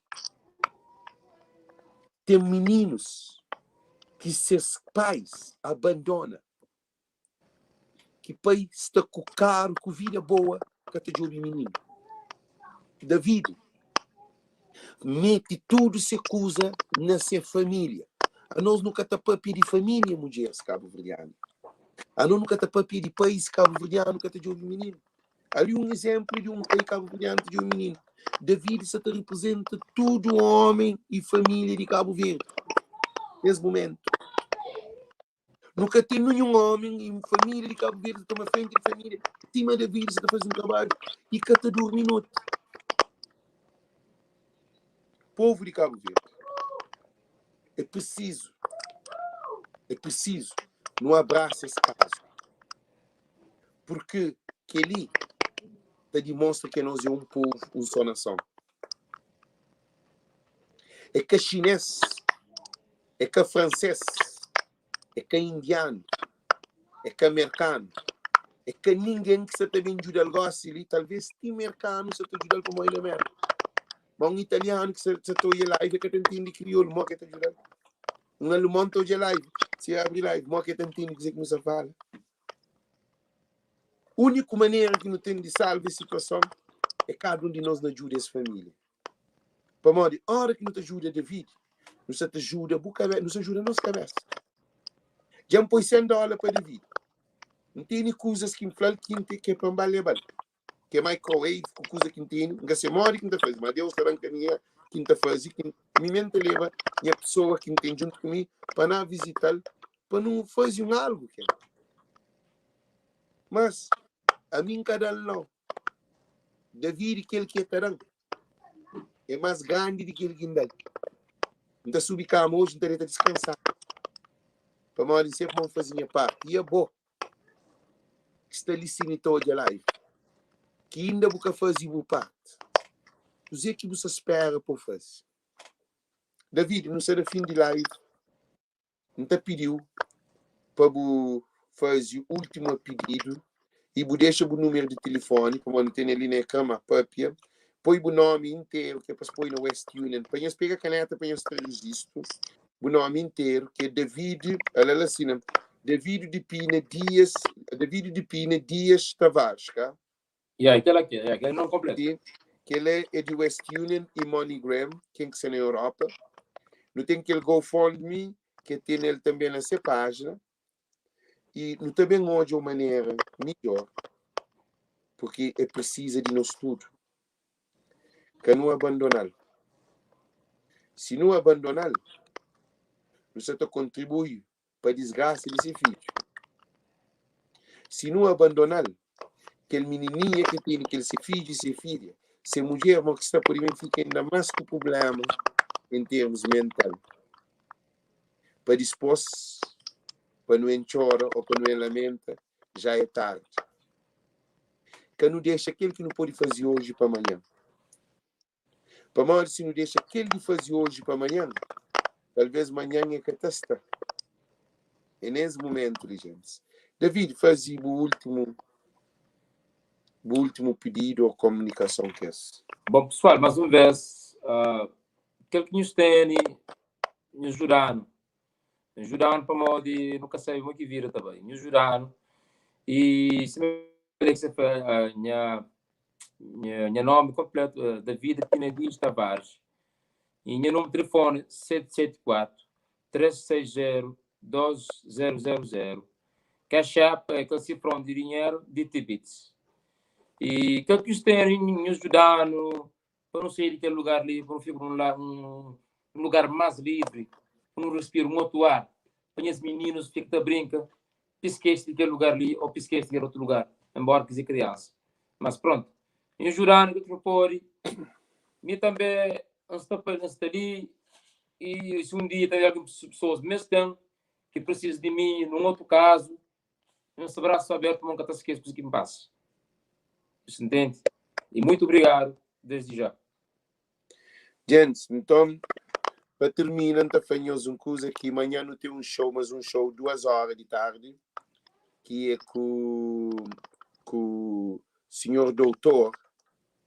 Ten mininus ki ses pais abandona, ki pai sta ku karu, ku vida boa, ka ta djobe mininu. Davidi mete tudu se kuza na se família. Anos nu ka ta papia di família, mudjeris kabuverdianu. Anos nu ka ta papia di pais kabuverdianu ka ta djobe mininu. Ali un izénplu di un pai kabuverdianu ta djobe mininu. Davidi sa ta reprezenta tudu ómi i família di Kabu Verdi nes momentu. Nu ka ten ninhun ómi i família di Kabu Verdi toma frenti di família sima Davidi sa ta faze un trabadju i ka ta durmi noti. Povu di Kabu Verdi, é prisizu, é prisizu nu abrasa es kazu, purki kel-li ta dimonstra ki anos é un povu, un só nason. É ka xinês, é ka fransês, é ka indianu, é ka merkanu, é ka ningen ki sa ta ben djuda-l gósi li. Talvês ti merkanu sa ta djuda-l pamodi na Mérka. Má un italianu ki sa ta odja live e ka ta ntende kriolu, mó ki el ta djuda-l? Un alemon ta odja live, si el abri live, mó ki el ta ntende kuzê ki nu sa fala? Úniku manera ki nu ten di salva es situason é kada un di nos na djuda es família. Pamodi ora ki nu ta djuda Davidi, nu sta ta djuda bu kabesa, nu sta djuda nos kabesa. Dja N poi 100 dóla pa Davidi. N tene kuzas ki N fla-l ki N ten ki é pa N ba leba-l, ki é microwave ku kuza ki N tene. N ka se modi ki N ta faze, ma Deus ta da-m kaminha ki N ta faze, ki mi mesmu ta leba nha pesoa ki N ten djuntu ku mi pa na vizita-l, pa nu faze un algu ki é. Mas ami N ka da-l nau. Davidi kel ki e ta da-m é más grandi di kel ki N da-l. N ta subi kama oji, N ta deta diskansadu, pamodi N sabe ma N faze nha parti. I abo ki sta li sin i ta odja live, ki inda bu ka faze bu parti, kuzê ki bu sta spera pa bu faze? Davidi, nu sta na fin di live. N ta pidi-u pa bu faze últimu pididu i bu dexa bu númeru di tilifoni, pamodi nu tene li na ekran, ma papia, poi bu nomi interu, ki é pa es poi na West Union, pa nhos pega kaneta pa nhos tra rejistu, bu nomi interu, ki é David, ala la sina, David de Pina Dias, David de Pina Dias Tavares, ka? Yeah, kel aqui, yeah, kel nome completo. Sim, kel é é di West Union e MoneyGram, ken ki sta na Europa. Nu ten kel GoFundMe, ke ten el tanbe na se pájina. I nu ta ben odja un manera midjor, purki e prisiza di nos tudu. Ka nu abandona-l. Si nu abandona-l, nu sa ta kontribui pa disgrasa di se fidju. Si nu abandona-l, kel minininha ki tene kel se fidju i se fidja, se mudjer mo ki sta pode ben fika inda más ku prubléma en termus mental. Pa dispôs, pa nu en txora ô pa nu en lamenta, já é tardi. Ka nu dexa kel ki nu pode faze oji pa manhan. Pamodi si nu dexa kel di faze oji pa manhan, talvês manhan e ka ta sta. É nes mumentu li, gentis. David, faze bu últimu bu últimu pididu ô komunikason ku es. Bon pesoal, más un vês, kel ki nhos tene, nhos djuda-nu. Nhos djuda-nu pamodi nu ka sabe mo ki vida ta bai. Nhos djuda-nu i sima Alexia fla, nha nha nomi konpletu David Pinadis Tavares i nha númeru di telefoni 774 360 2000. Cash App é kel sifron di dinheru di Tibits. I kel ki nhos ten nhos djuda-nu pa nu sai di kel lugar li, pa nu fika nun un lugar más livri, pa nu respira un otu ar, pa nhas mininus fika ta brinka, pa skese di kel lugar li ô pa skese di kel otu lugar, enbóra ki es é kriansa. Mas prontu, nhos djuda-nu kel ki nu pode. Mi tanbê N sta pa N sta li i si un dia tanbê algun pesoas meste-m ki prisiza di mi nun otu kazu, N sta brasu abertu ma N ka ta skese kuza ki N pasa. Nhos ntende? I muitu obrigadu desdi já. Gentis, nton, pa tirmina, N ta fla nhos un kuza, ki manhan nu ten un show, mas un show duas óra di tardi, ki é ku ku sinhor doutor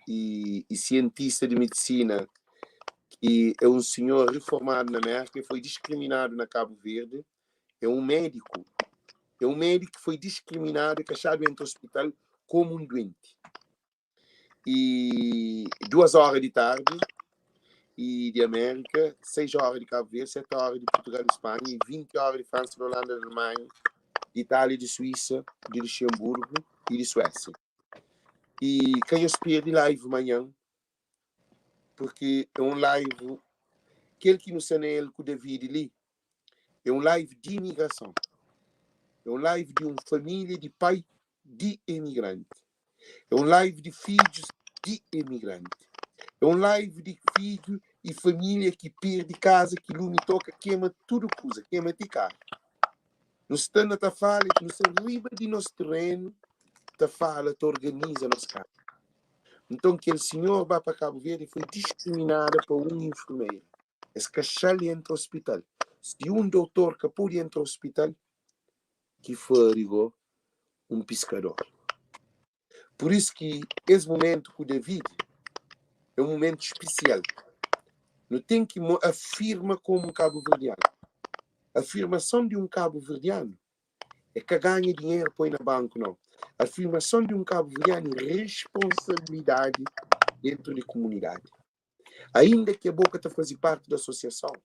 i i sientista di medisina, ki é un sinhor reformadu na Mérka, e foi diskriminadu na Kabu Verdi, é un médiku, é un médiku ki foi diskriminadu e kaxadu entra ospital komu un duenti. E duas óra di tardi e di Amérika, 6 óra di Kabu Verdi, 7 óra di Portugal e Spanha e 20 óra di Fransa, di Holanda, di Alemanha, di Itália, di Suísa, di Luxemburgo e di Suésia. E ka nhos perde live manhan, porque é um live kel ki nu sta na el ku David li é um live di imigrason, é um live di um família di pai di imigrante, é um live di fidjus di imigrante, é um live di fidju e família ki perde kaza, ki lumi toka, kema tudu kuza, kema ti karu. Nu sta na ta fala, nu sta riba di nos terenu ta fala, ta organiza nos kaza. Nton kel sinhor ba pa Kabu Verdi foi diskriminada pa un enfermeira. Es ka xa-l entra ospital. Si un doutor ka pode entra ospital, ki fari go un piskador. Pur isu ki es mumentu ku Davidi é un mumentu spesial. Nu ten ki afirma komu un kabuverdianu. Afirmason di un kabuverdianu é ka ganha dinheru poi na banku, nau. Afirmason di un kabuverdianu é responsabilidadi dentru di kumunidadi. Ainda ki abo ka ta faze parti di asosiason,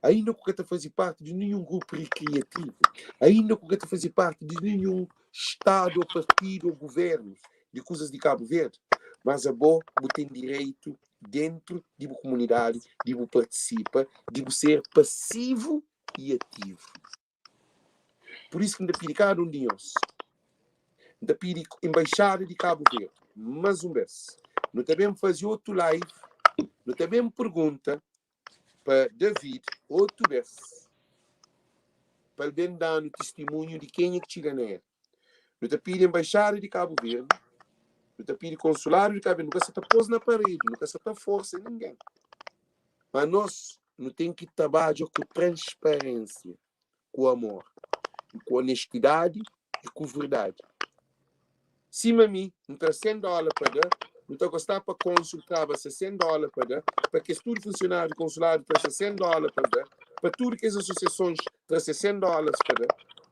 ainda ku ka ta faze parti di ninhun grupu rikriativu, ainda ku ka ta faze parti di ninhun stadu ô partidu ô guvernus di kuzas di Kabu Verdi, mas abo bu ten direitu dentru di bu kumunidadi di bu partisipa, di bu ser pasivu i ativu. Pur isu ki N ta pidi kada un di nhos, N ta pidi Enbaixada di Kabu Verdi, más un bês, nu ta ben faze otu live, nu ta ben pergunta pa David otu bês, pa el ben da-nu tistimunhu di kenha ki txiga na el. Nu ta pidi Enbaixada di Kabu Verdi, nu ta pidi Konsuladu di Kabu Verdi, nu ka sa ta pô-s na paredi, nu ka sa ta forsa ningen. Má nos, nu ten ki trabadja ku transparénsia, ku amor, i ku onestidadi i ku verdadi. Sima mi, N tra 100 dóla pa da, nu ta gostá pa kónsul traba se 100 dóla pa da, pa kes tudu funsionáriu di konsuladu tra se 100 dóla pa da, pa tudu kes asosiasons tra se 100 dólas pa da,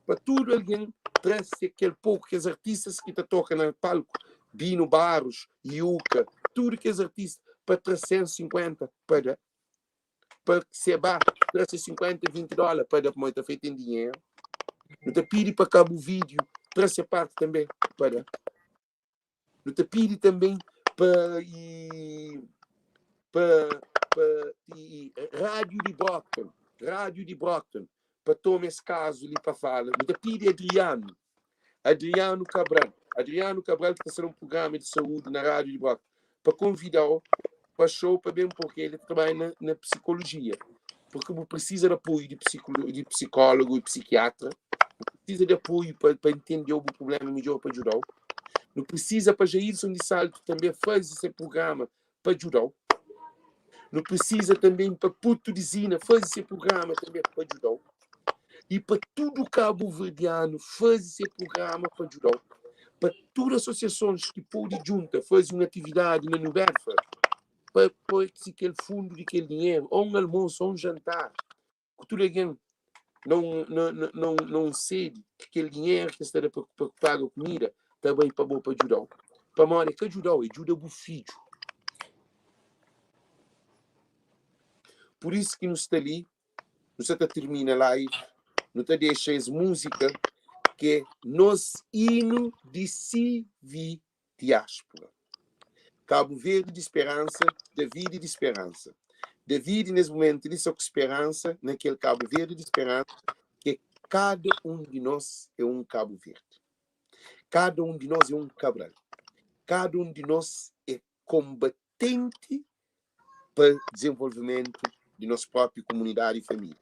pa tudu algen tra se kel poku, kes artistas ki ta toka na palku, Bino Barros, Yuka, tudu kes artista pa tra 150 pa da, pa Seba tra se 50, 20 dólar pa da, pamodi ta fla el ten dinheru. Nu ta pidi pa Kabu Vídiu tra se parti tanbe pa da. Nu ta pidi tanbe pa i pa pa i rádiu di Brockton, rádiu di Brockton pa toma es kazu li pa fala. Nu ta pidi Adriano, Adriano Cabral, Adriano Cabral ki ta ser un prugrama di saúdi na rádiu di Brockton, pa konvida-u pa show pa ben porque el ta trabadja na, na psikolojia. Porque bu precisa de apoio de, psicolo, de psicólogo e psiquiatra, bu precisa de apoio pa, pa entender bu problema midjor pa ajudau. Nu precisa pa Jailson di Salto também faze esse programa pa ajudau. Nu precisa também pa Puto di Zina faze se programa também pa djudau. E pa tudo cabo-verdiano faze se programa pa djudau. Pa tudo associações ki pode djunta faze um atividade na New Bedford pa poi kel fundo di kel dinheiro, ou um almoço, ou um jantar, ku tudo alguém não não não não sede que kel dinheiro ki sta da pa, pa paga comida ta bai pa bo pa djudau. Pamodi ka djudau, é djuda bu fidju. Por isso ki nu sta li, nu sta ta termina live, nu ta dexa es música que é nos hino de CV diáspora. Cabo Verde de Esperança, David de Esperança. David, nesse momento, li só com esperança naquele Cabo Verde de Esperança, que cada um de nós é um Cabo Verde. Cada um de nós é um Cabral. Cada um de nós é combatente para desenvolvimento de nossa própria comunidade e família.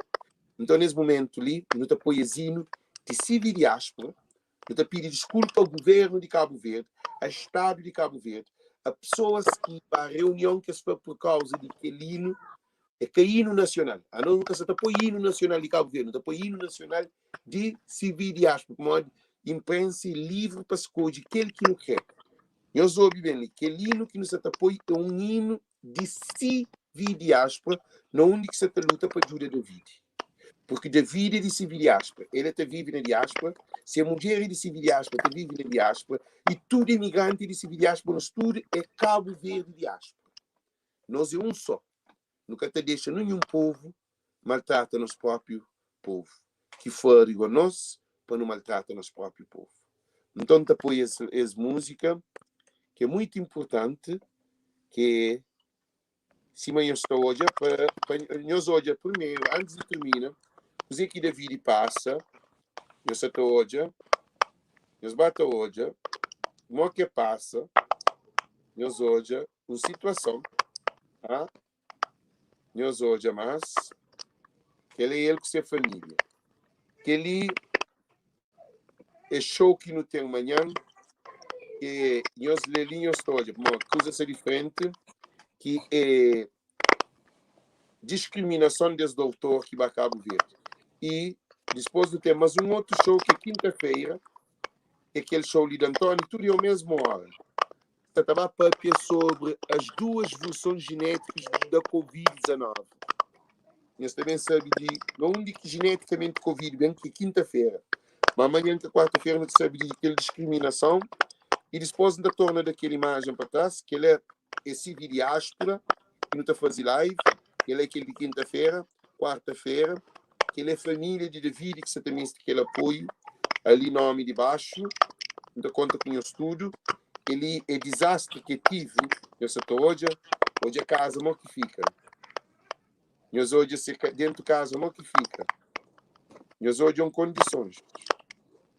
Então, nesse momento ali, nós apoiamos de civil diáspora, nós pedir desculpa ao governo de Cabo Verde, ao Estado de Cabo Verde, a pessoas que para a reunião que se foi por causa de aquele hino, é que hino nacional. A nós nunca se apoia hino nacional de Cabo Verde, não apoia hino nacional de civil diáspora, como a imprensa livre para escolher aquele que não quer. Eu ouvi bem, aquele hino que nos apoia é um hino de civil diáspora, não onde que se luta para ajuda David. Porque David é de civil diáspora, ele até vive na diáspora, se a mulher é de civil diáspora, até vive na diáspora, e tudo imigrante de civil diáspora, nós tudo é Cabo Verde diáspora. Nós é um só. Nunca te deixa nenhum povo maltrata nosso próprio povo. Que for igual nós, para não maltrata nosso próprio povo. Então, te apoio essa, essa música, que é muito importante, que é se manhã estou hoje, para, para nós hoje primeiro, antes de terminar, o que David passa, eu estou hoje, nós bate hoje, como que passa, nós hoje, uma situação, tá? Nós hoje, mas, que ele é ele com sua família, que ele é show que não tem amanhã, que nós lelinhos hoje, uma coisa ser diferente, que é discriminação desse doutor que vai Cabo Verde. E depois de ter mais um outro show que é quinta-feira, é aquele show ali de António, tudo é a mesma hora. Estava a papia sobre as duas versões genéticas da Covid-19. Nós também sabe de onde que geneticamente Covid vem, que é quinta-feira. Mas amanhã, que é quarta-feira, não sabe de aquela discriminação. E depois ainda torna daquela imagem para trás, que ele é esse diáspora, que não está fazendo live, ele é aquele de quinta-feira, quarta-feira, que ele é família de David, que você também tem aquele apoio, ali nome de baixo, não conta com o estudo. Ele é desastre que tive, eu só estou hoje, hoje a casa, como que fica? Nós hoje, dentro de casa, como que fica? Nós hoje em condições.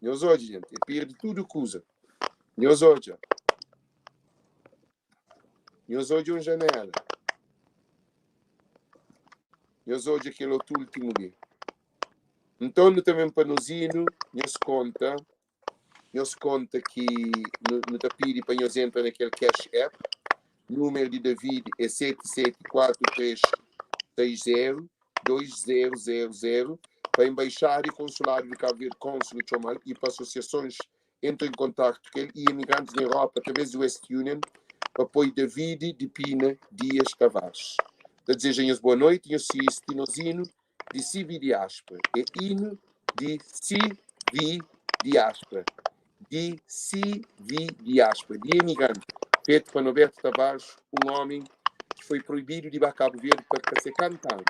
Nós hoje, gente, perde tudo que usa. Nós hoje. Nós hoje uma janela. Nós hoje aquele outro último dia. Então, também para nos hino, nós conta, nós conta que no, no pedi para nós entrar naquele Cash App. Número de David é 774360 2000 para embaixada e consulado de Cabo Verde, cônsul de Chomal e para associações entrem em contato com ele e imigrantes na Europa através do West Union, apoio David de Pina Dias Tavares. Desejem-nos boa noite e assistem-nos hino de CV Diáspora. É hino de CV Diáspora. De CV Diáspora, de imigrante. Feito para Norberto Tavares, um homem que foi proibido de ir a Cabo Verde para ser cantante.